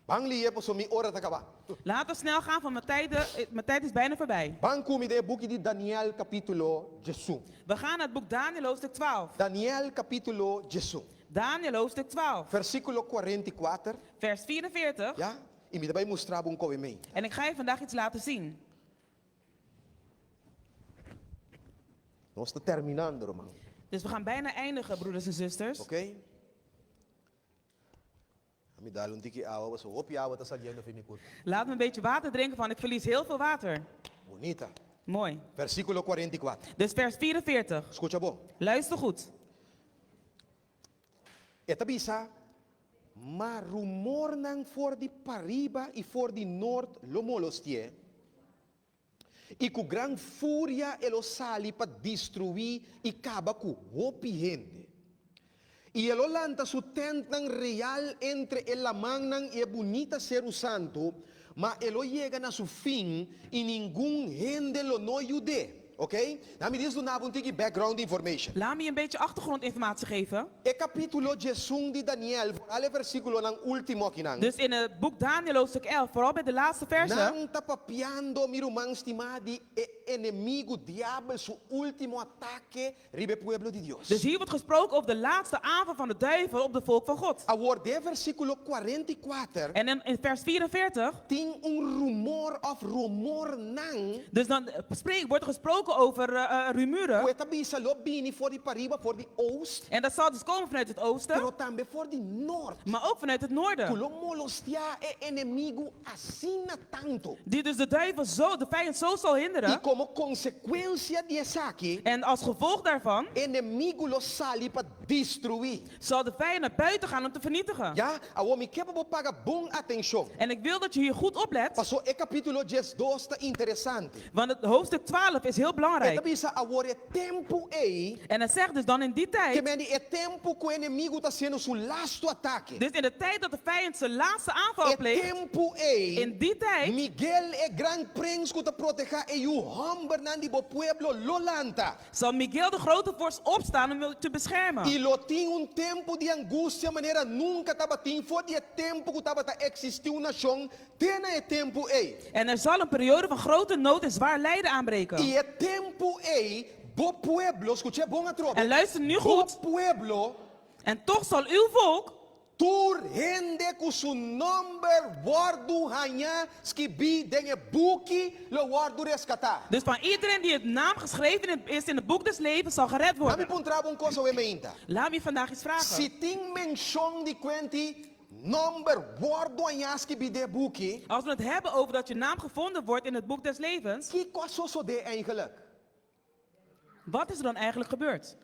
Ban lié pasobra mi ora ta kaba. Laten we snel gaan, want mijn tijd, eh, mijn tijd is bijna voorbij. Ban ku mi den e buki di Daniel kapítulo diesun. We gaan naar het boek Daniel hoofdstuk 12. Daniel kapítulo diesun. Daniel hoofdstuk 12. Versíkulo kuarenta i kuater. Vers 44. Ja, i mi ta bai mustra bo un koe mei. En ik ga je vandaag iets laten zien. Nos ta terminando, ruman. Dus we gaan bijna eindigen, broeders en zusters. Oké? Mi dal un tiki awa, paso hopi awa ta saliendo fi mi kurpa. Laat me een beetje water drinken, want ik verlies heel veel water. Bunita. Mooi. Versíkulo 44. Dus vers 44. Skucha bon. Luister goed. E ta bisa, Ma rumornan for di pariba i for di nort lo molostié, i ku gran furia e lo sali pa destruí i kaba ku hopi hende. I e lo lanta su tèntnan real entre e lamannan i e bunita seru santu, ma e lo yega na su fin i ningun hende lo no yud'é. Ok? Na mi dis duna bo un tiki background information. Laat me je een beetje achtergrondinformatie geven. E kapítulo diesun di Daniel, vooral e versíkulonan último akinan. Dus in het boek Daniel hoofdstuk 11, vooral bij de laatste versen. Nan ta papiando, mi ruman stimá, di e enemigu diabel su último atake riba e pueblo di Dios. Dus hier wordt gesproken over de laatste aanval van de duivel op de volk van God. Awor, den versíkulo 44. En in, in vers 44. Tin un rumor òf rumornan. Dus dan spreek, wordt er gesproken over uh, rumuren. Ku e ta bisa lo bini for di pariba, for di oost. En dat zal dus komen vanuit het oosten. Pero tambe for di nort. Maar ook vanuit het noorden. Ku lo molostiá e enemigu asina tantu. Die dus de duivel zo, de vijand zo zal hinderen. I komo konsekuensia di esaki. En als gevolg daarvan. Enemigu lo sali pa destruí. Zal de vijand naar buiten gaan om te vernietigen. Ya, awor mi ke pa bo paga bon atenshon. En ik wil dat je hier goed oplet. Paso e kapítulo diesdos ta interesante. Want het hoofdstuk 12 is heel belangrijk. E ta bisa awor e tempu ei. En het zegt dus dan in die tijd. Ke men di e tempu ku e enemigu ta hasiendo su lastu atake. Dus in de tijd dat de vijand zijn laatste aanval E pleegt. tempu ei. In die tijd. Miguel e gran prens ku ta protehá e yu hòmbernan di bo pueblo lo lanta. Zal Miguel de grote vorst opstaan om u te beschermen. I lo tin un tempu di angustia manera nunka tabatin for di e tempu ku tabata eksistí un nashon te na e tempu ei. En er zal een periode van grote nood en zwaar lijden aanbreken. I e tempu ei, bo pueblo, skuch'é bon atrobe, En luister nu bo goed. pueblo. En toch zal uw volk. Tur hende ku su nòmber wòrdu hañá skibí den e buki lo wòrdu reskatá. Dus van iedereen die het naam geschreven is in het boek des levens zal gered worden. Laat mi puntra bo un kos awe meinta. Laat me vandaag iets vragen. Si tin menshon di kuenti nòmber wòrdu hañá skibí den e buki. Als we het hebben over dat je naam gevonden wordt in het boek des levens. Kiko a sosodé eigenlijk? Wat is er dan eigenlijk gebeurd?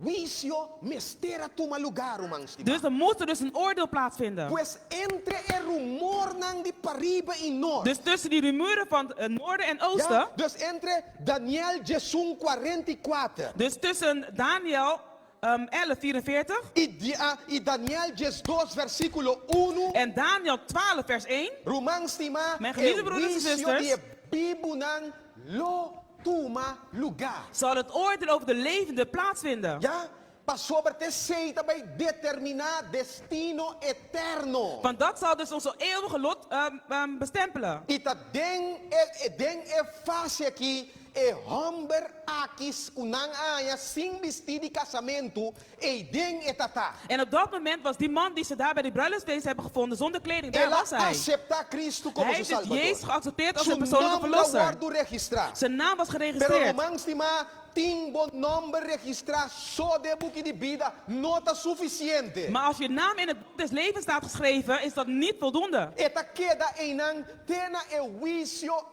Huisio mester a tuma lugá, ruman stimá. Dus er moet er dus een oordeel plaatsvinden. Pues entre e rumornan di pariba i nort. Dus tussen die rumoeren van het noorden en oosten. Ja, dus entre Daniel diesun 44. Dus tussen Daniel um, 11, 44. I, di, ah, i Daniel 12, versíkulo unu. En Daniel 12, vers 1. Ruman stimá, Mijn geliefde e broeders en huisio zusters. di e bibunan lo tuma lugá. Zal het oordeel over de levenden plaatsvinden. Ya, pasobra t'esei ta bai determiná destino eterno. Want dat zal dus onze eeuwige lot um, um, bestempelen. I ta den e, den e fase akí e hòmber aki ku nan a haña sin bistí di kasamentu, ei den e ta ta. En op dat moment was die man die ze daar bij die bruiloftsfeest hebben gevonden zonder kleding, daar El a was hij. aseptá Kristu komo Hij su heeft dus Salbador. Jezus geaccepteerd als Su zijn persoonlijke nòmber a verlosser. wòrdu registrá. Zijn naam was Pero geregistreerd. ruman stimá, tin bo nòmber registrá so den e buki di bida no ta sufisiente. Maar als je naam in het boek des levens staat geschreven, is dat niet voldoende. E ta keda einan te na e huisio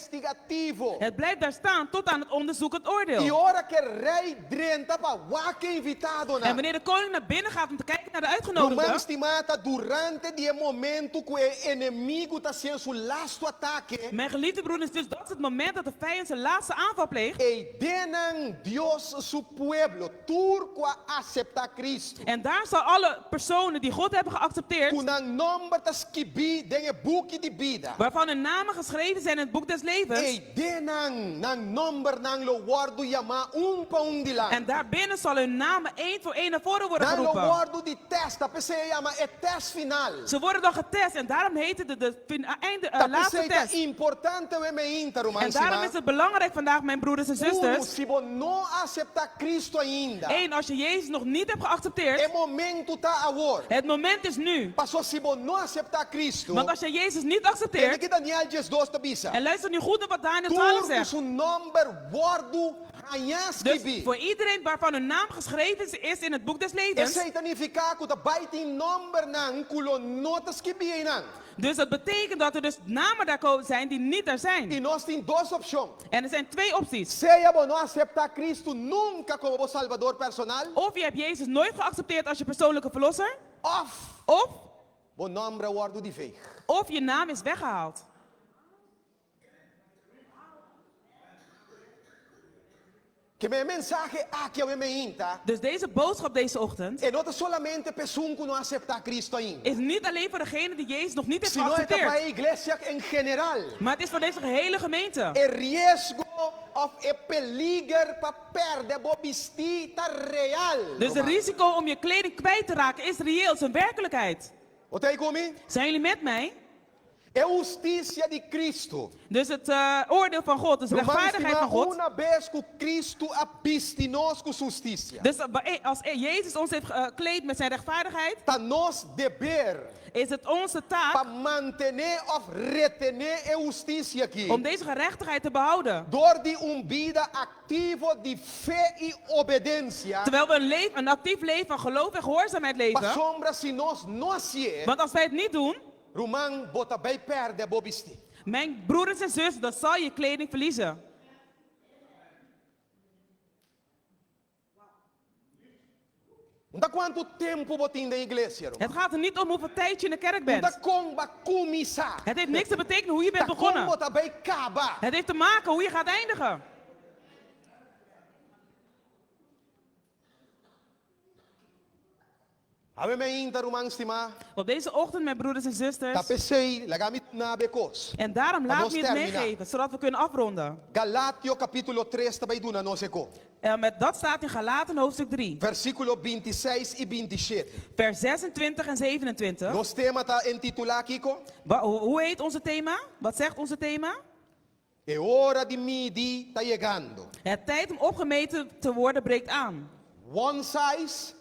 investigativo. Het blijft daar staan tot aan het onderzoek het oordeel. I ora ku e rei drenta pa wak e invitadonan. En wanneer de koning naar binnen gaat om te kijken naar de uitgenodigden. Ruman stimá, ta durante di e momento ku e enemigu ta hasiendo su lastu atake. Mijn geliefde broeders, dus dat is het moment dat de vijand zijn laatste aanval pleegt. Ei den Dios su pueblo, tur ku a aseptá Cristo. En daar zal alle personen die God hebben geaccepteerd. Ku nan nòmber ta skibí den e buki di bida. Waarvan hun namen geschreven zijn in het boek des levens. Ei den nan, nan nòmbernan lo wòrdu yamá un pa un dilanti. En daar binnen zal hun namen één voor één naar voren worden Nan lo geroepen. wòrdu di tèst, ta p'esei e yama e tèst final. Ze worden dan getest en daarom heet het de, de fin- eh, einde, eh, Ta laatste p'esei ta test. importante awe meinta, ruman En daarom stimá. is het belangrijk vandaag, mijn broeders en Unu, zusters. si bo no aseptá Cristo ainda. Eén, als je Jezus nog niet hebt geaccepteerd. E momento ta awor. Het moment is nu. Paso si bo no aseptá Cristo. Want als je Jezus niet accepteert. Tende kiko Daniel 12 ta bisa. En luister nu goed naar wat Daniel Tur 12 ku zegt. su nòmber wòrdu. Hañá Dus skibí. voor iedereen waarvan hun naam geschreven is in het boek des levens. Esei ta nifiká ku ta bai tin nòmbernan ku lo no ta skibí einan. Dus dat betekent dat er dus namen daar ko zijn die niet daar zijn. I nos tin dos opshon. En er zijn twee opties. Sea bo no aseptá Kristu nunka komo bo Salbador personal. Of je hebt Jezus nooit geaccepteerd als je persoonlijke verlosser. Òf. Of. Bo nòmber a wòrdu di veeg. Of je naam is weggehaald. Ke men e mensahe aki awe meinta. Dus deze boodschap deze ochtend. E no ta solamente pa esun ku no a aseptá Kristu ainda. Is niet alleen voor degene die Jezus nog niet heeft Sino e ta pa geaccepteerd. e iglesia en general. Maar het is voor deze gehele gemeente. E riesgo òf e peliger pa pèrdè bo bistí ta real, Dus het ruman. risico om je kleding kwijt te raken is reëel, is een werkelijkheid. Bo ta ei ku mi? Zijn jullie met mij? E hustisia di Kristu. Dus het oordeel van God, dus de Ruman rechtvaardigheid stimá, van God. una bes ku Kristu a bisti nos ku su hustisia. Dus als Jezus ons heeft gekleed met zijn rechtvaardigheid. Ta nos deber. Is het onze taak. Pa mantené òf retené e hustisia aki. Om deze gerechtigheid te behouden. Dor di un bida aktivo di fe i obedensia. Terwijl we een leven, een actief leven van geloof en gehoorzaamheid leven. Pasobra si nos no hasié. Want als wij het niet doen. Ruman, bo ta bay pèrdè bo bistí. Mijn broeders en zussen, dan zal je kleding verliezen. No ta kuantu tempu bo tin den iglesia, ruman. Het gaat er niet om hoeveel tijd je in de kerk No bent. ta kon bo a kuminsá. Het heeft niks te betekenen hoe je bent Ta kon begonnen. bo ta bay kaba. Het heeft te maken hoe je gaat eindigen. Awe meinta, ruman stimá. Op deze ochtend, mijn broeders en zusters. Ta p'esei, laga mi duna bo e kos. En daarom Pa laat nos me het terminá. meegeven, zodat we kunnen afronden. Galatio kapítulo tres ta bai duna nos e ko. En met dat staat in Galaten hoofdstuk 3. Versíkulo bintiseis i bintishete. Vers 26 en 27. Nos tema ta intitulá kiko? Wa, hoe heet onze thema? Wat zegt onze thema? E ora di midi ta yegando. Het tijd om opgemeten te worden breekt aan. One size.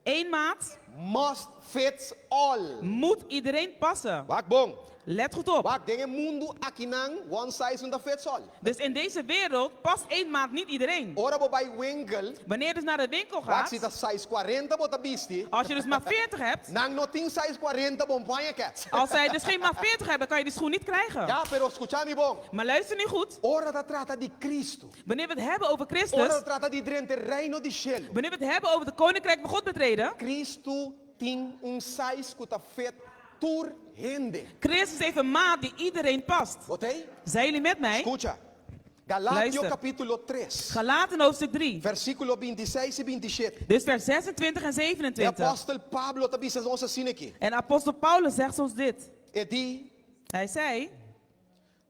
Eén maat. Must fits all. Moet iedereen passen. Wak bon. Let goed op. Wak den e mundu akinan one size no ta fits all. Dus in deze wereld past één maat niet iedereen. Ora bo bai winkel. Wanneer je dus naar de winkel Wak gaat. si ta size 40 bo ta bisti. Als je dus maar 40 hebt. Nan no tin size 40 bo no por haña kèts. Als zij dus geen maat 40 hebben, kan je die schoen niet krijgen. Ja, pero skucha mi bon. Maar luister nu goed. Ora ta trata di Cristo. Wanneer we het hebben over Christus. Ora ta trata di drenta reino di shelu. Wanneer we het hebben over het koninkrijk van God betreden. Cristo tin un size ku ta fit tur hende. Christus heeft een maat die iedereen past. Bo t'ei? Zijn jullie met mij? Skucha. Galatio Luister. kapítulo tres. Galaten hoofdstuk 3. Versíkulo bintiseis i bintishete. Dus vers 26 en E 27. apòstel Pablo ta bisa nos asina aki. En apostel Paulus zegt ons dit. E di. Hij zei.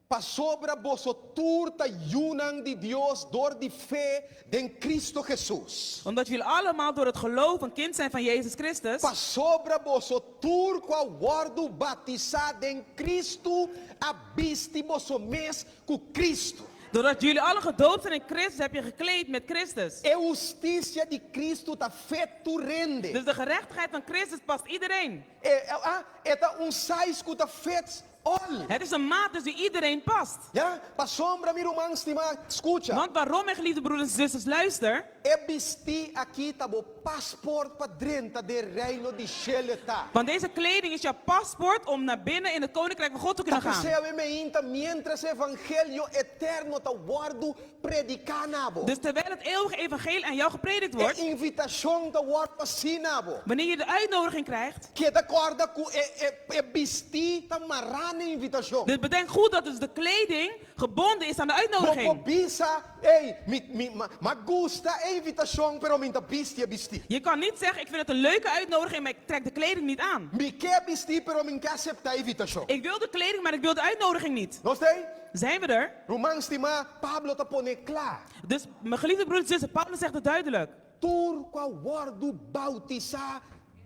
Pasobra boso tur ta yunan di Dios dor di fe den Cristo Hesus. Omdat jullie allemaal door het geloof een kind zijn van Jezus Christus. Pasobra boso tur ku a wòrdu batisá den Cristo a bisti boso mes ku Cristo. Doordat jullie allen gedoopt zijn in Christus, heb je gekleed met Christus. E hustisia di Cristo ta fit tur hende. Dus de gerechtigheid van Christus past iedereen. E, ah, e ta un size ku ta fits all. Het is een maat dus die iedereen past. Ja, pasobra mi ruman stimá, skucha. Want waarom, mijn geliefde broeders en zusters, luister. E bistí aki ta bo paspoort pa drenta den reino di shelu ta. Want deze kleding is jouw paspoort om naar binnen in het koninkrijk van God te kunnen Ta gaan. p'esei awe meinta miéntras e evangelio eterno ta wòrdu prediká na bo. Dus terwijl het eeuwige evangelie aan jou gepredikt E wordt. invitashon ta wòrdu hasí na bo. Wanneer je de uitnodiging krijgt. Keda kòrda ku e e e bistí ta mará na e invitashon. Dus bedenk goed dat dus de kleding gebonden is aan de Bo por uitnodiging. bisa, ey, mi mi m'a m'a gusta e invitashon, pero mi n'ta bisti e bistí. Je kan niet zeggen, ik vind het een leuke uitnodiging, maar ik trek de kleding niet aan. Mi ke bistí, pero mi n'ke aseptá e invitashon. Ik wil de kleding, maar ik wil de uitnodiging niet. Nos t'ei? Zijn we er? Ruman stimá, Pablo ta pone kla. Dus mijn geliefde broeders en zussen, Paulus zegt het duidelijk. Tur ku a wòrdu boutisá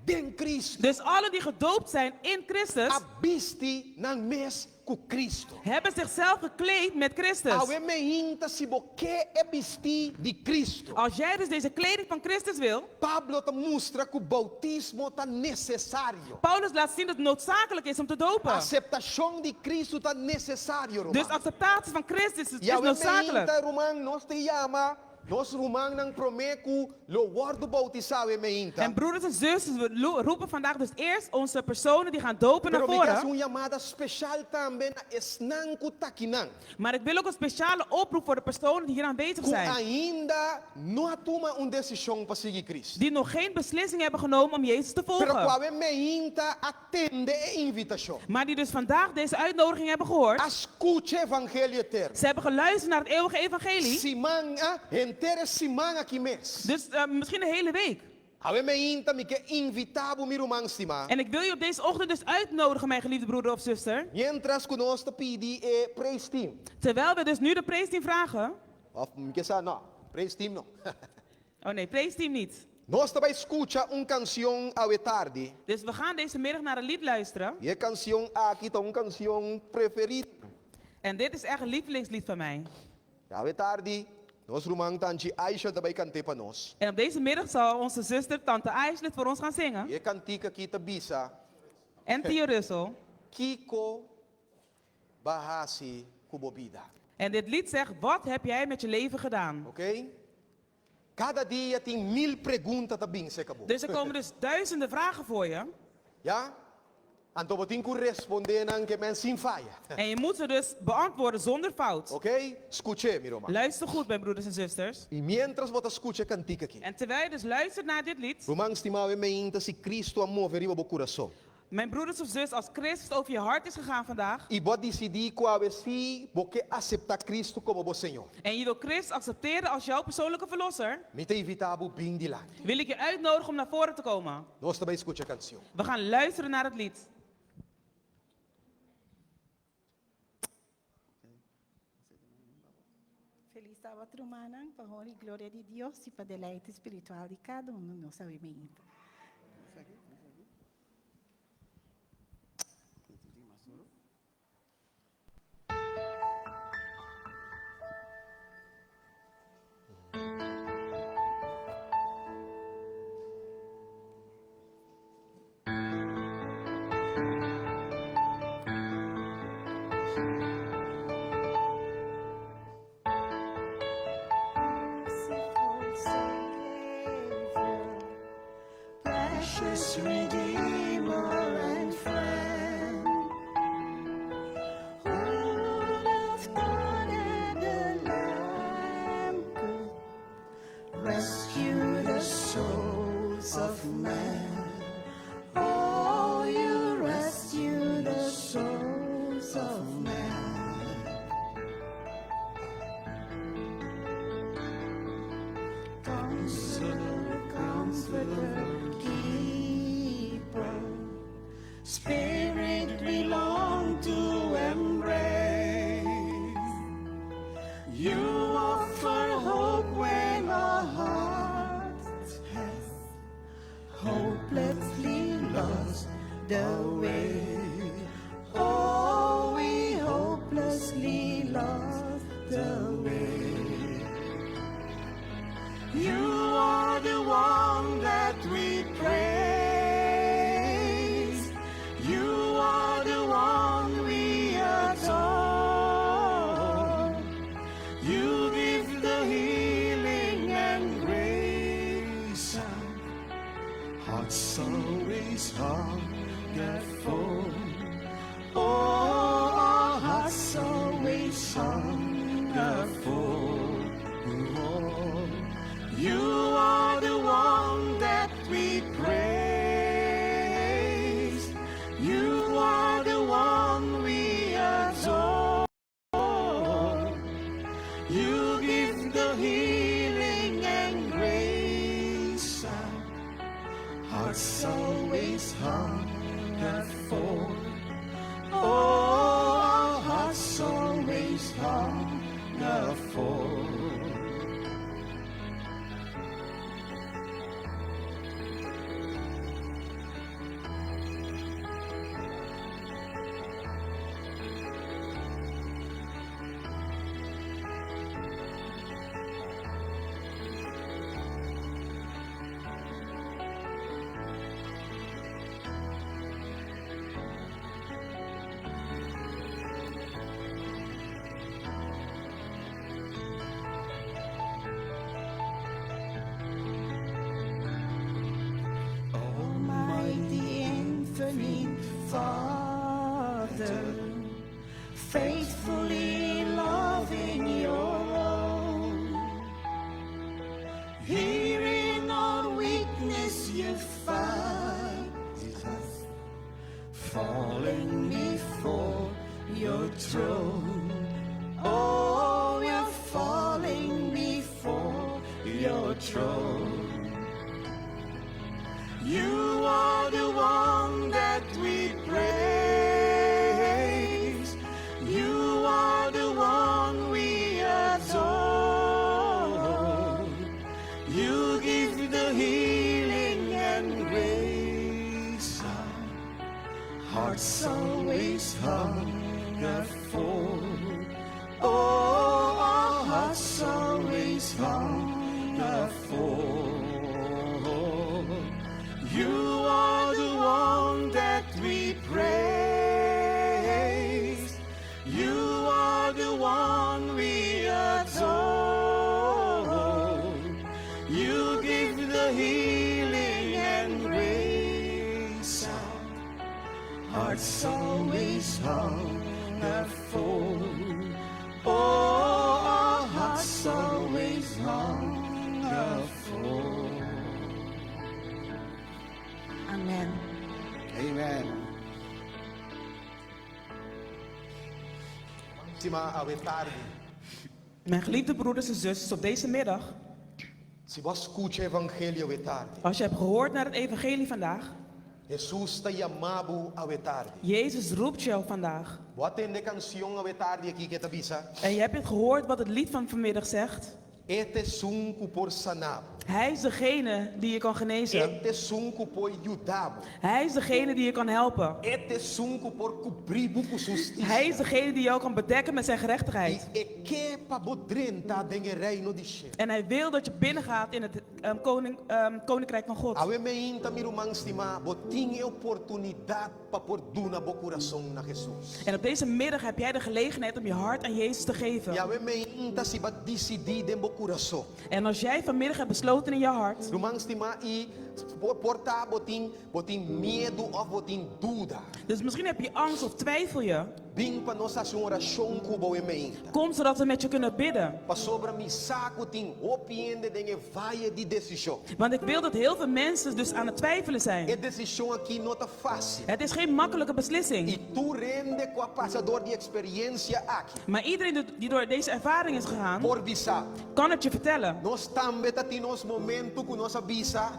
den Cristo. Dus allen die gedoopt zijn in Christus. A bisti nan mes ku Cristo. Hebben zichzelf gekleed met Christus. Awe meinta si bo ke e bistí di Cristo. Als jij dus deze kleding van Christus wil. Pablo ta mustra ku boutismo ta nesesario. Paulus laat zien dat het noodzakelijk is om te dopen. Aseptashon di Cristo ta nesesario, ruman. Dus acceptatie van Christus is, I is awe noodzakelijk. meinta, ruman, nos ta yama. nos rumannan promé ku lo wòrdu boutisá awe meinta. En broeders en zusters, we lo- roepen vandaag dus eerst onze personen die gaan dopen naar Pero mi ke hasi voren. un yamada speshal tambe na esnan ku ta akinan, Maar ik wil ook een speciale oproep voor de personen die hier aanwezig ku zijn. ainda no a tuma un desishon pa sigui Kristu. Die nog geen beslissing hebben genomen om Jezus te Pero ku volgen. awe meinta a tende e invitashon. Maar die dus vandaag deze uitnodiging hebben gehoord. A skucha evangelio eterno. Ze hebben geluisterd naar het eeuwige evangelie. Siman, ah, henter e siman aki mes. Dus eh, misschien de hele week. Awe meinta mi ke invitá bo mi ruman stimá. En ik wil je op deze ochtend dus uitnodigen, mijn geliefde broeder of zuster. Miéntras ku nos ta pidi e praise team. Terwijl we dus nu de praise team vragen. Of mi ke sa, no, praise team no. Oh nee, praise team niet. Nos ta bai skucha un kansion awe tardi. Dus we gaan deze middag naar een lied luisteren. I e kansion aki ta un kansion preferí. En dit is echt een lievelingslied van mij. Awe tardi, nos ruman Tanchi Aisha ta bai kant'é pa nos. En op deze middag zal onze zuster Tante Aisha dit voor ons gaan zingen. I e kantika aki ta bisa. En Tio Russell. Kiko b'a hasi ku bo bida. En dit lied zegt, wat heb jij met je leven gedaan? Oké? Kada dia tin mil pregunta ta bin serka bo. Dus er komen dus duizenden vragen voor je. Ya? Anto bo tin ku respondé nan ke men sin faya. En je moet ze dus beantwoorden zonder fout. Oké? Skuch'é, mi ruman. Luister goed, mijn broeders en zusters. I miéntras bo ta skucha e kantika aki. En terwijl je dus luistert naar dit lied. Ruman stimá, awe meinta si Cristo a move riba bo kurason. Mijn broeders of zus, als Christus over je hart is gegaan vandaag. I bo a disidí ku awe sí bo ke aseptá Cristo komo bo Señor. En je wil Christus accepteren als jouw persoonlijke verlosser. Mi ta invitá bo bin dilanti. Wil ik je uitnodigen om naar voren te komen. Nos ta bai skucha e kansion. We gaan luisteren naar het lied. Felis Sabat rumannan, pa honra y gloria di Dios y pa deleite spiritual di cada uno nos awe meinta. Precious Redeemer and friend, who would have thought that the Lamb could rescue the souls of men? Oh, you rescue the souls of men. Counselor, comforter, keeper, Spirit we long to embrace. You offer hope when our hearts have hopelessly lost the way. Oh, we hopelessly lost the way. You are the one that we praise. You are the one we adore. You give the healing and grace. Hearts always hunger for. Oh, our hearts always hunger for more. You are the one that we praise. You are the one we adore. You give the healing and grace. Hearts always hunger for. Oh, our hearts always hunger for. protector, faithfully loving your own. Here in our weakness you find us falling before your throne. Oh, we're falling before your throne. You are the one that we praise. You are the one we adore. You give the healing and grace. Our hearts always hunger for. Oh, our hearts always hunger for. You are the one that we praise. You are the one we adore. You give the healing and grace. Our hearts always hunger for. Oh, our hearts always hunger for. Amen. Amen. Stima awe tardi. Mijn geliefde broeders en zusters, op deze middag, Si bo a skucha evangelio awe tardi. als je hebt gehoord naar het evangelie vandaag, Hesus ta yama bo awe tardi. Jezus roept jou vandaag. Bo a tende e kansion awe tardi aki ku ta bisa. En je hebt het gehoord wat het lied van vanmiddag zegt. E ta esun ku por sana bo. Hij is degene die je kan genezen. E ta esun ku por yuda bo. Hij is degene die je kan helpen. E ta esun ku por kubri bo ku su hustisia. Hij is degene die jou kan bedekken met zijn gerechtigheid. I e ke pa bo drenta den e reino di shelu. En hij wil dat je binnengaat in het koninkrijk van God. Awe mainta mi ruman stimá, bo tin e oportunidat pa por duna bo kurason na Hesus. En op deze middag heb jij de gelegenheid om je hart aan Jezus te geven. I awe mainta si bo a disidí den bo kurason. En als jij vanmiddag hebt besloten in je hart. Ruman stimá i por ta bo tin bo tin miedu òf bo tin duda. Dus misschien heb je angst of twijfel je. Bin pa nos hasi un orashon ku bo awe mainta. Kom zodat we met je kunnen bidden. Pasobra mi sa ku tin hopi hende den e vaye di desishon. Want ik wil dat heel veel mensen dus aan het twijfelen zijn. E desishon aki no ta fásil. Het is geen makkelijke beslissing. I tur hende ku a pasa dor di e eksperiensia aki. Maar iedereen die door deze ervaring is gegaan. Por bisa. Kan het je vertellen. Nos tambe tatin nos momento ku nos a bisa.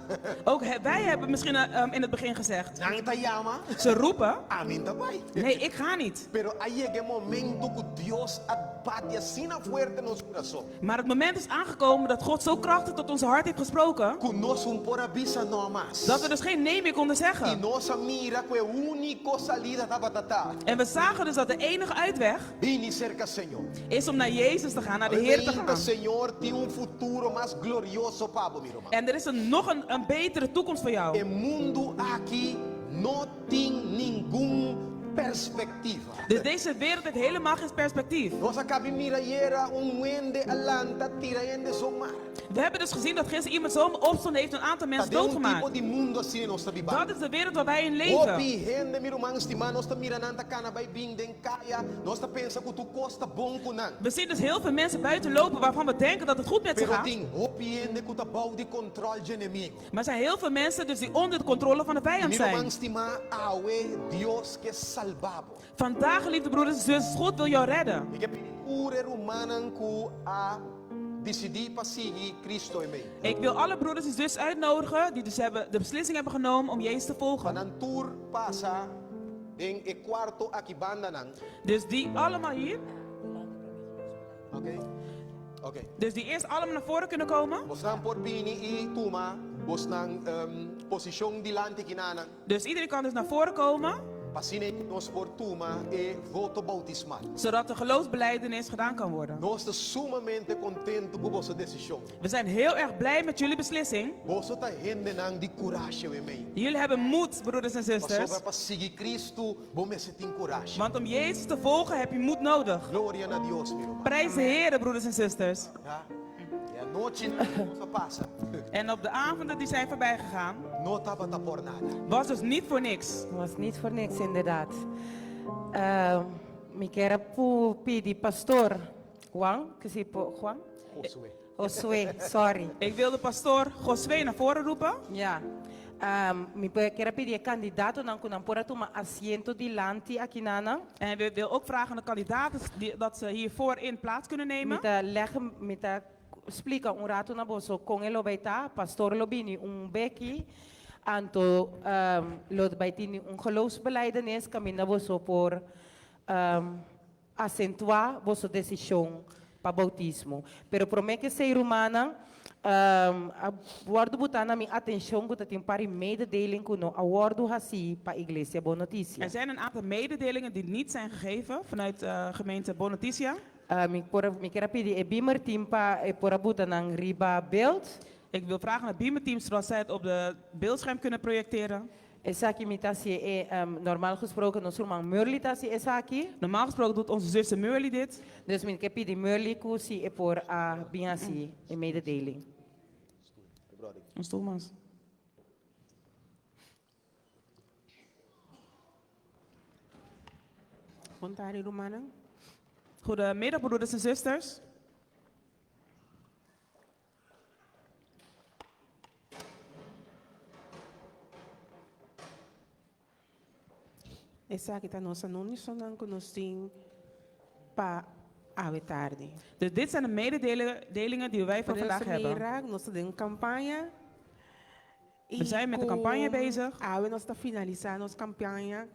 Ook wij hebben misschien in het begin gezegd. Nan ta yama. Ze roepen. Ami n'ta bai. Nee, ik ga niet. Pero a yega e momento ku Dios a papia asina fuerte nos kurason. Maar het moment is aangekomen dat God zo krachtig tot ons hart heeft gesproken. Ku nos un por a bisa no mas. Dat we dus geen nee meer konden zeggen. I nos a mira ku e úniko salida tabata ta. En we zagen dus dat de enige uitweg. Bini serka Señor. Is om naar Jezus te gaan, naar de Heer te gaan. Señor tin un futuro mas glorioso pa bo, mi ruman. En er is een, nog een, een betere toekomst voor jou. E mundu aki no tin ningun perspektiva. Dus deze wereld heeft helemaal geen perspectief. Nos a kaba di mira ayera un hende a lanta tira hende zomaar. We hebben dus gezien dat gisteren iemand zomaar opstond en heeft een aantal mensen Ta den un doodgemaakt. tipo di mundu asina nos ta biba. Dat is de wereld waar wij in leven. Hopi hende mi ruman stimá nos ta mira nan ta kana bai bin den kaya, nos ta pensa ku tur kos ta bon ku nan. We zien dus heel veel mensen buiten lopen waarvan we denken dat het goed met ze Pero gaat. tin hopi hende ku ta bou di kontròl dje enemigu. Maar er zijn heel veel mensen dus die onder de controle van de vijand Mi zijn. ruman stimá awe Dios ke salba bo. Vandaag, geliefde broeders en zussen, God wil jou redden. Mi ke pidi tur e rumannan ku a disidí pa sigui Kristu awe mainta. Ik wil alle broeders en zussen uitnodigen die dus hebben, de beslissing hebben genomen om Jezus te volgen. Pa nan tur pasa den e kuarto aki bandanan. Dus die allemaal hier. Oké. Oké. Dus die eerst allemaal naar voren kunnen komen. Bosnan por bini i tuma bosnan posishon dilanti kinanan. Dus iedereen kan dus naar voren komen. Pa asina nos por tuma e voto boutismal. Zodat de geloofsbelijdenis gedaan kan worden. Nos ta sumamente kontentu ku boso desishon. We zijn heel erg blij met jullie beslissing. Boso ta hendenan di kurashi awe mainta. Jullie hebben moed, broeders en zusters. Pasobra pa sigui Kristu, bo mester tin kurashi. Want om Jezus te volgen heb je moed nodig. Gloria na Dios, mi ruman. Prijs de Heer, broeders en zusters. Ja. E anochinan ku nos a pasa. En op de avonden die zijn voorbij gegaan. No tabata por nada. Was dus niet voor niks. Was niet voor niks, inderdaad. Mi kier a pidi pastor Juan, ku si por, Juan? Josué. Josué, sorry. Ik wil de pastoor Josué naar voren roepen. Ja. Mi kier a pidi e kandidatonan ku nan por a tuma asiento dilanti akinanan. En we wil ook vragen aan de kandidaten die, dat ze hier voorin plaats kunnen nemen. Mi ta leg, mi ta splika un ratu na boso kon e lo bai ta. Pastor lo bini un beki, anto lo bai tini un geloofsbelijdenis kaminda boso por asentuá boso desishon pa boutismo. Pero promé ku esei rumannan, a wòrdu butá na mi atenshon ku ta tin un par di mededeling ku no a wòrdu hasí pa Iglesia Bon Notisia. Er zijn een aantal mededelingen die niet zijn gegeven vanuit gemeente Bon Noticia. Mi por mi kier a pidi e Beamer team pa e por a buta nan riba beeld. Ik wil vragen aan het Beamer team zodat zij het op de beeldscherm kunnen projecteren. Esaki mi ta hasi e normal gesproken nos ruman Murley ta hasi esaki. Normaal gesproken doet onze zuster Murley dit. Dus mi ke pidi Murley ku si e por a bin hasi e mededeling. Un stoel mas. Bon tardi, rumannan. Goedemiddag, broeders en zusters. Esaki ta nos anuncionan cu nos tin pa awe tardi. Dus dit zijn de mededelingen die wij voor vandaag hebben. Mira, nos ta den un campaña. We zijn met de campagne bezig. Awe nos ta finalisa nos campaña.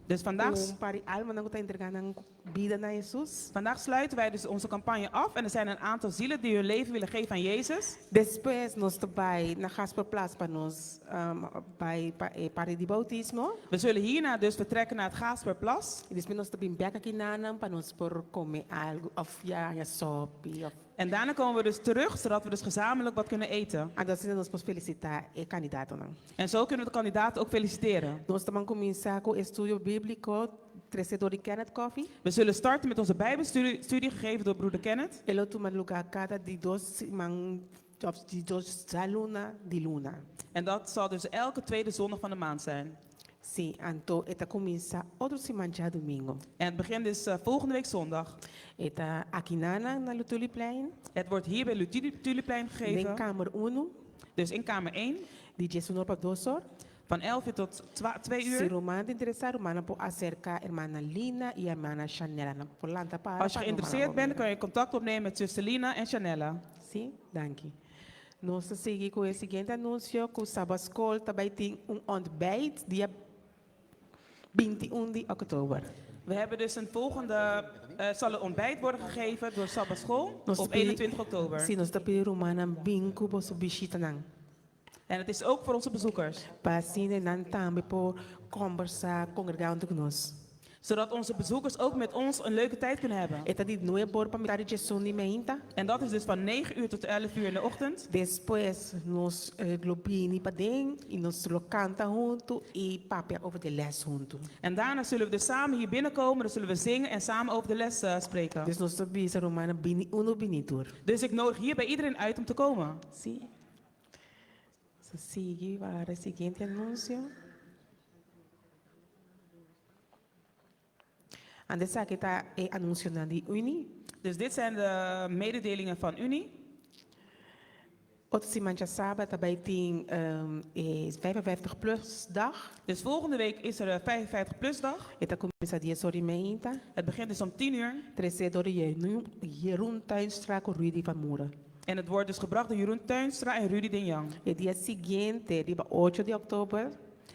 Dus vandaag, Cu un par di almanan cu ta entrega nan bida na Jesus. vandaag sluiten wij dus onze campagne af en er zijn een aantal zielen die hun leven willen geven aan Jezus. Despues nos ta bai na Gasperplas pa nos bai pa e parti di bautismo. We zullen hierna dus vertrekken naar het Gaasperplas. Y despues nos ta bin bek aki nanan pa nos por come algo of ya haña sopi of. En daarna komen we dus terug zodat we dus gezamenlijk wat kunnen eten. Anto asina nos por felicita e kandidatonan. En zo kunnen we de kandidaten ook feliciteren. Nos ta ban kuminsá ku estudio bíbliko trese dor di Kenneth Coffey. We zullen starten met onze bijbelstudie studie gegeven door broeder Kenneth. E lo tuma lugá kada di dos siman òf di dos djaluna di luna. En dat zal dus elke tweede zondag van de maand zijn. Sí, anto e ta kuminsá otro siman djadumingu. En het begint dus volgende week zondag. E ta akinana na Lutuliplein. Het wordt hier bij Lutuliplein gegeven. Den kamer unu. Dus in kamer één. Di diesun pa dos or. Van elf uur tot twee uur. Si ruman ta interesá, rumannan por aserká hermana Lina i hermana Shanella. Nan por lanta para Als je pa rumannan geïnteresseerd por bent, mira. kan je contact opnemen met zuster Lina en Shanella. Sí, danki. Nos ta sigui ku e siguiente anunsio ku Sabbatschool ta bai tin un ontbijt dia 21 di oktober. We hebben dus een volgende, zal er ontbijt worden gegeven door Sabbatschool Nos op pidi 21 oktober. Sí, nos ta pidi rumannan bin ku boso bishitanan. En het is ook voor onze bezoekers. Pa asina nan tambe por kombersá, kongregá huntu ku nos. Zodat onze bezoekers ook met ons een leuke tijd kunnen hebben. E ta di nuebe or pa mitad di djesun di meinta. En dat is dus van 9 uur tot 11 uur in de ochtend. Despues nos lo bini paden i nos lo kanta huntu i papia over di les huntu. En daarna zullen we dus samen hier binnenkomen, dan zullen we zingen en samen over de les spreken. Dus nos ta bisa rumannan bini unu bini tur. Dus ik nodig hier bij iedereen uit om te komen. Si. Nos ta sigui pa e siguiente anuncio. Ant esaki ta e anuncionan di Unie. Dus dit zijn de mededelingen van Unie. Otro siman djasabra ta bai tin e 55 plus dag. Dus volgende week is er de 55 plus dag. E ta kuminsá dies or i meinta. Het begint dus om tien uur. Tresé dor di Jeroen Tuinstra ku Rudy van Moeren. En het wordt dus gebracht door Jeroen Tuinstra en Rudy Dinjang. E dia siguiente, riba ocho di òktober.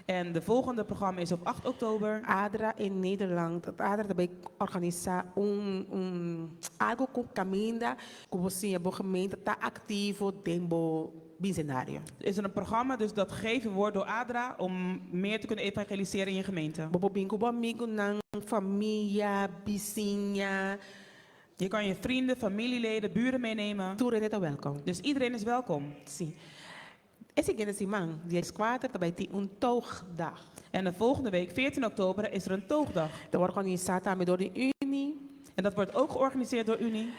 En de volgende programma is op 8 oktober. Adra in Nederland, Adra ta bay organisa un un algo cu caminda cu bo siña bo gemeente ta activo den bo bicendario. Is er een programma dus dat gegeven wordt door Adra om meer te kunnen evangeliseren in je gemeente. Bo por bin cu bo amigonan, famia, bisiña. Je kan je vrienden, familieleden, buren meenemen. Tur hende ta welkom. Dus iedereen is welkom. Si. E siguiente siman, dia kuater, ta bai tin un toogdag. En de volgende week, 14 oktober, is er een toogdag. Ta wòrdu organisá tambe dor di Unie. En dat wordt ook georganiseerd door Unie.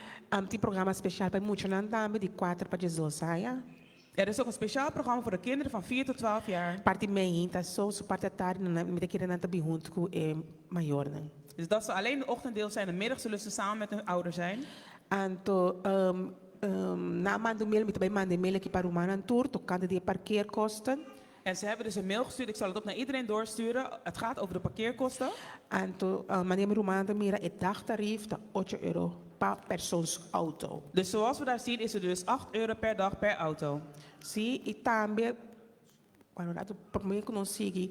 Tin programa spesial pa e muchanan tambe, di kuater pa diesdos aña. Er is ook een speciaal programma voor de kinderen van 4 tot 12 jaar. Parti mainta so, so parti atardi nan mi ta kere nan ta bin huntu ku e mayornan. Dus dat zal alleen de ochtenddeel zijn, de middag zullen ze samen met hun ouder zijn. Anto nan a manda un mail, mi ta bai manda e mail aki pa rumannan tur tokante di e parkeerkosten. En ze hebben dus een mail gestuurd, ik zal het ook naar iedereen doorsturen. Het gaat over de parkeerkosten. Anto manera mi rumannan ta mira e dagtarief ta ocho euro pa persoonsauto. Dus zoals we daar zien is het dus 8 euro per dag per auto. Sí, i tambe, bueno, rato promé ku nos sigui,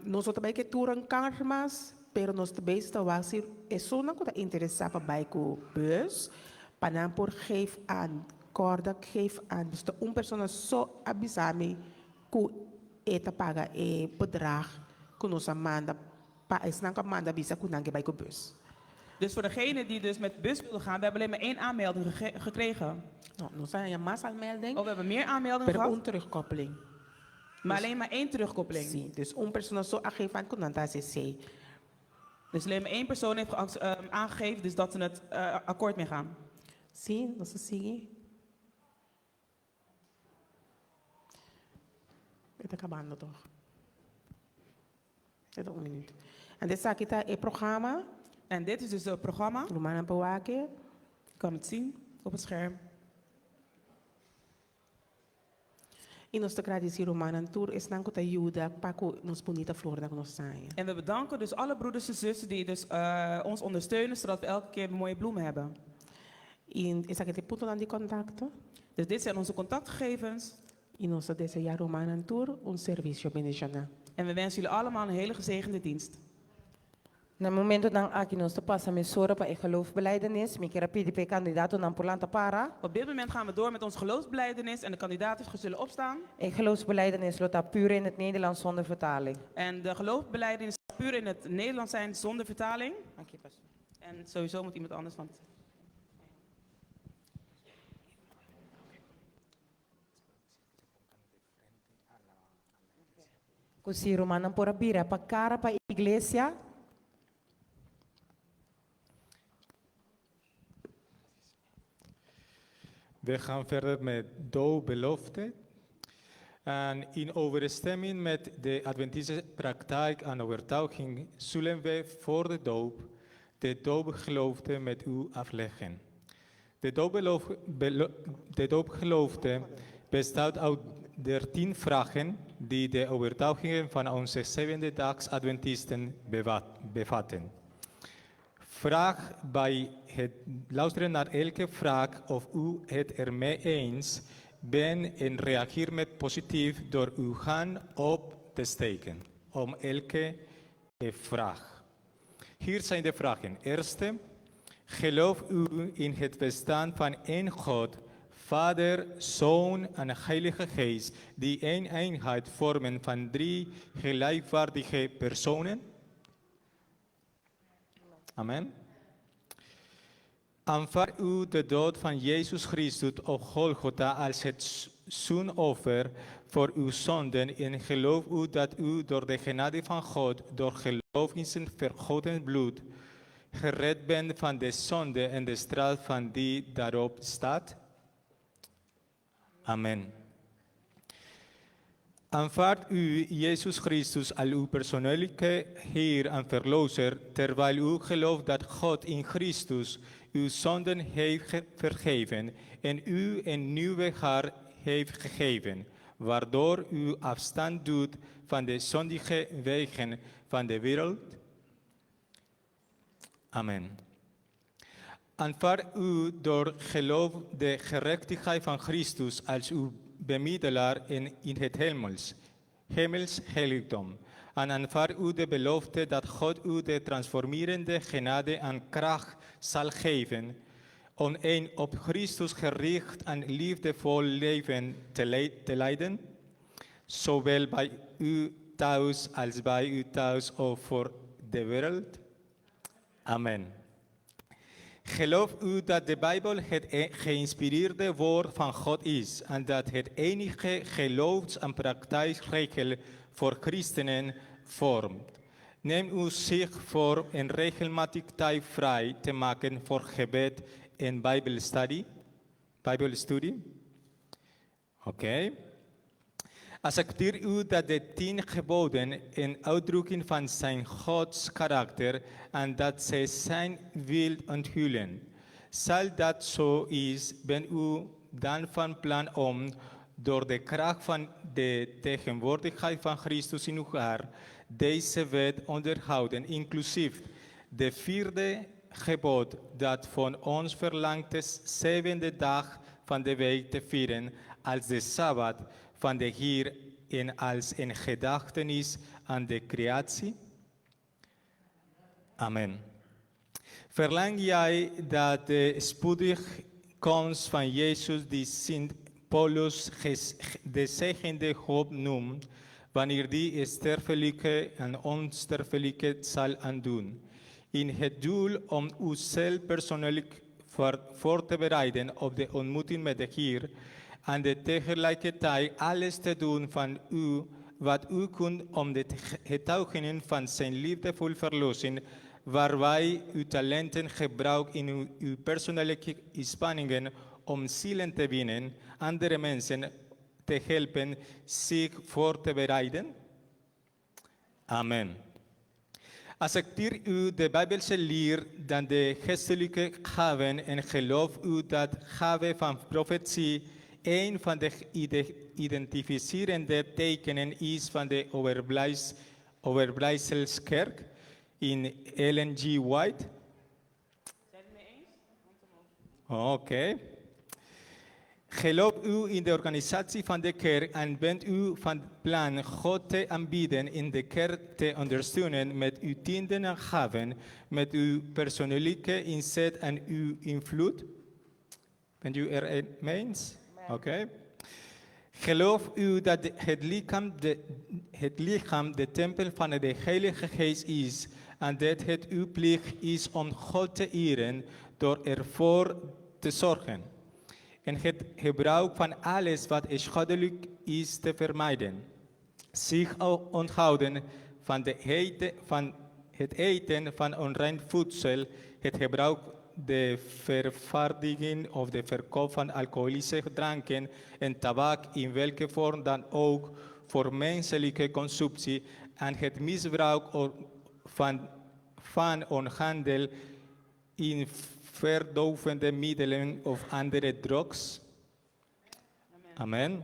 nos no ta bai ke tur un kar mas, pero nos ta bezig ta wak si esunnan ku ta interesá pa bai ku bus, pa nan por geef aan, kòrda geef aan. Dus ta un persona so a bisa mi ku e ta paga e bedrag ku nos a manda pa esnan ku a manda bisa ku nan ke bai ku bus. Dus voor degene die dus met bus wilden gaan, we hebben alleen maar één aanmelding gekregen. No, nos a haña mas aanmelding. Oh, we hebben meer aanmeldingen Pero gehad. un terugkoppeling. Maar alleen maar één terugkoppeling. Sí, dus un persona so a geef aan ku nan ta hasi esei. Dus alleen maar één persoon heeft aangegeven dus dat ze het akkoord mee gaan. Sí, nos ta sigui. E ta kabando toch? E ta un minuut. En esaki ta e programa. En dit is dus het programma. Rumannan por wak e. Je kan het zien op het scherm. I nos ta gradisí rumannan tur esnan ku ta yuda pa ku nos bunita flornan ku nos ta haña. En we bedanken dus alle broeders en zussen die dus ons ondersteunen zodat we elke keer mooie bloemen hebben. I esaki ta e puntonan di kontakto. Dus dit zijn onze contactgegevens. I nos ta deseá rumannan tur un servisio bendishoná. En we wensen jullie allemaal een hele gezegende dienst. Na e momentonan aki nos ta pasa mesora pa e geloofbelijdenis. Mi kier a pidi pa e kandidatonan por lanta para. Op dit moment gaan we door met onze geloofsbelijdenis en de kandidaten zullen opstaan. E geloofsbelijdenis lo ta puur in het Nederlands zonder vertaling. En de geloofsbelijdenis zal puur in het Nederlands zijn zonder vertaling. Dank je, pastor. En sowieso moet iemand anders, want Ku si rumannan por a bira pa kara pa iglesia. We gaan verder met doopbelofte. En in overeenstemming met de Adventistische praktijk en overtuiging zullen we voor de doop de doopgelofte met u afleggen. De de doopgelofte bestaat uit 13 vragen die de overtuigingen van onze Zevende-dags Adventisten bevatten. Vraag bij het luisteren naar elke vraag of u het ermee eens bent en reageer met positief door uw hand op te steken om elke vraag. Hier zijn de vragen. Eerste, geloof u in het bestaan van één God, Vader, Zoon en Heilige Geest, die één eenheid vormen van drie gelijkwaardige personen? Amen. Aanvaard u de dood van Jezus Christus op Golgotha als het zoenoffer voor uw zonden en geloof u dat u door de genade van God, door geloof in zijn vergoten bloed, gered bent van de zonde en de straf van die daarop staat? Amen. Aanvaardt u Jezus Christus als uw persoonlijke Heer en Verlosser, terwijl u gelooft dat God in Christus uw zonden heeft vergeven en u een nieuwe hart heeft gegeven, waardoor u afstand doet van de zondige wegen van de wereld? Amen. Aanvaard u door geloof de gerechtigheid van Christus als uw bemiddelaar in het hemels heiligdom. En aanvaard u de belofte dat God u de transformerende genade en kracht zal geven om een op Christus gericht en liefdevol leven te leiden, zowel bij u thuis als bij u thuis of voor de wereld? Amen. Geloof u dat de Bijbel het geïnspireerde woord van God is en dat het enige geloofs- en praktijkregel voor christenen vormt? Neem u zich voor een regelmatig tijd vrij te maken voor gebed en Bijbelstudie? Bijbelstudie? Oké. Accepteer u dat de tien geboden een uitdrukking van zijn Gods karakter en dat zij zijn wil onthullen. Zal dat zo is, bent u dan van plan om door de kracht van de tegenwoordigheid van Christus in uw hart deze wet onderhouden, inclusief de vierde gebod dat van ons verlangt de zevende dag van de week te vieren als de Sabbat van de Heer en als een gedachtenis aan de creatie? Amen. Verlang jij dat de spoedig komst van Jezus die Sint Paulus de zegende hoop noemt, wanneer die sterfelijke en onsterfelijke zal aandoen, in het doel om uzelf persoonlijk voor te bereiden op de ontmoeting met de Heer en de tegelijkertijd alles te doen van u wat u kunt om de getuigenen van zijn liefdevol verlossing, waarbij uw talenten gebruikt in uw persoonlijke inspanningen om zielen te winnen, andere mensen te helpen zich voor te bereiden? Amen. Accepteer u de Bijbelse leer dan de geestelijke gaven en geloof u dat gave van profetie een van de identificerende tekenen is van de overblijfselskerk in Ellen G. White? Zijn het mee eens? Oké. Geloof u in de organisatie van de kerk en bent u van plan God te aanbieden in de kerk te ondersteunen met uw tienden en gaven, met uw persoonlijke inzet en uw invloed? Bent u er mee eens? Oké. Geloof u dat het lichaam de tempel van de Heilige Geest is en dat het uw plicht is om God te eren door ervoor te zorgen en het gebruik van alles wat schadelijk is te vermijden. Zich onthouden van het eten van onrein voedsel, het gebruik, de vervaardiging of de verkoop van alcoholische dranken en tabak in welke vorm dan ook voor menselijke consumptie en het misbruik van handel in verdovende middelen of andere drugs? Amen.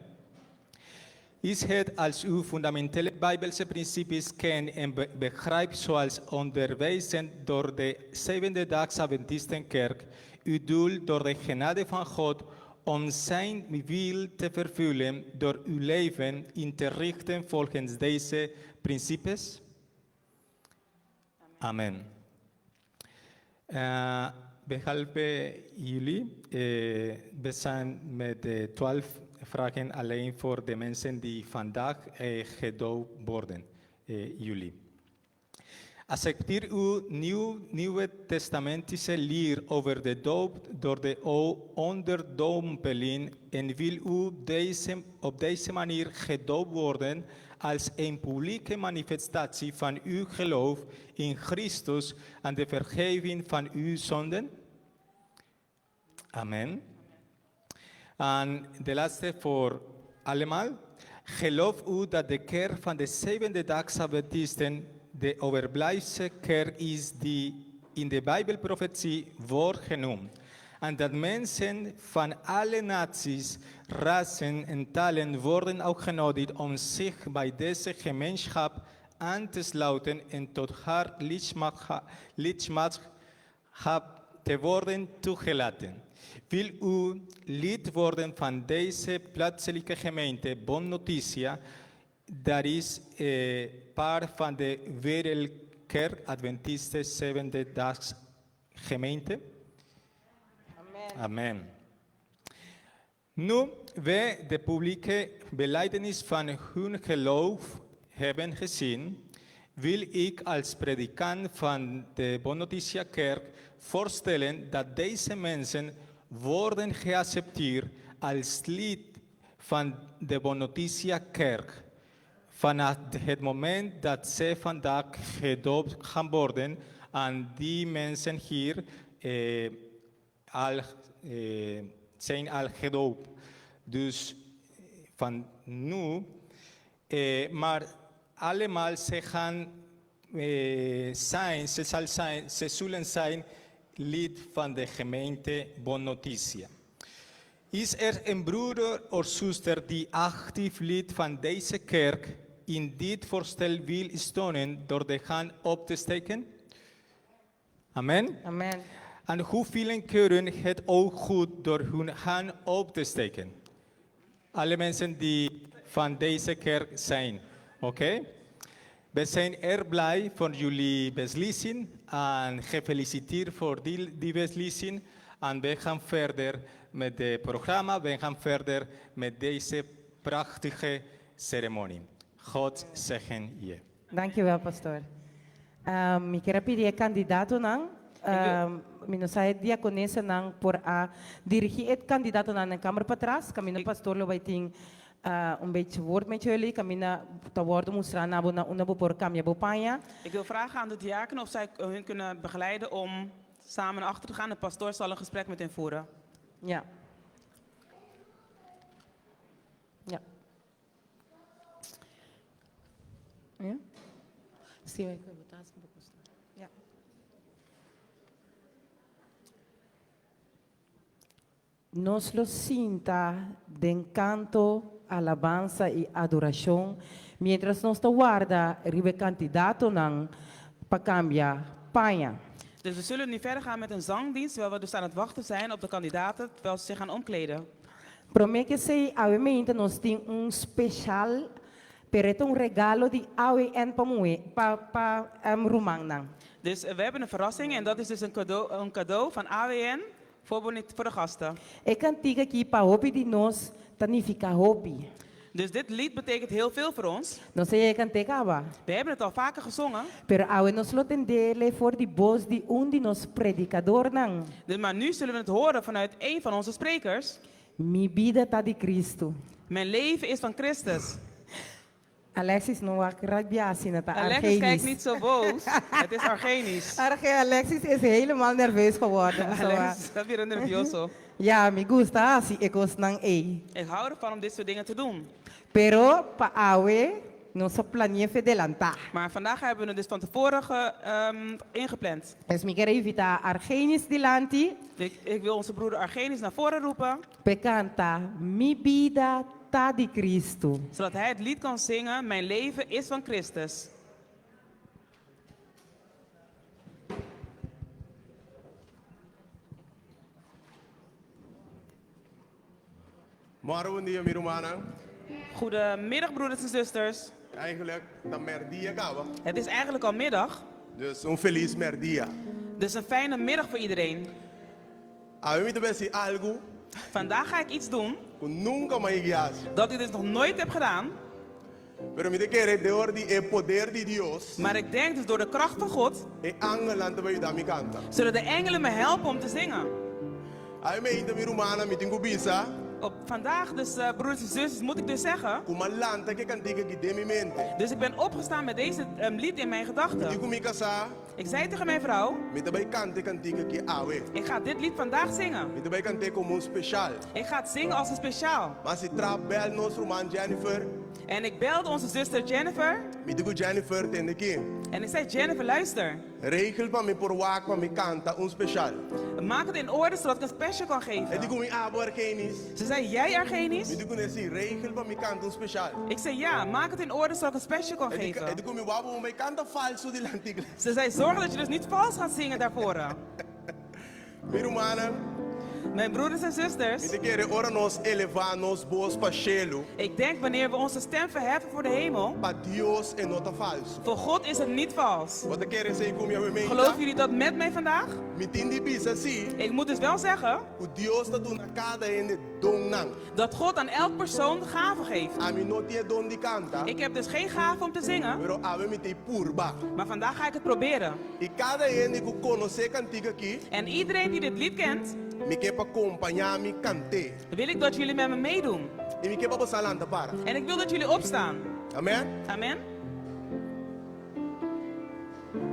Is het als u fundamentele Bijbelse principes kent en begrijpt zoals onderwezen door de Zevende Dags Adventistenkerk, uw doel door de genade van God om zijn wil te vervullen door uw leven in te richten volgens deze principes? Amen. Behalve jullie, we zijn met de 12 vragen alleen voor de mensen die vandaag gedoopt worden. Jullie. Accepteer uw Nieuwe Testamentische leer over de doop door de onderdompeling en wil u op deze manier gedoopt worden als een publieke manifestatie van uw geloof in Christus en de vergeving van uw zonden? Amen. En de laatste voor allemaal. Geloof u dat de kerk van de Zevende Dags Adventisten de overblijfse kerk is die in de Bijbelprofetie wordt genoemd? En dat mensen van alle naties, rassen en talen worden uitgenodigd om zich bij deze gemeenschap aan te sluiten en tot haar lidmaatschap te worden toegelaten. Wil u lid worden van deze plaatselijke gemeente Bon Noticia? Dat is part van de Wereldkerk Adventiste Zevende Dags Gemeente. Amen. Amen. Nu we de publieke belijdenis van hun geloof hebben gezien, wil ik als predikant van de Bon Noticia Kerk voorstellen dat deze mensen worden geaccepteerd als lid van de Bon Noticia Kerk. Vanaf het moment dat ze vandaag gedoopt gaan worden, en die mensen hier zijn al gedoopt. Dus van nu, eh, maar allemaal ze gaan eh, zijn, ze, zal zijn, ze zullen zijn lid van de gemeente Bon Noticia. Is er een broeder of zuster die actief lid van deze kerk in dit voorstel wil steunen door de hand op te steken? Amen. Amen. En hoeveel keuren het ook goed door hun hand op te steken? Alle mensen die van deze kerk zijn. Oké? We zijn erg blij voor jullie beslissing en gefeliciteerd voor die, die beslissing. En we gaan verder met het programma, we gaan verder met deze prachtige ceremonie. God zegen je. Dankjewel, pastor. Um, mi kier a pidi e kandidatonan, um, mi no sa e diakonesanan por a dirigí e kandidatonan na kamer patras, kaminda pastor lo bai tin uh, un beetje woord met jullie, kaminda ta wòrdu mustrá na bo na unda bo por kambia bo paña. Ik wil vragen aan de diaken of zij hun kunnen begeleiden om samen naar achter te gaan. De pastoor zal een gesprek met hen voeren. Ja. Ja. Ja? Sí, ik wil het Ja. Nos lo sinta den kanto, alabansa i adorashon miéntras nos ta warda riba e kandidatonan pa kambia paña. Dus we zullen nu verder gaan met een zangdienst, terwijl we dus aan het wachten zijn op de kandidaten, terwijl ze zich gaan omkleden. Promé ku esei, awe meinta nos tin un speshal, pero e ta un regalo di AWN pa muhé, pa pa rumannan. Dus we hebben een verrassing en dat is dus een cadeau, een cadeau van AWN voor, boni- voor de gasten. E kantika aki pa hopi di nos ta nifiká hopi. Dus dit lied betekent heel veel voor ons. Nos a yega kant'é kaba. We hebben het al vaker gezongen. Pero awe nos lo tend'é for di bos di un di nos predikadornan. Dus maar nu zullen we het horen vanuit een van onze sprekers. Mi bida ta di Kristu. Mijn leven is van Christus. Alexis no wak rabia asina ta Alexis Argenis. kijkt niet zo boos. Het is Argenis. Arge Alexis is helemaal nerveus geworden. Alexis está weer nervioso. Ja, mi gusta hasi e kosnan ei. Ik hou ervan om dit soort dingen te doen. Pero pa awe nos a plani'é fe delantá. Maar vandaag hebben we het dus van tevoren ge, ehm, ingepland. Dus mi kier invitá Argenis dilanti. Ik, ik wil onze broeder Argenis naar voren roepen. P'e kanta Mi bida ta di Cristo. Zodat hij het lied kan zingen, Mijn leven is van Christus. Mòru bon dia mi rumannan. Goedemiddag broeders en zusters. Eigenlijk ta mèrdia kaba. Het is eigenlijk al middag. Dus un felis mèrdia. Dus een fijne middag voor iedereen. Awe mi ta bai hasi algu. Vandaag ga ik iets doen. Ku nunka m'a yegi hasi. Dat ik dus nog nooit heb gedaan. Pero mi ta kere dor di e poder di Dios. Maar ik denk dus door de kracht van God. E angelnan ta bai yuda mi kanta. Zullen de engelen me helpen om te zingen. Awe meinta mi rumannan mi tin ku bisa. Op vandaag dus broeders en zusters moet ik dus zeggen. Ku m'a lanta ku e kantika aki den mi mente. Dus ik ben opgestaan met deze lied in mijn gedachten. Mi di ku mi kasá. Ik zei tegen mijn vrouw. Mi ta bai kanta e kantika aki awe. Ik ga dit lied vandaag zingen. Mi ta bai kant'é komo un speshal. Ik ga het zingen als een speciaal. M'a hasi trap bèl nos ruman Jennifer. En ik belde onze zuster Jennifer. Mi di ku Jennifer tende ki. En ik zei Jennifer luister. Regel pa mi por wak pa mi kanta un special. Maak het in orde zodat ik een special kan geven. E di ku mi abo Argenis. Ze zei jij Argenis? Mi di ku ne si, regel pa mi kanta un special. Ik zei ja, maak het in orde zodat ik een special kan E di geven. e di ku mi wak bo bai kanta falso dilanti iglesia. Ze zei zorg dat je dus niet vals gaat zingen daarvoor. Mi rumannan. Mijn broeders en zusters. Mi ta kere ora nos elevá nos bos pa shelu. Ik denk wanneer we onze stem verheffen voor de hemel. Pa Dios e no ta falso. Voor God is het niet vals. Bo ta kere esei ku mi awe meinta? Geloven jullie dat met mij vandaag? Mi tin di bisa si. Ik moet dus wel zeggen. Ku Dios ta duna kada hende donnan. Dat God aan elk persoon gave geeft. Ami no tin e don di kanta. Ik heb dus geen gave om te zingen. Pero awe mi ta purba. Maar vandaag ga ik het proberen. I kada hende ku konosé e kantika aki. En iedereen die dit lied kent. Mi ke pa kompañá mi kant'é. Wil ik dat jullie met me meedoen. I mi ke pa boso lanta para. En ik wil dat jullie opstaan. Amen. Amen.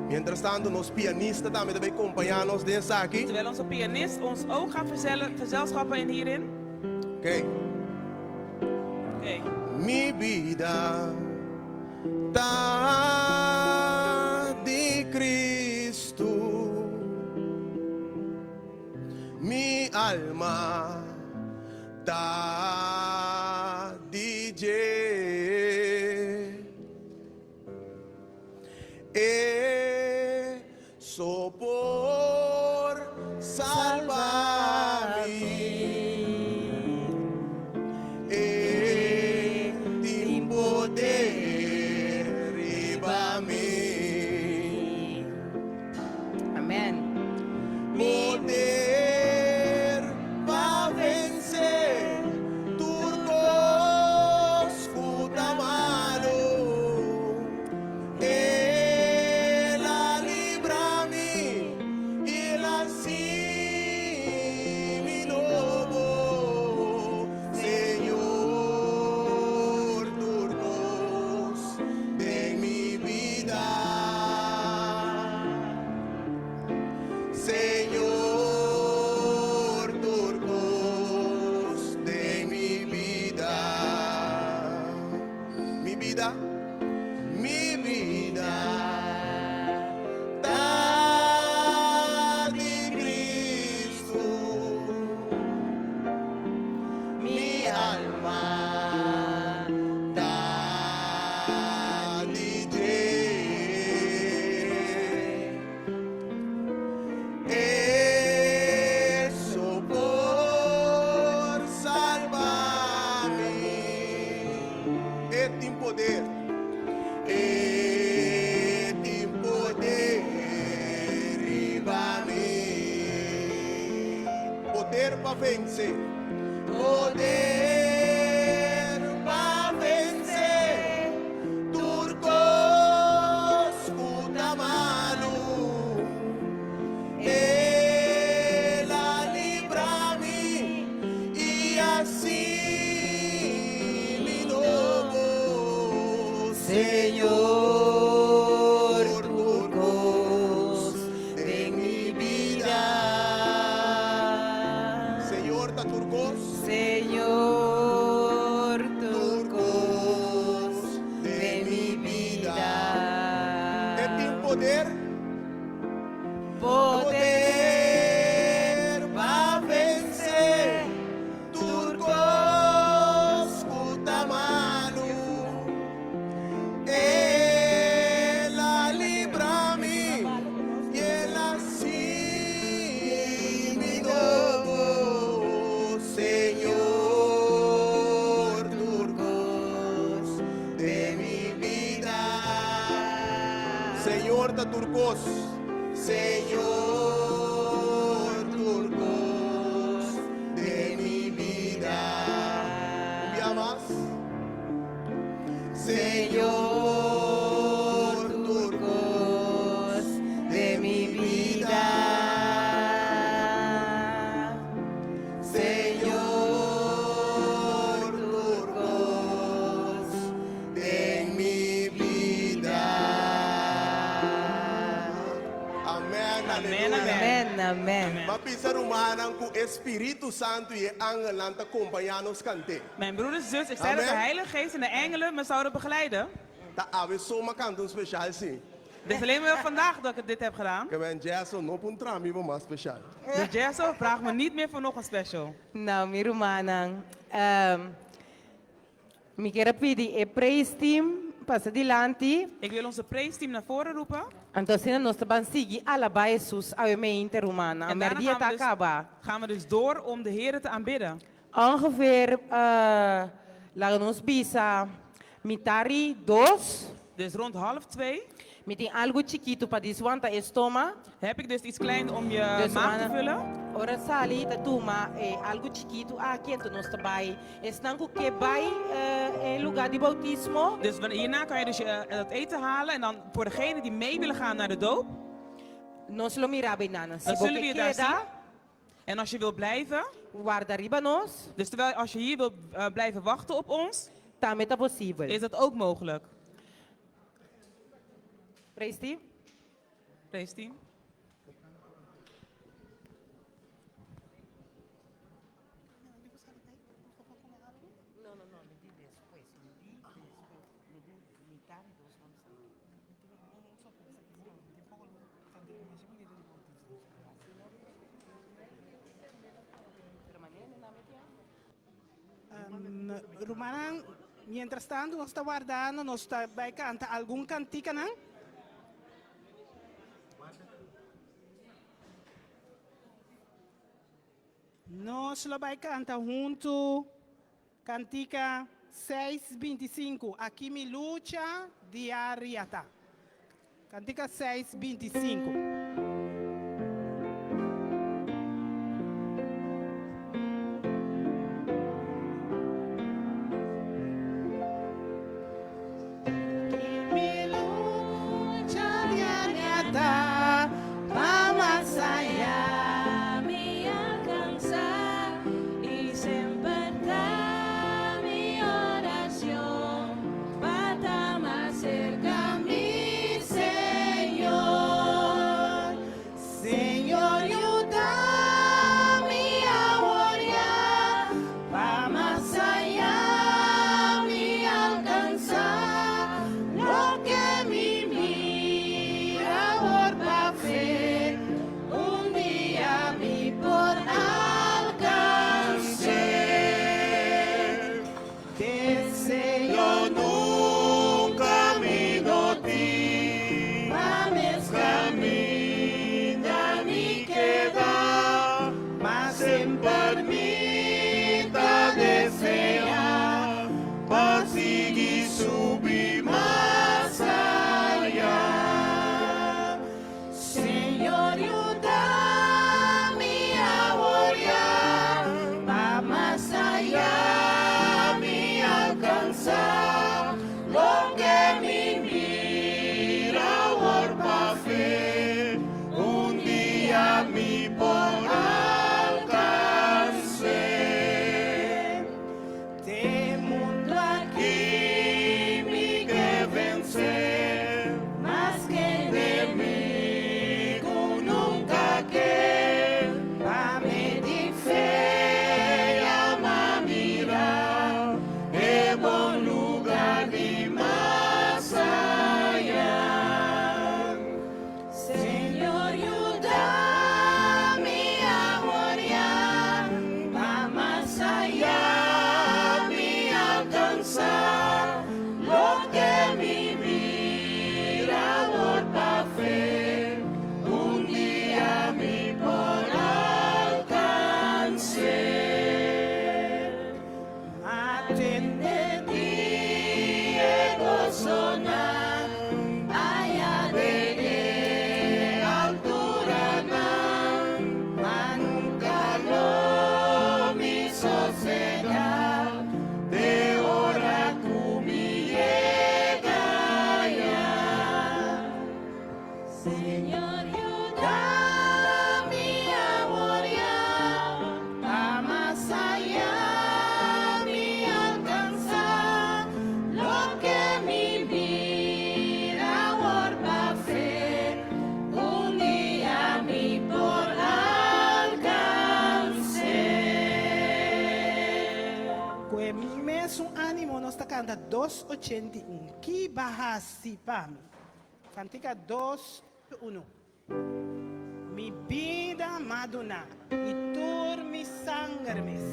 Mientras tanto nos pianista tambe ta bay kompañá nos den esaki. Terwijl onze pianist ons ook gaat verzellen, verzelschappen in hierin. Oké. Mi bida ta di Cristo. Mi alma ta di dje. E so por salba mi. E tin poder riba mi. Amen. Poder pa vense tur kos ku ta malu. El a libra mi i el a hasi mi nobo. Señor, tur kos den mi bida. Señor, tur kos den mi bida. Mi bida, mi bida ta di Cristo. Mi alma ta di dje. E so por salba mi. E tin poder. E tin poder riba mi. Poder pa vense. Poder pa vense. Tur kos ku ta malu. El a libra mi i a hasi mi nobo. Señor, tur kos den mi bida. Señor, ta tur kos. Señor, tur kos den mi bida. E tin poder. Poder pa vense tur kos ku ta malu. El a libra mi i el a hasi mi nobo. Señor, tur kos den mi bida. Señor, ta tur kos. Señor, tur kos den mi bida. Un dia mas. Señor, tur kos den mi bida. Señor, tur kos den mi bida. Amen, Amen, aleluya. Amen, amen. Mi a bisa rumannan ku Spiritu Santu i angelnan ta kompañá nos kant'é. Mijn broeders en zus, ik zei dat de Amen. Heilige Geest en de engelen me zouden begeleiden. Ta awe so m'a kanta un spesial si. Het is alleen maar vandaag dat ik dit heb gedaan. Ke men Jesso no puntra mi pa mas spesial. Dus Jesso, vraag me niet meer voor nog een special. Nou, mi rumannan. Mi ke pidi e praise team pasa dilanti. Ik wil onze praise team naar voren roepen. Anto asina nos ta ban sigui alabá Hesus awe mainta rumannan. En daarna Merdia gaan we, ta dus, kaba. gaan we dus door om de Heer te aanbidden. Ongeveer, laga nos bisa, mitar'i dos. Dus rond half twee. Mi tin algu chikitu pa djis wanta e stoma. Heb ik dus iets kleins om je Dus maag te mana, vullen. Ora sali ta tuma algu chikitu aki anto nos ta bai. Esnan ku ke bai e lugá di boutismo. Dus hierna kan je dus dat eten halen en dan voor degenen die mee willen gaan naar de doop. Nos lo mira bo einan. Si Dan bo zullen ke we je daar keda, zien. En als je wilt blijven. Warda riba nos. Dus terwijl als je hier wilt blijven wachten op ons. Tambe ta posibel. Is dat ook mogelijk. Praise team. Praise team. Rumannan, mientras tanto nos ta wardando, nos ta bai canta algun canticanan. Nos lo bai canta hunto cantica 625, Aki mi lucha diaria ta. Cantica 625. Mi lucha diaria ta pa mas aya mi alcansa y semper ta mi oracion pa ta mas cerca mi Señor. Señor, yuda mi awor ya, pa mas aya mi alcansa loke mi mira awor pa fe, un dia mi por alcansa. Deseo nunca mi no tin pa mes caminda mi keda, ma semper mi ta desea pa sigui subi mas aya. Señor, yuda mi awor ya, pa mas aya mi alcansa loke mi mira awor pa fe, un dia mi por alcansa. Te mundo Aki mi ke vence, maske enemigo nunca ke, pa medio di fe m'a mira, e bon luga di mas aya. Señor, yuda mi awor ya, pa mas aya mi alcansa loke mi mira awor pa fe, un dia mi por alcansa. M'a tende di e gosonan, aya den e alturanan, ma nunca lo mi sosega, te ora cu mi yega aya. Señor, yuda mi awor ya, pa mas aya mi alcansa loke mi mira awor pa fe, un dia mi por alcansa. Cu e mesun animo nos ta canta 281. Ki b'a hasi pa mi. Cantica 2 1. Mi bida m'a duna y tur mi sanger mes.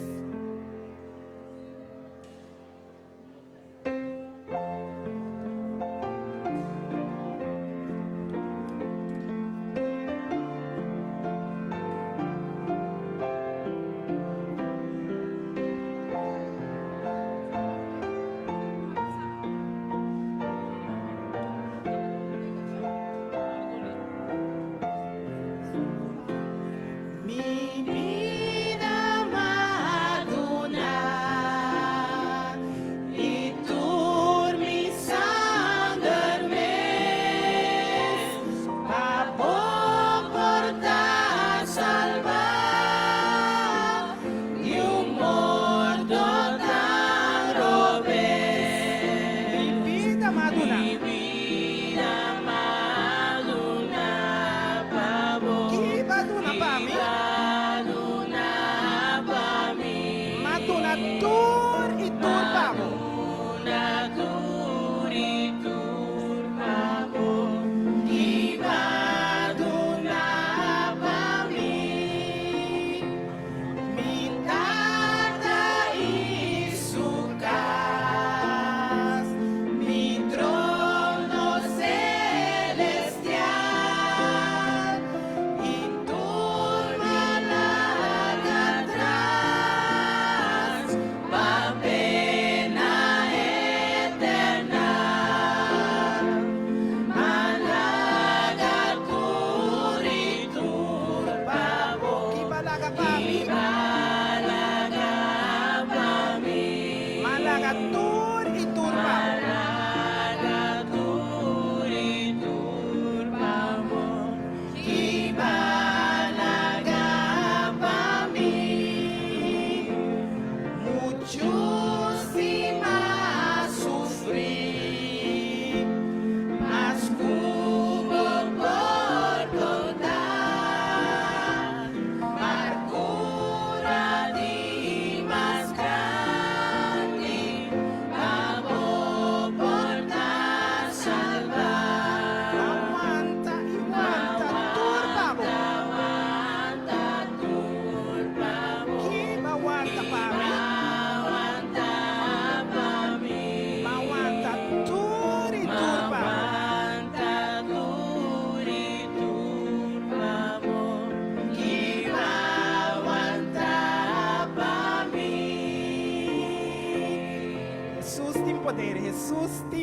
Mi bida m'a duna y tur mi sanger mes pa bo por ta salba di un morto tan robes. Mi bida m'a duna. Mi bida m'a duna pa bo. Ki b'a duna pa mi? Ki b'a duna pa mi. M'a duna tur y tur pa bo. Duna tur y tur pa bo. Ki b'a duna.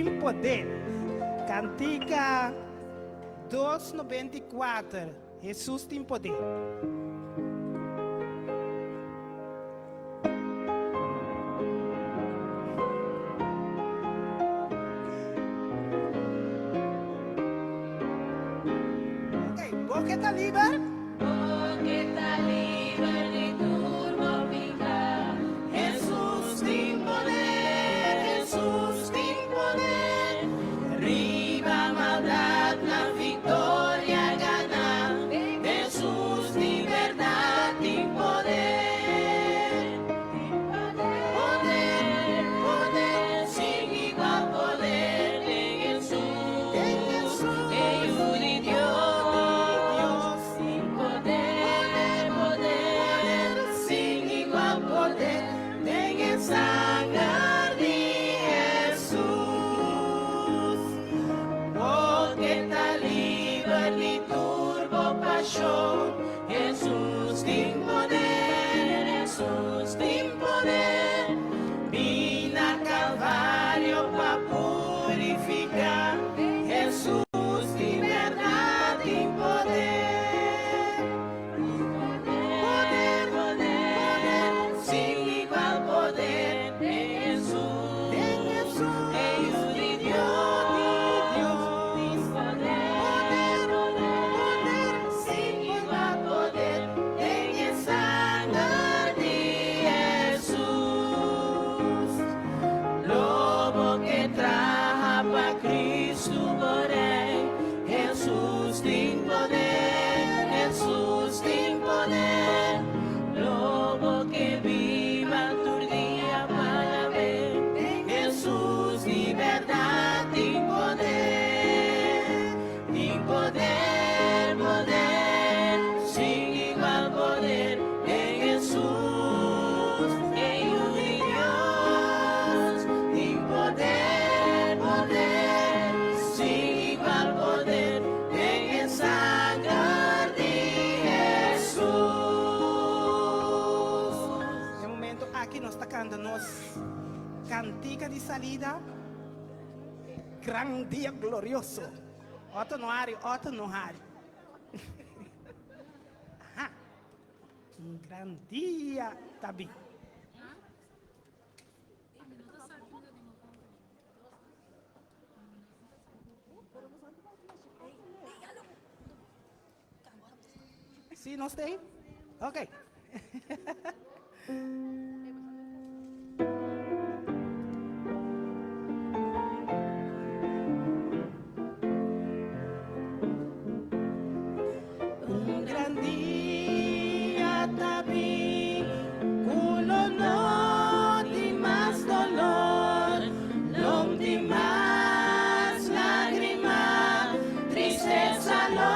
Tin poder. Kantika 294, Hesus tin poder. Ok, bo ke ta liber? Bo ke ta liber di tur bo piká. Hesus tin poder, Hesus tin poder. Riba maldat nan viktoria gana. Hesus di bèrdat tin poder. Poder, poder, sin igual poder den Hesus, e Yu di Dios. Tin poder, poder, sin igual poder den e sanger di Hesus. Bo ke ta liber di tur bo pashon, Hesus tin poder, Hesus tin poder. Bin na Kalvario pa purifiká, Hesus di bèrdat tin poder. Poder, poder, sin igual poder den Hesus, e Yu di Dios. Tin poder, poder, sin igual poder den e sanger di Hesus. Lo bo ke traha pa Kristu bo Rei, Hesus tin poder, Hesus tin poder. Lo bo ke biba tur dia pa alab'é, Hesus di bèrdat tin poder. Tin poder, poder, sin igual poder den Hesus, e Yu di Dios. Tin poder, poder, sin igual poder den e sanger di Hesus. E momento aki nos ta kanta nos kantika di salida, Gran Dia Glorioso. Otro no hari, otro no hari. Aha. Un gran dia ta bin. Sí, nos ta ei? Ok. Un gran dia ta bin, ku lo no tin mas dolor, lo n'tin mas lágrima, tristesa lo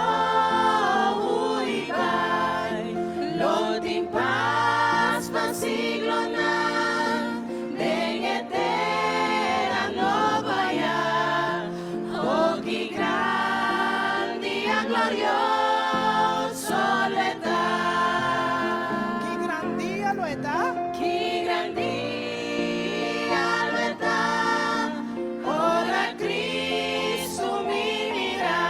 hui bai, lo tin pas pa siglonan, den e tera nobo aya. Oh, ki gran dia glorioso lo e ta. Ki gran dia lo e ta. Ki gran dia lo e ta. Ora Cristo mi mira,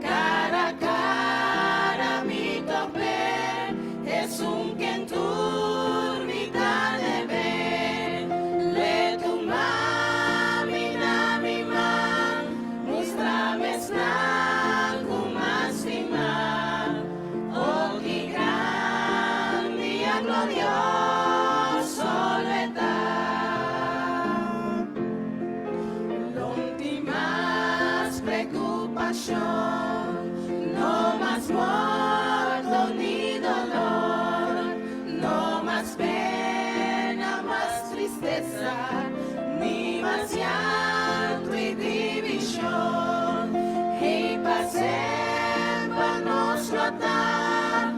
cara a cara mi top'é, esun ken tur mi ta debe. L'e tuma mi na mi man, mustra mi esnan ku m'a stima. Oh, ki gran dia glorioso lo e ta. Lo n'tin mas preokupashon, no mas morto ni dolor, no mas pena, mas tristesa, ni mas llanto i divishon. Ei pa semper nos lo ta,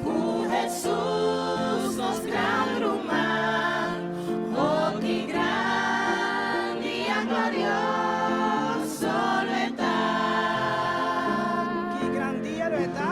ku Hesus nos gran ruman. Oh, ki gran dia glorioso lo e ta. Ki gran dia lo e ta.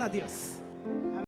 na Dios.